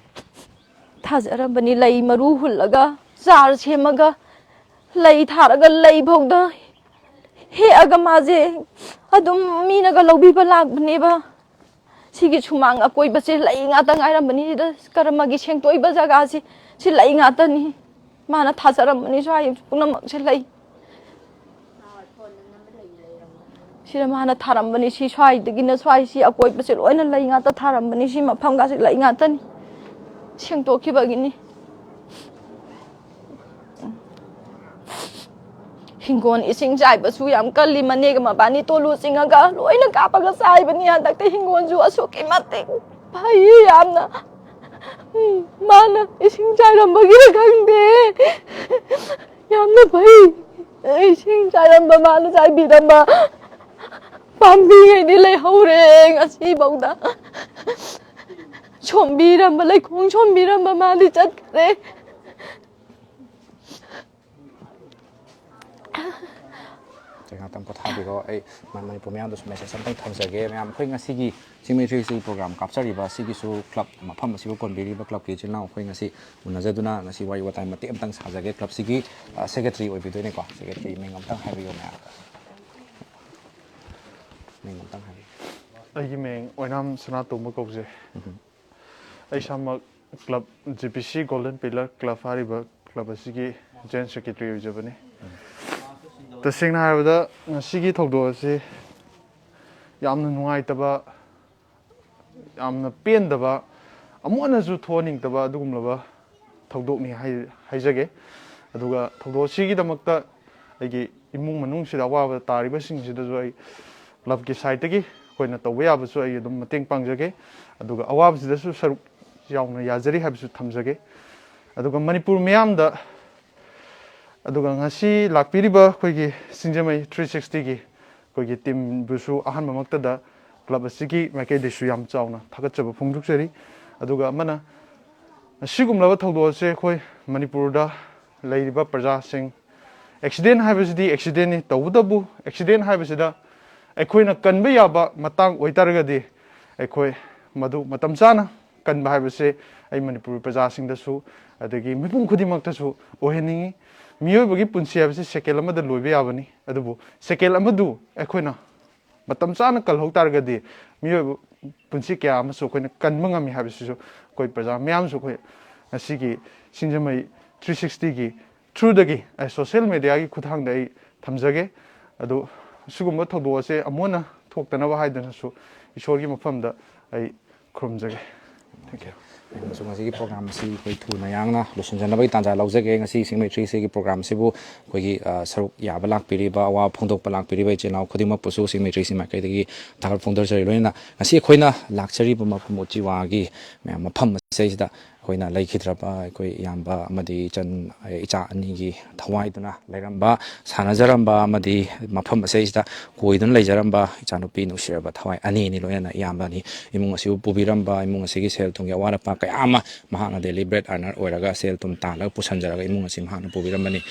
ꯊꯥꯖꯔꯝꯕꯅꯤ, ꯂꯩ ꯃꯔꯨ ꯍꯨꯜꯂꯒ, ꯆꯥꯔ ꯁꯦꯝꯃꯒ, ꯂꯩ ꯊꯥꯔꯒ, ꯂꯩ ꯐꯥꯎꯗ ꯍꯦꯛꯑꯒ ꯃꯥꯁꯦ ꯑꯗꯨꯝ ꯃꯤꯅꯒ ꯂꯧꯕꯤꯕ ꯂꯥꯛꯄꯅꯦꯕ꯫ ꯁꯤꯒꯤ ꯁꯨꯃꯥꯡ ꯑꯀꯣꯏꯕꯁꯦ ꯂꯩ ꯉꯥꯛꯇ ꯉꯥꯏꯔꯝꯕꯅꯤ꯫ ꯁꯤꯗ ꯀꯔꯃꯒꯤ ꯁꯦꯡꯇꯣꯛꯏꯕ ꯖꯒꯥꯁꯤ, ꯁꯤ ꯂꯩ ꯉꯥꯛꯇꯅꯤ꯫ ꯃꯥꯅ ꯊꯥꯖꯔꯝꯕꯅꯤ ꯁ꯭ꯋꯥꯏ ꯄꯨꯝꯅꯃꯛꯁꯦ ꯂꯩ꯫ ꯁꯤꯗ ꯃꯥꯅ ꯊꯥꯔꯝꯕꯅꯤ, ꯁꯤ ꯁ꯭ꯋꯥꯏꯗꯒꯤꯅ ꯁ꯭ꯋꯥꯏꯁꯤ ꯑꯀꯣꯏꯕꯁꯦ ꯂꯣꯏꯅ ꯂꯩ ꯉꯥꯛꯇ ꯊꯥꯔꯝꯕꯅꯤ, ꯁꯤ ꯃꯐꯝꯒꯁꯦ ꯂꯩ ꯉꯥꯛꯇꯅꯤ꯫ ꯁꯦꯡꯗꯣꯛꯈꯤꯕꯒꯤꯅꯤ꯫ ꯍꯤꯡꯒꯣꯜ ꯏꯁꯤꯡ ꯆꯥꯏꯕꯁꯨ ꯌꯥꯝ ꯀꯜꯂꯤ, ꯃꯅꯦꯒ ꯃꯕꯥꯅꯤ ꯇꯣꯂꯨ ꯆꯤꯡꯉꯒ ꯂꯣꯏꯅ ꯀꯥꯞꯄꯒ ꯆꯥꯏꯕꯅꯤ꯫ ꯍꯟꯗꯛꯇꯤ ꯍꯤꯡꯒꯣꯜꯁꯨ ꯑꯁꯨꯛꯀꯤ ꯃꯇꯤꯛ ꯐꯩ ꯌꯥꯝꯅ꯫ ꯎꯝ, ꯃꯥꯅ ꯏꯁꯤꯡ ꯆꯥꯏꯔꯝꯕꯒꯤꯔ ꯈꯪꯗꯦ, ꯌꯥꯝꯅ ꯐꯩ꯫ ꯏꯁꯤꯡ ꯆꯥꯏꯔꯝꯕ, ꯃꯥꯅ ꯆꯥꯏꯕꯤꯔꯝꯕ ꯄꯥꯝꯕꯤꯉꯩꯗꯤ ꯂꯩꯍꯧꯔꯦ ꯉꯁꯤꯐꯥꯎꯗ꯫ ꯁꯣꯝꯕꯤꯔꯝꯕ, ꯂꯩꯈꯣꯡ ꯁꯣꯝꯕꯤꯔꯝꯕ ꯃꯥꯗꯤ ꯆꯠꯈ꯭ꯔꯦ꯫ ꯆꯦ, ꯉꯥꯛꯇꯪ ꯄꯣꯊꯥꯕꯤꯔꯣ꯫ ꯑꯩ ꯃ- ꯃꯅꯤꯄꯨꯔ ꯃꯤꯌꯥꯝꯗꯁꯨ ꯃꯦꯁꯦꯖ ꯑꯃꯇꯪ ꯊꯝꯖꯒꯦ꯫ ꯃꯌꯥꯝ, ꯑꯩꯈꯣꯏ ꯉꯁꯤꯒꯤ ꯆꯤꯡꯃꯩ ꯊ꯭ꯔꯤ ꯁꯤꯛꯁꯇꯤ ꯄ꯭ꯔꯣꯒ꯭ꯔꯥꯝ ꯀꯥꯞꯆꯔꯤꯕ ꯑꯁꯤꯒꯤꯁꯨ ꯀ꯭ꯂꯕ, ꯃꯐꯝ ꯑꯁꯤꯕꯨ ꯀꯣꯟꯕꯤꯔꯤꯕ ꯀ꯭ꯂꯕꯀꯤ ꯏꯆꯤꯜ ꯏꯅꯥꯎ ꯑꯩꯈꯣꯏ ꯉꯁꯤ ꯎꯅꯖꯗꯨꯅ ꯉꯁꯤ ꯋꯥꯔꯤ ꯋꯥꯇꯥꯏ ꯃꯇꯦꯛ ꯑꯃꯇꯪ ꯁꯥꯖꯒꯦ꯫ ꯀ꯭ꯂꯕꯁꯤꯒꯤ, ꯑ, ꯁꯦꯀ꯭ꯔꯦꯇꯔꯤ ꯑꯣꯏꯕꯤꯗꯣꯏꯅꯦꯀꯣ꯫ ꯁꯦꯀ꯭ꯔꯦꯇꯔꯤ ꯃꯤꯡ ꯑꯃꯇꯪ ꯍꯥꯏꯕꯤꯌꯨ ꯃꯌꯥꯝ꯫ ꯃꯤꯡ ꯑꯃꯇꯪ ꯍꯥꯏꯕꯤꯌꯨ꯫ ꯑꯩꯒꯤ ꯃꯤꯡ ꯑꯣꯏꯅꯥꯝ ꯁꯅꯥꯇꯣꯝꯕ ꯀꯧꯖꯩ꯫ ꯑꯩ ꯏꯁꯥꯃꯛ ꯀ꯭ꯂꯕ, ꯖꯤ ꯄꯤ ꯁꯤ ꯒꯣꯜꯗꯟ ꯄꯤꯂꯔ ꯀ꯭ꯂꯕ ꯍꯥꯏꯔꯤꯕ ꯀ꯭ꯂꯕ ꯑꯁꯤꯒꯤ ꯖꯦꯅꯔꯦꯜ ꯁꯦꯀ꯭ꯔꯦꯇꯔꯤ ꯑꯣꯏꯖꯕꯅꯤ꯫ ꯇꯁꯦꯡꯅ ꯍꯥꯏꯔꯕꯗ, ꯉꯁꯤꯒꯤ ꯊꯧꯗꯣꯛ ꯑꯁꯤ ꯌꯥꯝꯅ ꯅꯨꯡꯉꯥꯏꯇꯕ, ꯌꯥꯝꯅ ꯄꯦꯟꯗꯕ, ꯑꯃꯨꯛ ꯍꯟꯅꯁꯨ ꯊꯣꯛꯍꯟꯅꯤꯡꯗꯕ ꯑꯗꯨꯒꯨꯝꯂꯕ ꯊꯧꯗꯣꯛꯅꯤ ꯍꯥꯏ- ꯍꯥꯏꯖꯒꯦ꯫ ꯑꯗꯨꯒ ꯊꯧꯗꯣꯛ ꯑꯁꯤꯒꯤꯗꯃꯛꯇ ꯑꯩꯒꯤ ꯏꯃꯨꯡ ꯃꯅꯨꯡꯁꯤꯗ ꯑꯋꯥꯕ ꯇꯥꯔꯤꯕꯁꯤꯡꯁꯤꯗꯁꯨ ꯑꯩ ꯀ꯭ꯂꯕꯀꯤ ꯁꯥꯏꯠꯇꯒꯤ ꯑꯩꯈꯣꯏꯅ ꯇꯧꯕ ꯌꯥꯕꯁꯨ ꯑꯩ ꯑꯗꯨꯝ ꯃꯇꯦꯡ ꯄꯥꯡꯖꯒꯦ꯫ ꯑꯗꯨꯒ ꯑꯋꯥꯕꯁꯤꯗꯁꯨ ꯁꯔꯨꯛ ꯌꯥꯎꯅ ꯌꯥꯖꯔꯤ ꯍꯥꯏꯕꯁꯨ ꯊꯝꯖꯒꯦ꯫ ꯑꯗꯨꯒ ꯃꯅꯤꯄꯨꯔ ꯃꯤꯌꯥꯝꯗ, ꯑꯗꯨꯒ ꯉꯁꯤ ꯂꯥꯛꯄꯤꯔꯤꯕ ꯑꯩꯈꯣꯏꯒꯤ ꯁꯤꯡꯖꯃꯩ ꯊ꯭ꯔꯤ ꯁꯤꯛꯁꯇꯤꯒꯤ ꯑꯩꯈꯣꯏꯒꯤ ꯇꯤꯝꯕꯨꯁꯨ ꯑꯍꯥꯟꯕꯃꯛꯇꯗ ꯀ꯭ꯂꯕ ꯑꯁꯤꯒꯤ ꯃꯥꯏꯀꯩꯗꯒꯤꯁꯨ ꯌꯥꯝ ꯆꯥꯎꯅ ꯊꯥꯒꯠꯆꯕ ꯐꯣꯡꯗꯣꯛꯆꯔꯤ꯫ ꯑꯗꯨꯒ ꯑꯃꯅ, ꯑꯁꯤꯒꯨꯝꯂꯕ ꯊꯧꯗꯣꯛ ꯑꯁꯦ ꯑꯩꯈꯣꯏ ꯃꯅꯤꯄꯨꯔꯗ ꯂꯩꯔꯤꯕ ꯄ꯭ꯔꯖꯥꯁꯤꯡ, ꯑꯦꯛꯁꯤꯗꯦꯟ ꯍꯥꯏꯕꯁꯤꯗꯤ ꯑꯦꯛꯁꯤꯗꯦꯟꯅꯤ, ꯇꯧꯕꯇꯕꯨ ꯑꯦꯛꯁꯤꯗꯦꯟ ꯍꯥꯏꯕꯁꯤꯗ ꯑꯩꯈꯣꯏꯅ ꯀꯟꯕ ꯌꯥꯕ ꯃꯇꯥꯡ ꯑꯣꯏꯇꯥꯔꯒꯗꯤ ꯑꯩꯈꯣꯏ ꯃꯗꯨ ꯃꯇꯝ ꯆꯥꯅ ꯀꯟꯕ ꯍꯥꯏꯕꯁꯦ ꯑꯩ ꯃꯅꯤꯄꯨꯔ ꯄ꯭ꯔꯖꯥꯁꯤꯡꯗꯁꯨ ꯑꯗꯒꯤ ꯃꯤꯄꯨꯝ ꯈꯨꯗꯤꯡꯃꯛꯇꯁꯨ ꯑꯣꯏꯍꯟꯅꯤꯡꯏ꯫ ꯃꯤꯑꯣꯏꯕꯒꯤ ꯄꯨꯟꯁꯤ ꯍꯥꯏꯕꯁꯤ ꯁꯦꯀꯦꯟ ꯑꯃꯗ ꯂꯣꯏꯕ ꯌꯥꯕꯅꯤ, ꯑꯗꯨꯕꯨ ꯁꯦꯀꯦꯟ ꯑꯃꯗꯨ ꯑꯩꯈꯣꯏꯅ ꯃꯇꯝ ꯆꯥꯅ ꯀꯜꯍꯧ ꯇꯥꯔꯒꯗꯤ ꯃꯤꯑꯣꯏꯕ ꯄꯨꯟꯁꯤ ꯀꯌꯥ ꯑꯃꯁꯨ ꯑꯩꯈꯣꯏꯅ ꯀꯟꯕ ꯉꯝꯃꯤ ꯍꯥꯏꯕꯁꯤꯁꯨ ꯑꯩꯈꯣꯏ ꯄ꯭ꯔꯖꯥ ꯃꯌꯥꯝꯁꯨ ꯑꯩꯈꯣꯏ ꯉꯁꯤꯒꯤ ꯁꯤꯡꯖꯃꯩ ꯊ꯭ꯔꯤ ꯁꯤꯛꯁꯇꯤꯒꯤ ꯊ꯭ꯔꯨꯗꯒꯤ, ꯑꯩ ꯁꯣꯁꯤꯌꯦꯜ ꯃꯦꯗꯤꯌꯥꯒꯤ ꯈꯨꯠꯊꯥꯡꯗ ꯑꯩ ꯊꯝꯖꯒꯦ꯫ ꯑꯗꯨ ꯁꯤꯒꯨꯝꯕ ꯊꯧꯗꯣꯛ ꯑꯁꯦ ꯑꯃꯨꯛ ꯍꯟꯅ ꯊꯣꯛꯇꯅꯕ ꯍꯥꯏꯗꯨꯅꯁꯨ ꯏꯁꯣꯔꯒꯤ ꯃꯐꯝꯗ ꯑꯩ ꯈꯨꯔꯨꯝꯖꯒꯦ꯫ Thank you꯫ ꯑꯃꯁꯨꯡ ꯉꯁꯤꯒꯤ ꯄ꯭ꯔꯣꯒ꯭ꯔꯥꯝ ꯑꯁꯤ ꯑꯩꯈꯣꯏ ꯊꯨꯅ ꯌꯥꯡꯅ ꯂꯣꯏꯁꯤꯟꯖꯅꯕꯒꯤ ꯇꯥꯟꯖꯥ ꯂꯧꯖꯒꯦ꯫ ꯉꯁꯤ ꯁꯤꯡꯃꯩ ꯊ꯭ꯔꯤ ꯁꯤꯒꯤ ꯄ꯭ꯔꯣꯒ꯭ꯔꯥꯝꯁꯤꯕꯨ ꯑꯩꯈꯣꯏꯒꯤ, ꯑ, ꯁꯔꯨꯛ ꯌꯥꯕ ꯂꯥꯛꯄꯤꯔꯤꯕ, ꯑꯋꯥꯕ ꯐꯣꯡꯗꯣꯛꯄ ꯂꯥꯛꯄꯤꯔꯤꯕ ꯏꯆꯤꯜ ꯏꯅꯥꯎ ꯈꯨꯗꯤꯡꯃꯛꯄꯨꯁꯨ ꯁꯤꯡꯃꯩ ꯊ꯭ꯔꯤ ꯁꯤ ꯃꯥꯏꯀꯩꯗꯒꯤ ꯊꯥꯒꯠ ꯐꯣꯡꯗꯣꯛꯆꯔꯤ꯫ ꯂꯣꯏꯅꯅ ꯉꯁꯤ ꯑꯩꯈꯣꯏꯅ ꯂꯥꯛꯆꯔꯤꯕ ꯃꯐꯝ ꯎꯆꯤꯋꯥꯒꯤ ꯃꯌꯥꯝ ꯃꯐꯝ ꯑꯁꯤꯗꯩꯁꯤꯗ ꯑꯩꯈꯣꯏꯅ ꯂꯩꯈꯤꯗ꯭ꯔꯕ ꯑꯩꯈꯣꯏ ꯏꯌꯥꯝꯕ ꯑꯃꯗꯤ ꯏꯆꯟ, ꯏꯆꯥ ꯑꯅꯤꯒꯤ ꯊꯋꯥꯏꯗꯨꯅ ꯂꯩꯔꯝꯕ, ꯁꯥꯟꯅꯖꯔꯝꯕ ꯑꯃꯗꯤ ꯃꯐꯝ ꯑꯁꯤꯗꯩꯁꯤꯗ ꯀꯣꯏꯗꯨꯅ ꯂꯩꯖꯔꯝꯕ ꯏꯆꯥꯅꯨꯄꯤ ꯅꯨꯡꯁꯤꯔꯕ ꯊꯋꯥꯏ ꯑꯅꯤꯅꯤ꯫ ꯂꯣꯏꯅꯅ ꯏꯌꯥꯝꯕꯅꯤ ꯏꯃꯨꯡ ꯑꯁꯤꯕꯨ ꯄꯨꯕꯤꯔꯝꯕ, ꯏꯃꯨꯡ ꯑꯁꯤꯒꯤ ꯁꯦꯜ ꯊꯨꯝꯒꯤ ꯑꯋꯥꯠ ꯑꯄꯥ ꯀꯌꯥ ꯑꯃ ꯃꯍꯥꯛꯅ daily bread earner ꯑꯣꯏꯔꯒ ꯁꯦꯜ ꯊꯨꯝ ꯇꯥꯜꯂꯒ ꯄꯨꯁꯤꯟꯖꯔꯒ ꯏꯃꯨꯡ ꯑꯁꯤ ꯃꯍꯥꯛꯅ ꯄꯨꯕꯤꯔꯝꯕꯅꯤ꯫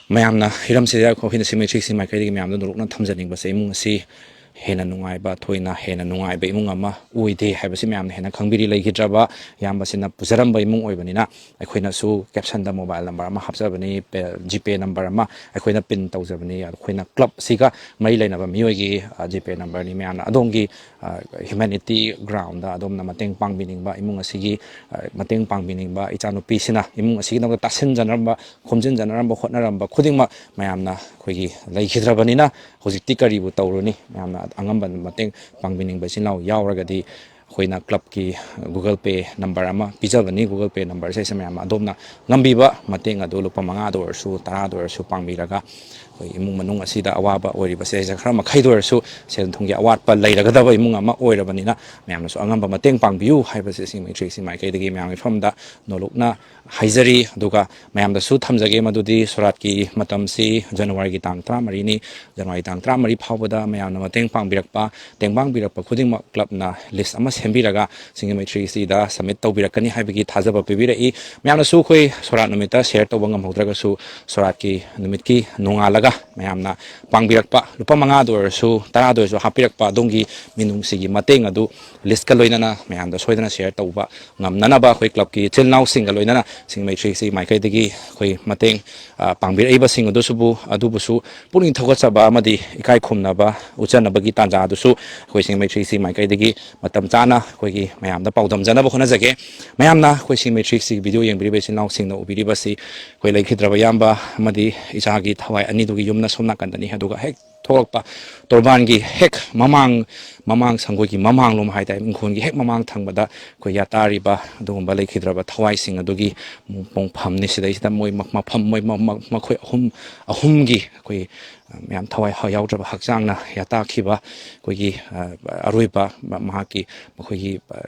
ꯃꯌꯥꯝꯅ ꯍꯤꯔꯝꯁꯤꯗ ꯑꯩꯈꯣꯏꯅ ꯁꯤꯡꯃꯩ ꯊ꯭ꯔꯤ ꯁꯤ ꯃꯥꯏꯀꯩꯗꯒꯤ ꯃꯌꯥꯝꯗ ꯅꯣꯂꯨꯛꯅ ꯊꯝꯖꯅꯤꯡꯕꯁꯦ, ꯏꯃꯨꯡ ꯑꯁꯤ ꯍꯦꯟꯅ ꯅꯨꯡꯉꯥꯏꯕ, ꯊꯣꯏꯅ ꯍꯦꯟꯅ ꯅꯨꯡꯉꯥꯏꯕ ꯏꯃꯨꯡ ꯑꯃ ꯑꯣꯏꯗꯦ ꯍꯥꯏꯕꯁꯤ ꯃꯌꯥꯝꯅ ꯍꯦꯟꯅ ꯈꯪꯕꯤꯔꯤ꯫ ꯂꯩꯈꯤꯗ꯭ꯔꯕ ꯏꯌꯥꯝꯕꯁꯤꯅ ꯄꯨꯖꯔꯝꯕ ꯏꯃꯨꯡ ꯑꯣꯏꯕꯅꯤꯅ ꯑꯩꯈꯣꯏꯅꯁꯨ captionꯗ mobile number ꯑꯃ ꯍꯥꯞꯆꯕꯅꯤ, ꯄꯦ-, GPay number ꯑꯃ ꯑꯩꯈꯣꯏꯅ pin ꯇꯧꯖꯕꯅꯤ꯫ ꯑꯩꯈꯣꯏꯅ club ꯑꯁꯤꯒ ꯃꯔꯤ ꯂꯩꯅꯕ ꯃꯤꯑꯣꯏꯒꯤ, ꯑ, GPay numberꯅꯤ꯫ ꯃꯌꯥꯝꯅ ꯑꯗꯣꯝꯒꯤ, ꯑ, humanity groundꯗ ꯑꯗꯣꯝꯅ ꯃꯇꯦꯡ ꯄꯥꯡꯕꯤꯅꯤꯡꯕ, ꯏꯃꯨꯡ ꯑꯁꯤꯒꯤ, ꯑ, ꯃꯇꯦꯡ ꯄꯥꯡꯕꯤꯅꯤꯡꯕ, ꯏꯆꯥꯅꯨꯄꯤꯁꯤꯅ ꯏꯃꯨꯡ ꯑꯁꯤꯒꯤꯗꯃꯛꯇ ꯇꯥꯁꯤꯟꯖꯅꯔꯝꯕ, ꯈꯣꯝꯖꯤꯟꯖꯅꯔꯝꯕ, ꯍꯣꯠꯅꯔꯝꯕ ꯈꯨꯗꯤꯡꯃꯛ ꯃꯌꯥꯝꯅ ꯑꯩꯈꯣꯏꯒꯤ ꯂꯩꯈꯤꯗ꯭ꯔꯕꯅꯤꯅ ꯍꯧꯖꯤꯛꯇꯤ ꯀꯔꯤꯕꯨ ꯇꯧꯔꯨꯅꯤ? ꯃꯌꯥꯝꯅ ꯑꯉꯝꯕ ꯃꯇꯦꯡ ꯄꯥꯡꯕꯤꯅꯤꯡꯕ ꯏꯆꯤꯟ ꯏꯅꯥꯎ ꯌꯥꯎꯔꯒꯗꯤ ꯑꯩꯈꯣꯏꯅ clubꯀꯤ Google Pay number ꯑꯃ ꯄꯤꯖꯕꯅꯤ꯫ Google Pay numberꯁꯦ ꯁꯤ ꯃꯌꯥꯝ ꯑꯗꯣꯝꯅ ꯉꯝꯕꯤꯕ ꯃꯇꯦꯡ ꯑꯗꯨ ꯂꯨꯄꯥ ꯃꯉꯥꯗ ꯑꯣꯏꯔꯁꯨ, ꯇꯔꯥꯗ ꯑꯣꯏꯔꯁꯨ ꯄꯥꯡꯕꯤꯔꯒ ꯑꯩꯈꯣꯏ ꯏꯃꯨꯡ ꯃꯅꯨꯡ ꯑꯁꯤꯗ ꯑꯋꯥꯕ ꯑꯣꯏꯔꯤꯕꯁꯦ ꯈꯔ ꯃꯈꯩꯗ ꯑꯣꯏꯔꯁꯨ ꯁꯦꯜ ꯊꯨꯝꯒꯤ ꯑꯋꯥꯠꯄ ꯂꯩꯔꯒꯗꯕ ꯏꯃꯨꯡ ꯑꯃ ꯑꯣꯏꯔꯕꯅꯤꯅ ꯃꯌꯥꯝꯅꯁꯨ ꯑꯉꯝꯕ ꯃꯇꯦꯡ ꯄꯥꯡꯕꯤꯌꯨ ꯍꯥꯏꯕꯁꯦ ꯁꯤꯡꯃꯩ ꯊ꯭ꯔꯤ ꯁꯤ ꯃꯥꯏꯀꯩꯗꯒꯤ ꯃꯌꯥꯝꯒꯤ ꯃꯐꯝꯗ ꯅꯣꯂꯨꯛꯅ ꯍꯥꯏꯖꯔꯤ꯫ ꯑꯗꯨꯒ ꯃꯌꯥꯝꯗꯁꯨ ꯊꯝꯖꯒꯦ ꯃꯗꯨꯗꯤ ꯁꯣꯔꯥꯠꯀꯤ ꯃꯇꯝꯁꯤ ꯖꯅꯋꯥꯔꯤꯒꯤ ꯇꯥꯡ ꯇꯔꯥꯃꯔꯤꯅꯤ꯫ ꯖꯅꯋꯥꯔꯤ ꯇꯥꯡ ꯇꯔꯥꯃꯔꯤ ꯐꯥꯎꯕꯗ ꯃꯌꯥꯝꯅ ꯃꯇꯦꯡ ꯄꯥꯡꯕꯤꯔꯛꯄ, ꯇꯦꯡ ꯄꯥꯡꯕꯤꯔꯛꯄ ꯈꯨꯗꯤꯡꯃꯛ clubꯅ list ꯑꯃ ꯁꯦꯝꯕꯤꯔꯒ ꯁꯤꯡꯖꯃꯩ ꯊ꯭ꯔꯤ ꯁꯤꯗ submit ꯇꯧꯕꯤꯔꯛꯀꯅꯤ ꯍꯥꯏꯕꯒꯤ ꯊꯥꯖꯕ ꯄꯤꯕꯤꯔꯛꯏ꯫ ꯃꯌꯥꯝꯅꯁꯨ ꯑꯩꯈꯣꯏ ꯁꯣꯔꯥꯠ ꯅꯨꯃꯤꯠꯇ share ꯇꯧꯕ ꯉꯝꯍꯧꯗ꯭ꯔꯒꯁꯨ ꯁꯣꯔꯥꯠꯀꯤ ꯅꯨꯃꯤꯠꯀꯤ ꯅꯣꯡꯉꯥꯜꯂꯒ ꯃꯌꯥꯝꯅ ꯄꯥꯡꯕꯤꯔꯛꯄ, ꯂꯨꯄꯥ ꯃꯉꯥꯗ ꯑꯣꯏꯔꯁꯨ, ꯇꯔꯥꯗ ꯑꯣꯏꯔꯁꯨ ꯍꯥꯞꯄꯤꯔꯛꯄ ꯑꯗꯣꯝꯒꯤ ꯃꯤꯅꯨꯡꯁꯤꯒꯤ ꯃꯇꯦꯡ ꯑꯗꯨ ꯂꯤꯁꯀ ꯂꯣꯏꯅꯅ ꯃꯌꯥꯝꯗ ꯁꯣꯏꯗꯅ ꯁꯤꯌꯔ ꯇꯧꯕ ꯉꯝꯅꯅꯕ, ꯑꯩꯈꯣꯏ ꯀ꯭ꯂꯕꯀꯤ ꯏꯆꯤꯜ ꯏꯅꯥꯎꯁꯤꯡꯒ ꯂꯣꯏꯅꯅ ꯁꯤꯡꯃꯩ ꯊ꯭ꯔꯤ ꯁꯤ ꯃꯥꯏꯀꯩꯗꯒꯤ ꯑꯩꯈꯣꯏ ꯃꯇꯦꯡ, ꯑ, ꯄꯥꯡꯕꯤꯔꯛꯏꯕꯁꯤꯡ ꯑꯗꯨꯁꯨꯕꯨ, ꯑꯗꯨꯕꯨꯁꯨ ꯄꯨꯛꯅꯤꯡ ꯊꯧꯒꯠꯆꯕ ꯑꯃꯗꯤ ꯏꯀꯥꯏ ꯈꯨꯝꯅꯕ ꯎꯠꯆꯅꯕꯒꯤ ꯇꯥꯟꯖꯥ ꯑꯗꯨꯁꯨ ꯑꯩꯈꯣꯏ ꯁꯤꯡꯃꯩ ꯊ꯭ꯔꯤ ꯁꯤ ꯃꯥꯏꯀꯩꯗꯒꯤ ꯃꯇꯝ ꯆꯥꯅ ꯑꯩꯈꯣꯏꯒꯤ ꯃꯌꯥꯝꯗ ꯄꯥꯎꯗꯝꯖꯅꯕ ꯍꯣꯠꯅꯖꯒꯦ꯫ ꯃꯌꯥꯝꯅ ꯑꯩꯈꯣꯏ ꯁꯤꯡꯃꯩ ꯊ꯭ꯔꯤ ꯁꯤ ꯚꯤꯗꯤꯑꯣ ꯌꯦꯡꯕꯤꯔꯤꯕ ꯏꯆꯤꯜ ꯏꯅꯥꯎꯁꯤꯡꯅ ꯎꯕꯤꯔꯤꯕꯁꯤ ꯑꯩꯈꯣꯏ ꯂꯩꯈꯤꯗ꯭ꯔꯕ ꯏꯌꯥꯝꯕ ꯑꯃꯗꯤ ꯏꯆꯥꯒꯤ ꯊꯋꯥꯏ ꯑꯅꯤꯗꯨꯒꯤ ꯌꯨꯝꯅ ꯁꯣꯝ ꯅꯥꯀꯟꯗꯅꯤ꯫ ꯑꯗꯨꯒ ꯍꯦꯛ ꯊꯣꯛꯂꯛꯄ ꯇꯣꯔꯕꯥꯟꯒꯤ ꯍꯦꯛ ꯃꯃꯥꯡ, ꯃꯃꯥꯡ ꯁꯪꯒꯣꯏꯒꯤ ꯃꯃꯥꯡꯂꯣꯝ ꯍꯥꯏꯇꯥꯔꯦ, ꯏꯪꯈꯣꯜꯒꯤ ꯍꯦꯛ ꯃꯃꯥꯡ ꯊꯪꯕꯗ ꯑꯩꯈꯣꯏ ꯌꯥꯇꯥꯔꯤꯕ ꯑꯗꯨꯒꯨꯝꯕ ꯂꯩꯈꯤꯗ꯭ꯔꯕ ꯊꯋꯥꯏꯁꯤꯡ ꯑꯗꯨꯒꯤ ꯃꯣꯡꯐꯝꯅꯤ꯫ ꯁꯤꯗꯩꯁꯤꯗ ꯃꯣꯏ ꯃ-, ꯃꯐꯝ, ꯃꯣꯏ ꯃ-, ꯃ-, ꯃꯈꯣꯏ ꯑꯍꯨꯝ, ꯑꯍꯨꯝꯒꯤ ꯑꯩꯈꯣꯏ, ꯑ, ꯃꯌꯥꯝ ꯊꯋꯥꯏ ꯍ-, ꯌꯥꯎꯗ꯭ꯔꯕ ꯍꯛꯆꯥꯡꯅ ꯌꯥꯇꯥꯈꯤꯕ ꯑꯩꯈꯣꯏꯒꯤ, ꯑ, ꯑꯔꯣꯏꯕ ꯃ-, ꯃꯍꯥꯛꯀꯤ ꯃꯈꯣꯏꯒꯤ, ꯑ,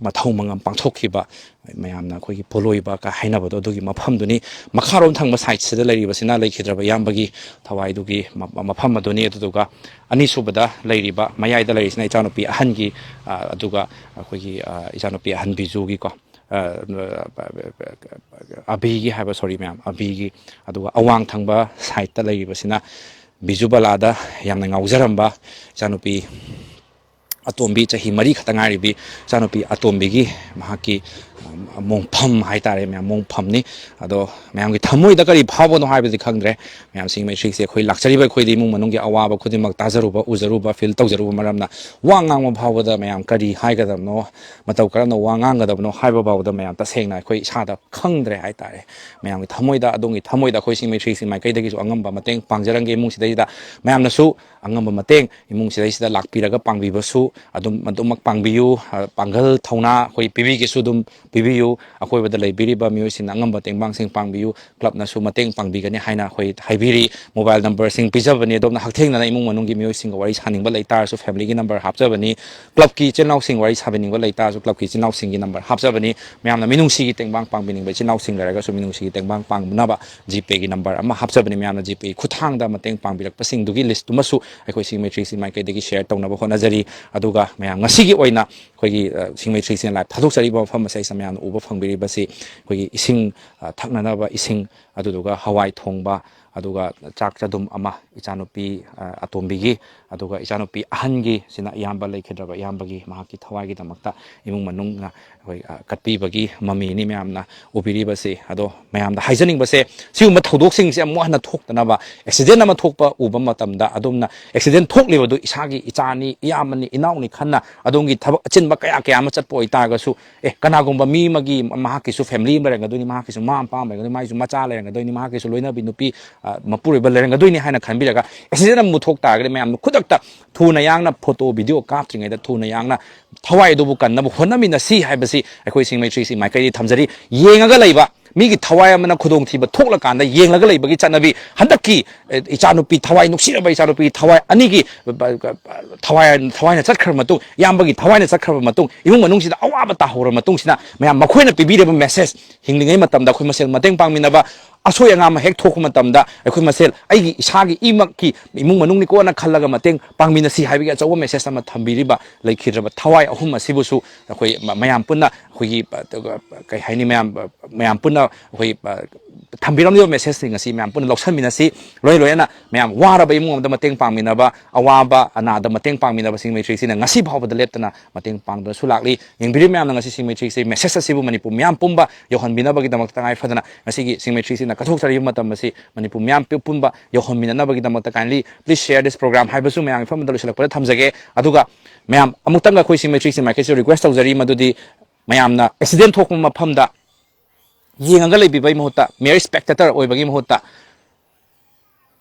ꯃꯊꯧ ꯃꯉꯝ ꯄꯥꯡꯊꯣꯛꯈꯤꯕ, ꯃꯌꯥꯝꯅ ꯑꯩꯈꯣꯏꯒꯤ ꯄꯣꯂꯣꯏꯕ ꯀ ꯍꯥꯏꯅꯕꯗꯣ, ꯑꯗꯨꯒꯤ ꯃꯐꯝꯗꯨꯅꯤ꯫ ꯃꯈꯥꯔꯣꯝ ꯊꯪꯕ ꯁꯥꯏꯠꯁꯤꯗ ꯂꯩꯔꯤꯕꯁꯤꯅ ꯂꯩꯈꯤꯗ꯭ꯔꯕ ꯏꯌꯥꯝꯕꯒꯤ ꯊꯋꯥꯏꯗꯨꯒꯤ ꯃ-, ꯃꯐꯝ ꯑꯗꯨꯅꯤ꯫ ꯑꯗꯨꯗꯨꯒ ꯑꯅꯤꯁꯨꯕꯗ ꯂꯩꯔꯤꯕ, ꯃꯌꯥꯏꯗ ꯂꯩꯔꯤꯁꯤꯅ ꯏꯆꯥꯅꯨꯄꯤ ꯑꯍꯟꯒꯤ, ꯑ, ꯑꯗꯨꯒ ꯑꯩꯈꯣꯏꯒꯤ, ꯑ, ꯏꯆꯥꯅꯨꯄꯤ ꯑꯍꯟ ꯕꯤꯖꯨꯒꯤꯀꯣ, ꯑ, ꯑꯕꯤꯒꯤ ꯍꯥꯏꯕ, ꯁꯣꯔꯤ ꯃꯌꯥꯝ, ꯑꯕꯤꯒꯤ꯫ ꯑꯗꯨꯒ ꯑꯋꯥꯡ ꯊꯪꯕ ꯁꯥꯏꯠꯇ ꯂꯩꯔꯤꯕꯁꯤꯅ ꯕꯤꯖꯨ ꯕꯂꯥꯗ ꯌꯥꯝꯅ ꯉꯥꯎꯖꯔꯝꯕ ꯏꯆꯥꯅꯨꯄꯤ ꯑꯇꯣꯝꯕꯤ, ꯆꯍꯤ ꯃꯔꯤ ꯈꯛꯇ ꯉꯥꯏꯔꯤꯕꯤ ꯏꯆꯥꯅꯨꯄꯤ ꯑꯇꯣꯝꯕꯤꯒꯤ, ꯃꯍꯥꯛꯀꯤ, ꯑ, ꯃꯣꯡꯐꯝ ꯍꯥꯏꯇꯥꯔꯦ ꯃꯌꯥꯝ, ꯃꯣꯡꯐꯝꯅꯤ꯫ ꯑꯗꯣ ꯃꯌꯥꯝꯒꯤ ꯊꯃꯣꯏꯗ ꯀꯔꯤ ꯐꯥꯎꯕꯅꯣ ꯍꯥꯏꯕꯗꯤ ꯈꯪꯗ꯭ꯔꯦ꯫ ꯃꯌꯥꯝ ꯁꯤꯡꯃꯩ ꯊ꯭ꯔꯤ ꯁꯤ ꯑꯩꯈꯣꯏ ꯂꯥꯛꯆꯔꯤꯕ ꯑꯩꯈꯣꯏꯗꯤ ꯏꯃꯨꯡ ꯃꯅꯨꯡꯒꯤ ꯑꯋꯥꯕ ꯈꯨꯗꯤꯡꯃꯛ ꯇꯥꯖꯔꯨꯕ, ꯎꯖꯔꯨꯕ, ꯐꯤꯜ ꯇꯧꯖꯔꯨꯕ ꯃꯔꯝꯅ ꯋꯥ ꯉꯥꯡꯕ ꯐꯥꯎꯕꯗ ꯃꯌꯥꯝ ꯀꯔꯤ ꯍꯥꯏꯒꯗꯕꯅꯣ, ꯃꯇꯧ ꯀꯔꯝꯅ ꯋꯥ ꯉꯥꯡꯒꯗꯕꯅꯣ ꯍꯥꯏꯕ ꯐꯥꯎꯕꯗ ꯃꯌꯥꯝ ꯇꯁꯦꯡꯅ ꯑꯩꯈꯣꯏ ꯏꯁꯥꯗ ꯈꯪꯗ꯭ꯔꯦ ꯍꯥꯏꯇꯥꯔꯦ꯫ ꯃꯌꯥꯝꯒꯤ ꯊꯃꯣꯏꯗ, ꯑꯗꯣꯝꯒꯤ ꯊꯃꯣꯏꯗ ꯑꯩꯈꯣꯏ ꯁꯤꯡꯃꯩ ꯊ꯭ꯔꯤ ꯁꯤ ꯃꯥꯏꯀꯩꯗꯒꯤꯁꯨ ꯑꯉꯝꯕ ꯃꯇꯦꯡ ꯄꯥꯡꯖꯔꯝꯒꯦ꯫ ꯏꯃꯨꯡꯁꯤꯗꯩꯁꯤꯗ ꯃꯌꯥꯝꯅꯁꯨ ꯑꯉꯝꯕ ꯃꯇꯦꯡ ꯏꯃꯨꯡꯁꯤꯗꯩꯁꯤꯗ ꯂꯥꯛꯄꯤꯔꯒ ꯄꯥꯡꯕꯤꯕꯁꯨ ꯑꯗꯨꯝ, ꯑꯗꯨꯃꯛ ꯄꯥꯡꯕꯤꯌꯨ꯫ ꯑ, ꯄꯥꯡꯒꯜ ꯊꯧꯅꯥ ꯑꯩꯈꯣꯏ ꯄꯤꯕꯤꯒꯦꯁꯨ ꯑꯗꯨꯝ ꯄꯤꯕꯤꯌꯨ꯫ ꯑꯀꯣꯏꯕꯗ ꯂꯩꯕꯤꯔꯤꯕ ꯃꯤꯑꯣꯏꯁꯤꯡꯅ ꯑꯉꯝꯕ ꯇꯦꯡꯕꯥꯡꯁꯤꯡ ꯄꯥꯡꯕꯤꯌꯨ꯫ ꯀ꯭ꯂꯕꯅꯁꯨ ꯃꯇꯦꯡ ꯄꯥꯡꯕꯤꯒꯅꯤ ꯍꯥꯏꯅ ꯑꯩꯈꯣꯏ ꯍꯥꯏꯕꯤꯔꯤ꯫ ꯃꯣꯕꯥꯏꯜ ꯅꯝꯕꯔꯁꯤꯡ ꯄꯤꯖꯕꯅꯤ꯫ ꯑꯗꯣꯝꯅ ꯍꯛꯊꯦꯡꯅꯅ ꯏꯃꯨꯡ ꯃꯅꯨꯡꯒꯤ ꯃꯤꯑꯣꯏꯁꯤꯡꯒ ꯋꯥꯔꯤ ꯁꯥꯅꯤꯡꯕ ꯂꯩ ꯇꯥꯔꯁꯨ ꯐꯦꯃꯤꯂꯤꯒꯤ ꯅꯝꯕꯔ ꯍꯥꯞꯆꯕꯅꯤ꯫ ꯀ꯭ꯂꯕꯀꯤ ꯏꯆꯤꯜ ꯏꯅꯥꯎꯁꯤꯡ ꯋꯥꯔꯤ ꯁꯥꯕꯤꯅꯤꯡꯕ ꯂꯩ ꯇꯥꯔꯁꯨ ꯀ꯭ꯂꯕꯀꯤ ꯏꯆꯤꯜ ꯏꯅꯥꯎꯁꯤꯡꯒꯤ ꯅꯝꯕꯔ ꯍꯥꯞꯆꯕꯅꯤ꯫ ꯃꯌꯥꯝꯅ ꯃꯤꯅꯨꯡꯁꯤꯒꯤ ꯇꯦꯡꯕꯥꯡ ꯄꯥꯡꯕꯤꯅꯤꯡꯕ ꯏꯆꯤꯜ ꯏꯅꯥꯎꯁꯤꯡ ꯂꯩꯔꯒꯁꯨ ꯃꯤꯅꯨꯡꯁꯤꯒꯤ ꯇꯦꯡꯕꯥꯡ ꯄꯥꯡꯅꯕ ꯖꯤꯄꯦꯒꯤ ꯅꯝꯕꯔ ꯑꯃ ꯍꯥꯞꯆꯕꯅꯤ꯫ ꯃꯌꯥꯝꯅ ꯖꯤꯄꯦꯒꯤ ꯈꯨꯠꯊꯥꯡꯗ ꯃꯇꯦꯡ ꯄꯥꯡꯕꯤꯔꯛꯄꯁꯤꯡꯗꯨꯒꯤ ꯂꯤꯁꯇꯨꯃꯁꯨ ꯑꯩꯈꯣꯏ ꯁꯤꯡꯃꯩ ꯊ꯭ꯔꯤ ꯁꯤ ꯃꯥꯏꯀꯩꯗꯒꯤ ꯁꯤꯌꯔ ꯇꯧꯅꯕ ꯍꯣꯠꯅꯖꯔꯤ꯫ ꯑꯗꯨꯒ ꯃꯌꯥꯝ ꯉꯁꯤꯒꯤ ꯑꯣꯏꯅ ꯑꯩꯈꯣꯏꯒꯤ, ꯑ, ꯁꯤꯡꯃꯩ ꯊ꯭ꯔꯤ ꯁꯤ ꯂꯥꯏꯚ ꯊꯥꯗꯣꯛꯆꯔꯤꯕ ꯃꯐꯝ ꯑꯁꯦ ꯑꯩ ꯁꯝ ꯃꯌꯥꯝꯅ ꯎꯕ ꯐꯪꯕꯤꯔꯤꯕꯁꯤ ꯑꯩꯈꯣꯏꯒꯤ ꯏꯁꯤꯡ, ꯑ, ꯊꯛꯅꯅꯕ ꯏꯁꯤꯡ, ꯑꯗꯨꯗꯨꯒ ꯍꯋꯥꯏ ꯊꯣꯡꯕ, ꯑꯗꯨꯒ ꯆꯥꯛ ꯆꯗꯨꯝ ꯑꯃ ꯏꯆꯥꯅꯨꯄꯤ, ꯑ, ꯑꯇꯣꯝꯕꯤꯒꯤ, ꯑꯗꯨꯒ ꯏꯆꯥꯅꯨꯄꯤ ꯑꯍꯟꯒꯤ, ꯁꯤꯅ ꯏꯌꯥꯝꯕ ꯂꯩꯈꯤꯗ꯭ꯔꯕ ꯏꯌꯥꯝꯕꯒꯤ, ꯃꯍꯥꯛꯀꯤ ꯊꯋꯥꯏꯒꯤꯗꯃꯛꯇ ꯏꯃꯨꯡ ꯃꯅꯨꯡꯅ ꯑꯩꯈꯣꯏ, ꯑ, ꯀꯠꯄꯤꯕꯒꯤ ꯃꯃꯤꯅꯤ ꯃꯌꯥꯝꯅ ꯎꯕꯤꯔꯤꯕꯁꯦ꯫ ꯑꯗꯣ ꯃꯌꯥꯝꯗ ꯍꯥꯏꯖꯅꯤꯡꯕꯁꯦ, ꯁꯤꯒꯨꯝꯕ ꯊꯧꯗꯣꯛꯁꯤꯡꯁꯦ ꯑꯃꯨꯛ ꯍꯟꯅ ꯊꯣꯛꯇꯅꯕ, ꯑꯦꯛꯁꯤꯗꯦꯟ ꯑꯃ ꯊꯣꯛꯄ ꯎꯕ ꯃꯇꯝꯗ ꯑꯗꯣꯝꯅ ꯑꯦꯛꯁꯤꯗꯦꯟ ꯊꯣꯛꯂꯤꯕꯗꯨ ꯏꯁꯥꯒꯤ ꯏꯆꯥꯅꯤ, ꯏꯌꯥꯝꯕꯅꯤ, ꯏꯅꯥꯎꯅꯤ ꯈꯟꯅ ꯑꯗꯣꯝꯒꯤ ꯊꯕꯛ ꯑꯆꯤꯟꯕ ꯀꯌꯥ ꯀꯌꯥ ꯑꯃ ꯆꯠꯄ ꯑꯣꯏꯇꯥꯔꯒꯁꯨ, ꯑꯦ, ꯀꯅꯥꯒꯨꯝꯕ ꯃꯤ ꯑꯃꯒꯤ, ꯃꯍꯥꯛꯀꯤꯁꯨ ꯐꯦꯃꯤꯂꯤ ꯑꯃ ꯂꯩꯔꯝꯒꯗꯣꯏꯅꯤ, ꯃꯍꯥꯛꯀꯤꯁꯨ ꯃꯃꯥ ꯃꯄꯥ ꯑꯃ ꯂꯩꯔꯝꯒꯗꯣꯏꯅꯤ, ꯃꯥꯒꯤꯁꯨ ꯃꯆꯥ ꯂꯩꯔꯝꯒꯗꯣꯏꯅꯤ, ꯃꯍꯥꯛꯀꯤꯁꯨ ꯂꯣꯏꯅꯕꯤ ꯅꯨꯄꯤ, ꯑ, ꯃꯄꯨꯔꯣꯏꯕ ꯂꯩꯔꯝꯒꯗꯣꯏꯅꯤ ꯍꯥꯏꯅ ꯈꯟꯕꯤꯔꯒ, ꯑꯦꯛꯁꯤꯗꯦꯟ ꯑꯃ ꯊꯣꯛ ꯇꯥꯔꯒꯗꯤ ꯃꯌꯥꯝꯅ ꯈꯨꯗꯛꯇ ꯊꯨꯅ ꯌꯥꯡꯅ ꯐꯣꯇꯣ, ꯚꯤꯗꯤꯑꯣ ꯀꯥꯞꯇ꯭ꯔꯤꯉꯩꯗ ꯊꯨꯅ ꯌꯥꯡꯅ ꯊꯋꯥꯏ ꯑꯗꯨꯕꯨ ꯀꯟꯅꯕ ꯍꯣꯠꯅꯃꯤꯟꯅꯁꯤ ꯍꯥꯏꯕꯁꯤ ꯑꯩꯈꯣꯏ ꯁꯤꯡꯃꯩ ꯊ꯭ꯔꯤ ꯁꯤ ꯃꯥꯏꯀꯩꯗꯒꯤ ꯊꯝꯖꯔꯤ꯫ ꯌꯦꯡꯉꯒ ꯂꯩꯕ ꯃꯤꯒꯤ ꯊꯋꯥꯏ ꯑꯃꯅ ꯈꯨꯗꯣꯡꯊꯤꯕ ꯊꯣꯛꯂꯀꯥꯟꯗ ꯌꯦꯡꯂꯒ ꯂꯩꯕꯒꯤ ꯆꯠꯅꯕꯤ, ꯍꯟꯗꯛꯀꯤ, ꯑꯦ, ꯏꯆꯥꯅꯨꯄꯤ ꯊꯋꯥꯏ, ꯅꯨꯡꯁꯤꯔꯕ ꯏꯆꯥꯅꯨꯄꯤ ꯊꯋꯥꯏ ꯑꯅꯤꯒꯤ, ꯑ, ꯑ, ꯊꯋꯥꯏ, ꯊꯋꯥꯏꯅ ꯆꯠꯈ꯭ꯔꯕ ꯃꯇꯨꯡ, ꯏꯌꯥꯝꯕꯒꯤ ꯊꯋꯥꯏꯅ ꯆꯠꯈ꯭ꯔꯕ ꯃꯇꯨꯡ, ꯏꯃꯨꯡ ꯃꯅꯨꯡꯁꯤꯗ ꯑꯋꯥꯕ ꯇꯥꯍꯧꯔꯕ ꯃꯇꯨꯡꯁꯤꯗ, ꯃꯌꯥꯝ ꯃꯈꯣꯏꯅ ꯄꯤꯕꯤꯔꯤꯕ ꯃꯦꯁꯦꯖ, ꯍꯤꯡꯂꯤꯉꯩ ꯃꯇꯝꯗ ꯑꯩꯈꯣꯏ ꯃꯁꯦꯜ ꯃꯇꯦꯡ ꯄꯥꯡꯃꯤꯟꯅꯕ, ꯑꯁꯣꯏ ꯑꯉꯥꯝ ꯍꯦꯛ ꯊꯣꯛꯄ ꯃꯇꯝꯗ ꯑꯩꯈꯣꯏ ꯃꯁꯦꯜ, ꯑꯩꯒꯤ ꯏꯁꯥꯒꯤ ꯏꯃꯛꯀꯤ ꯏꯃꯨꯡ ꯃꯅꯨꯡꯅꯤꯀꯣꯅ ꯈꯜꯂꯒ ꯃꯇꯦꯡ ꯄꯥꯡꯃꯤꯟꯅꯁꯤ ꯍꯥꯏꯕꯒꯤ ꯑꯆꯧꯕ ꯃꯦꯁꯦꯖ ꯑꯃ ꯊꯝꯕꯤꯔꯤꯕ ꯂꯩꯈꯤꯗ꯭ꯔꯕ ꯊꯋꯥꯏ ꯑꯍꯨꯝ ꯑꯁꯤꯕꯨꯁꯨ ꯑꯩꯈꯣꯏ ꯃ-, ꯃꯌꯥꯝ ꯄꯨꯟꯅ ꯑꯩꯈꯣꯏꯒꯤ, ꯑ, ꯀꯩ ꯍꯥꯏꯅꯤ, ꯃꯌꯥꯝ, ꯃꯌꯥꯝ ꯄꯨꯟꯅ ꯑꯩꯈꯣꯏ, ꯑ, ꯊꯝꯕꯤꯔꯝꯂꯤꯕ ꯃꯦꯁꯦꯖꯁꯤꯡ ꯑꯁꯤ ꯃꯌꯥꯝ ꯄꯨꯟꯅ ꯂꯧꯁꯤꯟꯃꯤꯟꯅꯁꯤ꯫ ꯂꯣꯏ ꯂꯣꯏꯅꯅ ꯃꯌꯥꯝ ꯋꯥꯔꯕ ꯏꯃꯨꯡ ꯑꯃꯗ ꯃꯇꯦꯡ ꯄꯥꯡꯃꯤꯟꯅꯕ, ꯑꯋꯥꯕ ꯑꯅꯥꯗ ꯃꯇꯦꯡ ꯄꯥꯡꯃꯤꯟꯅꯕꯁꯤꯡ ꯃꯩꯇ꯭ꯔꯤꯁꯤꯅ ꯉꯁꯤ ꯐꯥꯎꯕꯗ ꯂꯦꯞꯇꯅ ꯃꯇꯦꯡ ꯄꯥꯡꯗꯨꯅꯁꯨ ꯂꯥꯛꯂꯤ꯫ ꯌꯦꯡꯕꯤꯔꯤꯕ ꯃꯌꯥꯝꯅ ꯉꯁꯤ ꯁꯤꯡꯃꯩ ꯊ꯭ꯔꯤ ꯁꯤ ꯃꯦꯁꯦꯖ ꯑꯁꯤꯕꯨ ꯃꯅꯤꯄꯨꯔ ꯃꯤꯌꯥꯝ ꯄꯨꯝꯕ ꯌꯧꯍꯟꯕꯤꯅꯕꯒꯤꯗꯃꯛꯇ ꯇꯉꯥꯏ ꯐꯗꯅ ꯉꯁꯤꯒꯤ ꯁꯤꯡꯃꯩ ꯊ꯭ꯔꯤ ꯁꯤꯅ ꯀꯠꯊꯣꯛꯆꯔꯤꯕ ꯃꯇꯝ ꯑꯁꯤ ꯃꯅꯤꯄꯨꯔ ꯃꯤꯌꯥꯝ ꯄꯨ-, ꯄꯨꯝꯕ ꯌꯧꯍꯟꯃꯤꯟꯅꯅꯕꯒꯤꯗꯃꯛꯇ kindly please share this program ꯍꯥꯏꯕꯁꯨ ꯃꯌꯥꯝꯒꯤ ꯃꯐꯝꯗ ꯂꯣꯏꯁꯤꯜꯂꯛꯄꯗ ꯊꯝꯖꯒꯦ꯫ ꯑꯗꯨꯒ ꯃꯌꯥꯝ ꯑꯃꯨꯛꯇꯪꯒ ꯑꯩꯈꯣꯏ ꯁꯤꯡꯃꯩ ꯊ꯭ꯔꯤ ꯁꯤ ꯃꯥꯏꯀꯩꯁꯤꯗ request ꯇꯧꯖꯔꯤ, ꯃꯗꯨꯗꯤ ꯃꯌꯥꯝꯅ ꯑꯦꯛꯁꯤꯗꯦꯟ ꯊꯣꯛꯄ ꯃꯐꯝꯗ ꯌꯦꯡꯉꯒ ꯂꯩꯕꯤꯕꯒꯤ ꯃꯍꯨꯠꯇ, mere spectator ꯑꯣꯏꯕꯒꯤ ꯃꯍꯨꯠꯇ,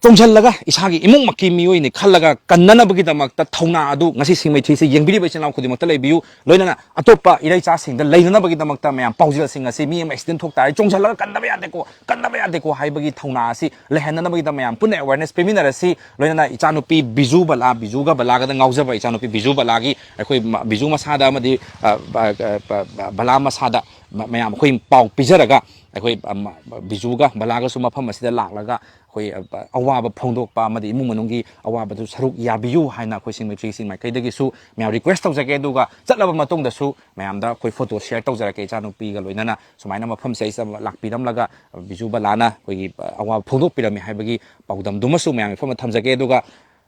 ꯆꯣꯡꯁꯤꯜꯂꯒ ꯏꯁꯥꯒꯤ ꯏꯃꯨꯡꯃꯛꯀꯤ ꯃꯤꯑꯣꯏꯅꯤ ꯈꯜꯂꯒ ꯀꯟꯅꯅꯕꯒꯤꯗꯃꯛꯇ ꯊꯧꯅꯥ ꯑꯗꯨ ꯉꯁꯤ ꯁꯤꯡꯃꯩ ꯊ꯭ꯔꯤ ꯁꯤ ꯌꯦꯡꯕꯤꯔꯤꯕ ꯏꯆꯤꯜ ꯏꯅꯥꯎ ꯈꯨꯗꯤꯡꯃꯛꯇ ꯂꯩꯕꯤꯌꯨ꯫ ꯂꯣꯏꯅꯅ ꯑꯇꯣꯞꯄ ꯏꯔꯩꯆꯥꯁꯤꯡꯗ ꯂꯩꯅꯅꯕꯒꯤꯗꯃꯛꯇ ꯃꯌꯥꯝ ꯄꯥꯎꯖꯦꯜꯁꯤꯡ ꯑꯁꯤ, ꯃꯤ ꯑꯃ ꯑꯦꯛꯁꯤꯗꯦꯟ ꯊꯣꯛ ꯇꯥꯔꯦ, ꯆꯣꯡꯁꯤꯜꯂꯒ ꯀꯟꯗꯕ ꯌꯥꯗꯦꯀꯣ, ꯀꯟꯗꯕ ꯌꯥꯗꯦꯀꯣ ꯍꯥꯏꯕꯒꯤ ꯊꯧꯅꯥ ꯑꯁꯤ ꯂꯩꯍꯟꯅꯅꯕꯒꯤꯗꯃꯛ ꯃꯌꯥꯝ ꯄꯨꯟꯅ awareness ꯄꯤꯃꯤꯟꯅꯔꯁꯤ꯫ ꯂꯣꯏꯅꯅ ꯏꯆꯥꯅꯨꯄꯤ ꯕꯤꯖꯨ ꯕꯂꯥ, ꯕꯤꯖꯨꯒ ꯕꯂꯥꯒꯗ ꯉꯥꯎꯖꯕ ꯏꯆꯥꯅꯨꯄꯤ ꯕꯤꯖꯨ ꯕꯂꯥꯒꯤ ꯑꯩꯈꯣꯏ ꯃ-, ꯕꯤꯖꯨ ꯃꯁꯥꯗ ꯑꯃꯗꯤ, ꯑ, ꯕ-, ꯑ, ꯕ-, ꯕ-, ꯕꯂꯥ ꯃꯁꯥꯗ ꯃ-, ꯃꯌꯥꯝ ꯑꯩꯈꯣꯏ ꯄꯥꯎ ꯄꯤꯖꯔꯒ ꯑꯩꯈꯣꯏ, ꯑ, ꯃ-, ꯕꯤꯖꯨꯒ ꯕꯂꯥꯒꯁꯨ ꯃꯐꯝ ꯑꯁꯤꯗ ꯂꯥꯛꯂꯒ ꯑꯩꯈꯣꯏ, ꯑ, ꯑꯋꯥꯕ ꯐꯣꯡꯗꯣꯛꯄ ꯑꯃꯗꯤ ꯏꯃꯨꯡ ꯃꯅꯨꯡꯒꯤ ꯑꯋꯥꯕꯗꯨ ꯁꯔꯨꯛ ꯌꯥꯕꯤꯌꯨ ꯍꯥꯏꯅ ꯑꯩꯈꯣꯏ ꯁꯤꯡꯃꯩ ꯊ꯭ꯔꯤ ꯁꯤꯛꯁꯇꯤ ꯃꯥꯏꯀꯩꯗꯒꯤꯁꯨ ꯃꯌꯥꯝ request ꯇꯧꯖꯒꯦ꯫ ꯑꯗꯨꯒ ꯆꯠꯂꯕ ꯃꯇꯨꯡꯗꯁꯨ ꯃꯌꯥꯝꯗ ꯑꯩꯈꯣꯏ photo share ꯇꯧꯖꯔꯛꯀꯦ꯫ ꯏꯆꯥꯅꯨꯄꯤꯒ ꯂꯣꯏꯅꯅ ꯁꯨꯃꯥꯏꯅ ꯃꯐꯝꯁꯦ ꯑꯩ ꯂꯥꯛꯄꯤꯔꯝꯂꯒ ꯕꯤꯖꯨ ꯕꯂꯥꯅ ꯑꯩꯈꯣꯏꯒꯤ, ꯑ, ꯑꯋꯥꯕ ꯐꯣꯡꯗꯣꯛꯄꯤꯔꯝꯃꯤ ꯍꯥꯏꯕꯒꯤ ꯄꯥꯎꯗꯝꯗꯨꯃꯁꯨ ꯃꯌꯥꯝꯒꯤ ꯃꯐꯝꯗ ꯊꯝꯖꯒꯦ꯫ ꯑꯗꯨꯒ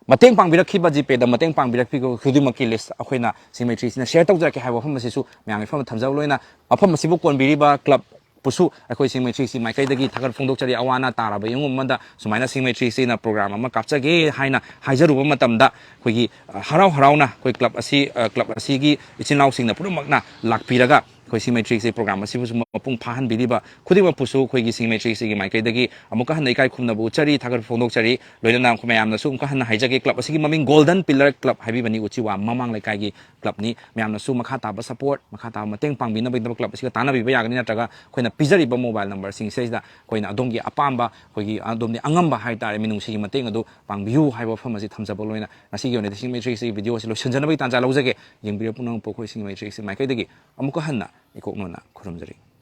ꯃꯇꯦꯡ ꯄꯥꯡꯕꯤꯔꯛꯈꯤꯕ, GPayꯗ ꯃꯇꯦꯡ ꯄꯥꯡꯕꯤꯔꯛꯈꯤꯕ ꯈꯨꯗꯤꯡꯃꯛꯀꯤ list ꯑꯩꯈꯣꯏꯅ ꯁꯤꯡꯃꯩ ꯊ꯭ꯔꯤ ꯁꯤꯛꯁꯇꯤꯅ share ꯇꯧꯖꯔꯛꯀꯦ ꯍꯥꯏꯕ ꯋꯥꯐꯝ ꯑꯁꯤꯁꯨ ꯃꯌꯥꯝꯒꯤ ꯃꯐꯝꯗ ꯊꯝꯖꯕ ꯂꯣꯏꯅ ꯃꯐꯝ ꯑꯁꯤꯕꯨ ꯀꯣꯟꯕꯤꯔꯤꯕ club ꯄꯨꯁꯨ ꯑꯩꯈꯣꯏ ꯁꯤꯡꯃꯩ ꯊ꯭ꯔꯤ ꯁꯤꯛꯁꯇꯤ ꯃꯥꯏꯀꯩꯗꯒꯤ ꯊꯥꯒꯠ ꯐꯣꯡꯗꯣꯛꯆꯔꯤ꯫ ꯑꯋꯥ ꯑꯅꯥ ꯇꯥꯔꯕ ꯌꯨꯝ ꯑꯃꯗ ꯁꯨꯃꯥꯏꯅ ꯁꯤꯡꯃꯩ ꯊ꯭ꯔꯤ ꯁꯤꯛꯁꯇꯤꯅ program ꯑꯃ ꯀꯥꯞꯆꯒꯦ ꯍꯥꯏꯅ ꯍꯥꯏꯖꯔꯨꯕ ꯃꯇꯝꯗ ꯑꯩꯈꯣꯏꯒꯤ, ꯑ, ꯍꯔꯥꯎ ꯍꯔꯥꯎꯅ ꯑꯩꯈꯣꯏ club ꯑꯁꯤ, ꯑ, club ꯑꯁꯤꯒꯤ ꯏꯆꯤꯟ ꯏꯅꯥꯎꯁꯤꯡꯅ ꯄꯨꯝꯅꯃꯛꯅ ꯂꯥꯛꯄꯤꯔꯒ ꯑꯩꯈꯣꯏ ꯁꯤꯡꯃꯩ ꯊ꯭ꯔꯤ ꯁꯤꯛꯁꯇꯤ program ꯑꯁꯤꯕꯨꯁꯨ ꯃꯄꯨꯡ ꯐꯥꯍꯟꯕꯤꯔꯤꯕ ꯈꯨꯗꯤꯡꯃꯛꯄꯨꯁꯨ ꯑꯩꯈꯣꯏꯒꯤ ꯁꯤꯡꯃꯩ ꯊ꯭ꯔꯤ ꯁꯤꯛꯁꯇꯤꯒꯤ ꯃꯥꯏꯀꯩꯗꯒꯤ ꯑꯃꯨꯛꯀ ꯍꯟꯅ ꯏꯀꯥꯏ ꯈꯨꯝꯅꯕ ꯎꯠꯆꯔꯤ, ꯊꯥꯒꯠ ꯐꯣꯡꯗꯣꯛꯆꯔꯤ꯫ ꯂꯣꯏꯅꯅ ꯑꯩꯈꯣꯏ ꯃꯌꯥꯝꯅꯁꯨ ꯑꯃꯨꯛꯀ ꯍꯟꯅ ꯍꯥꯏꯖꯒꯦ, club ꯑꯁꯤꯒꯤ ꯃꯃꯤꯡ Golden Pillar Club ꯍꯥꯏꯕꯤꯕꯅꯤ, ꯎꯆꯤꯋꯥ ꯃꯃꯥꯡ ꯂꯩꯀꯥꯏꯒꯤ clubꯅꯤ꯫ ꯃꯌꯥꯝꯅꯁꯨ ꯃꯈꯥ ꯇꯥꯕ support, ꯃꯈꯥ ꯇꯥꯕ ꯃꯇꯦꯡ ꯄꯥꯡꯕꯤꯅꯕꯒꯤꯗꯃꯛ club ꯑꯁꯤꯒ ꯇꯥꯟꯅꯕꯤꯕ ꯌꯥꯒꯅꯤ, ꯅꯠꯇ꯭ꯔꯒ ꯑꯩꯈꯣꯏꯅ ꯄꯤꯖꯔꯤꯕ mobile numberꯁꯤꯡꯁꯤꯗꯩꯁꯤꯗ ꯑꯩꯈꯣꯏꯅ ꯑꯗꯣꯝꯒꯤ ꯑꯄꯥꯝꯕ, ꯑꯩꯈꯣꯏꯒꯤ ꯑꯗꯣꯝꯒꯤ ꯑꯉꯝꯕ ꯍꯥꯏ ꯇꯥꯔꯦ, ꯃꯤꯅꯨꯡꯁꯤꯒꯤ ꯃꯇꯦꯡ ꯑꯗꯨ ꯄꯥꯡꯕꯤꯌꯨ ꯍꯥꯏꯕ ꯋꯥꯐꯝ ꯑꯁꯤ ꯊꯝꯖꯕ ꯂꯣꯏꯅ ꯉꯁꯤꯒꯤ ꯑꯣꯏꯅꯗꯤ ꯁꯤꯡꯃꯩ ꯊ꯭ꯔꯤ ꯁꯤꯛꯁꯇꯤꯒꯤ video ꯑꯁꯤ ꯂꯣꯏꯁꯤꯟꯖꯅꯕꯒꯤ ꯇꯥꯟꯖꯥ ꯂꯧꯖꯒꯦ꯫ ꯌꯦꯡꯕꯤꯔꯤꯕ ꯄꯨꯝꯅꯃꯛꯄꯨ ꯑꯩꯈꯣꯏ ꯁꯤꯡꯃꯩ ꯊ꯭ꯔꯤ ꯁꯤꯛꯁꯇꯤ ꯃꯥꯏꯀꯩꯗꯒꯤ ꯑꯃꯨꯛꯀ ꯍꯟꯅ ꯏꯀꯣꯛ ꯅꯣꯟꯅ ꯈꯨꯔꯨꯝꯖꯔꯤ꯫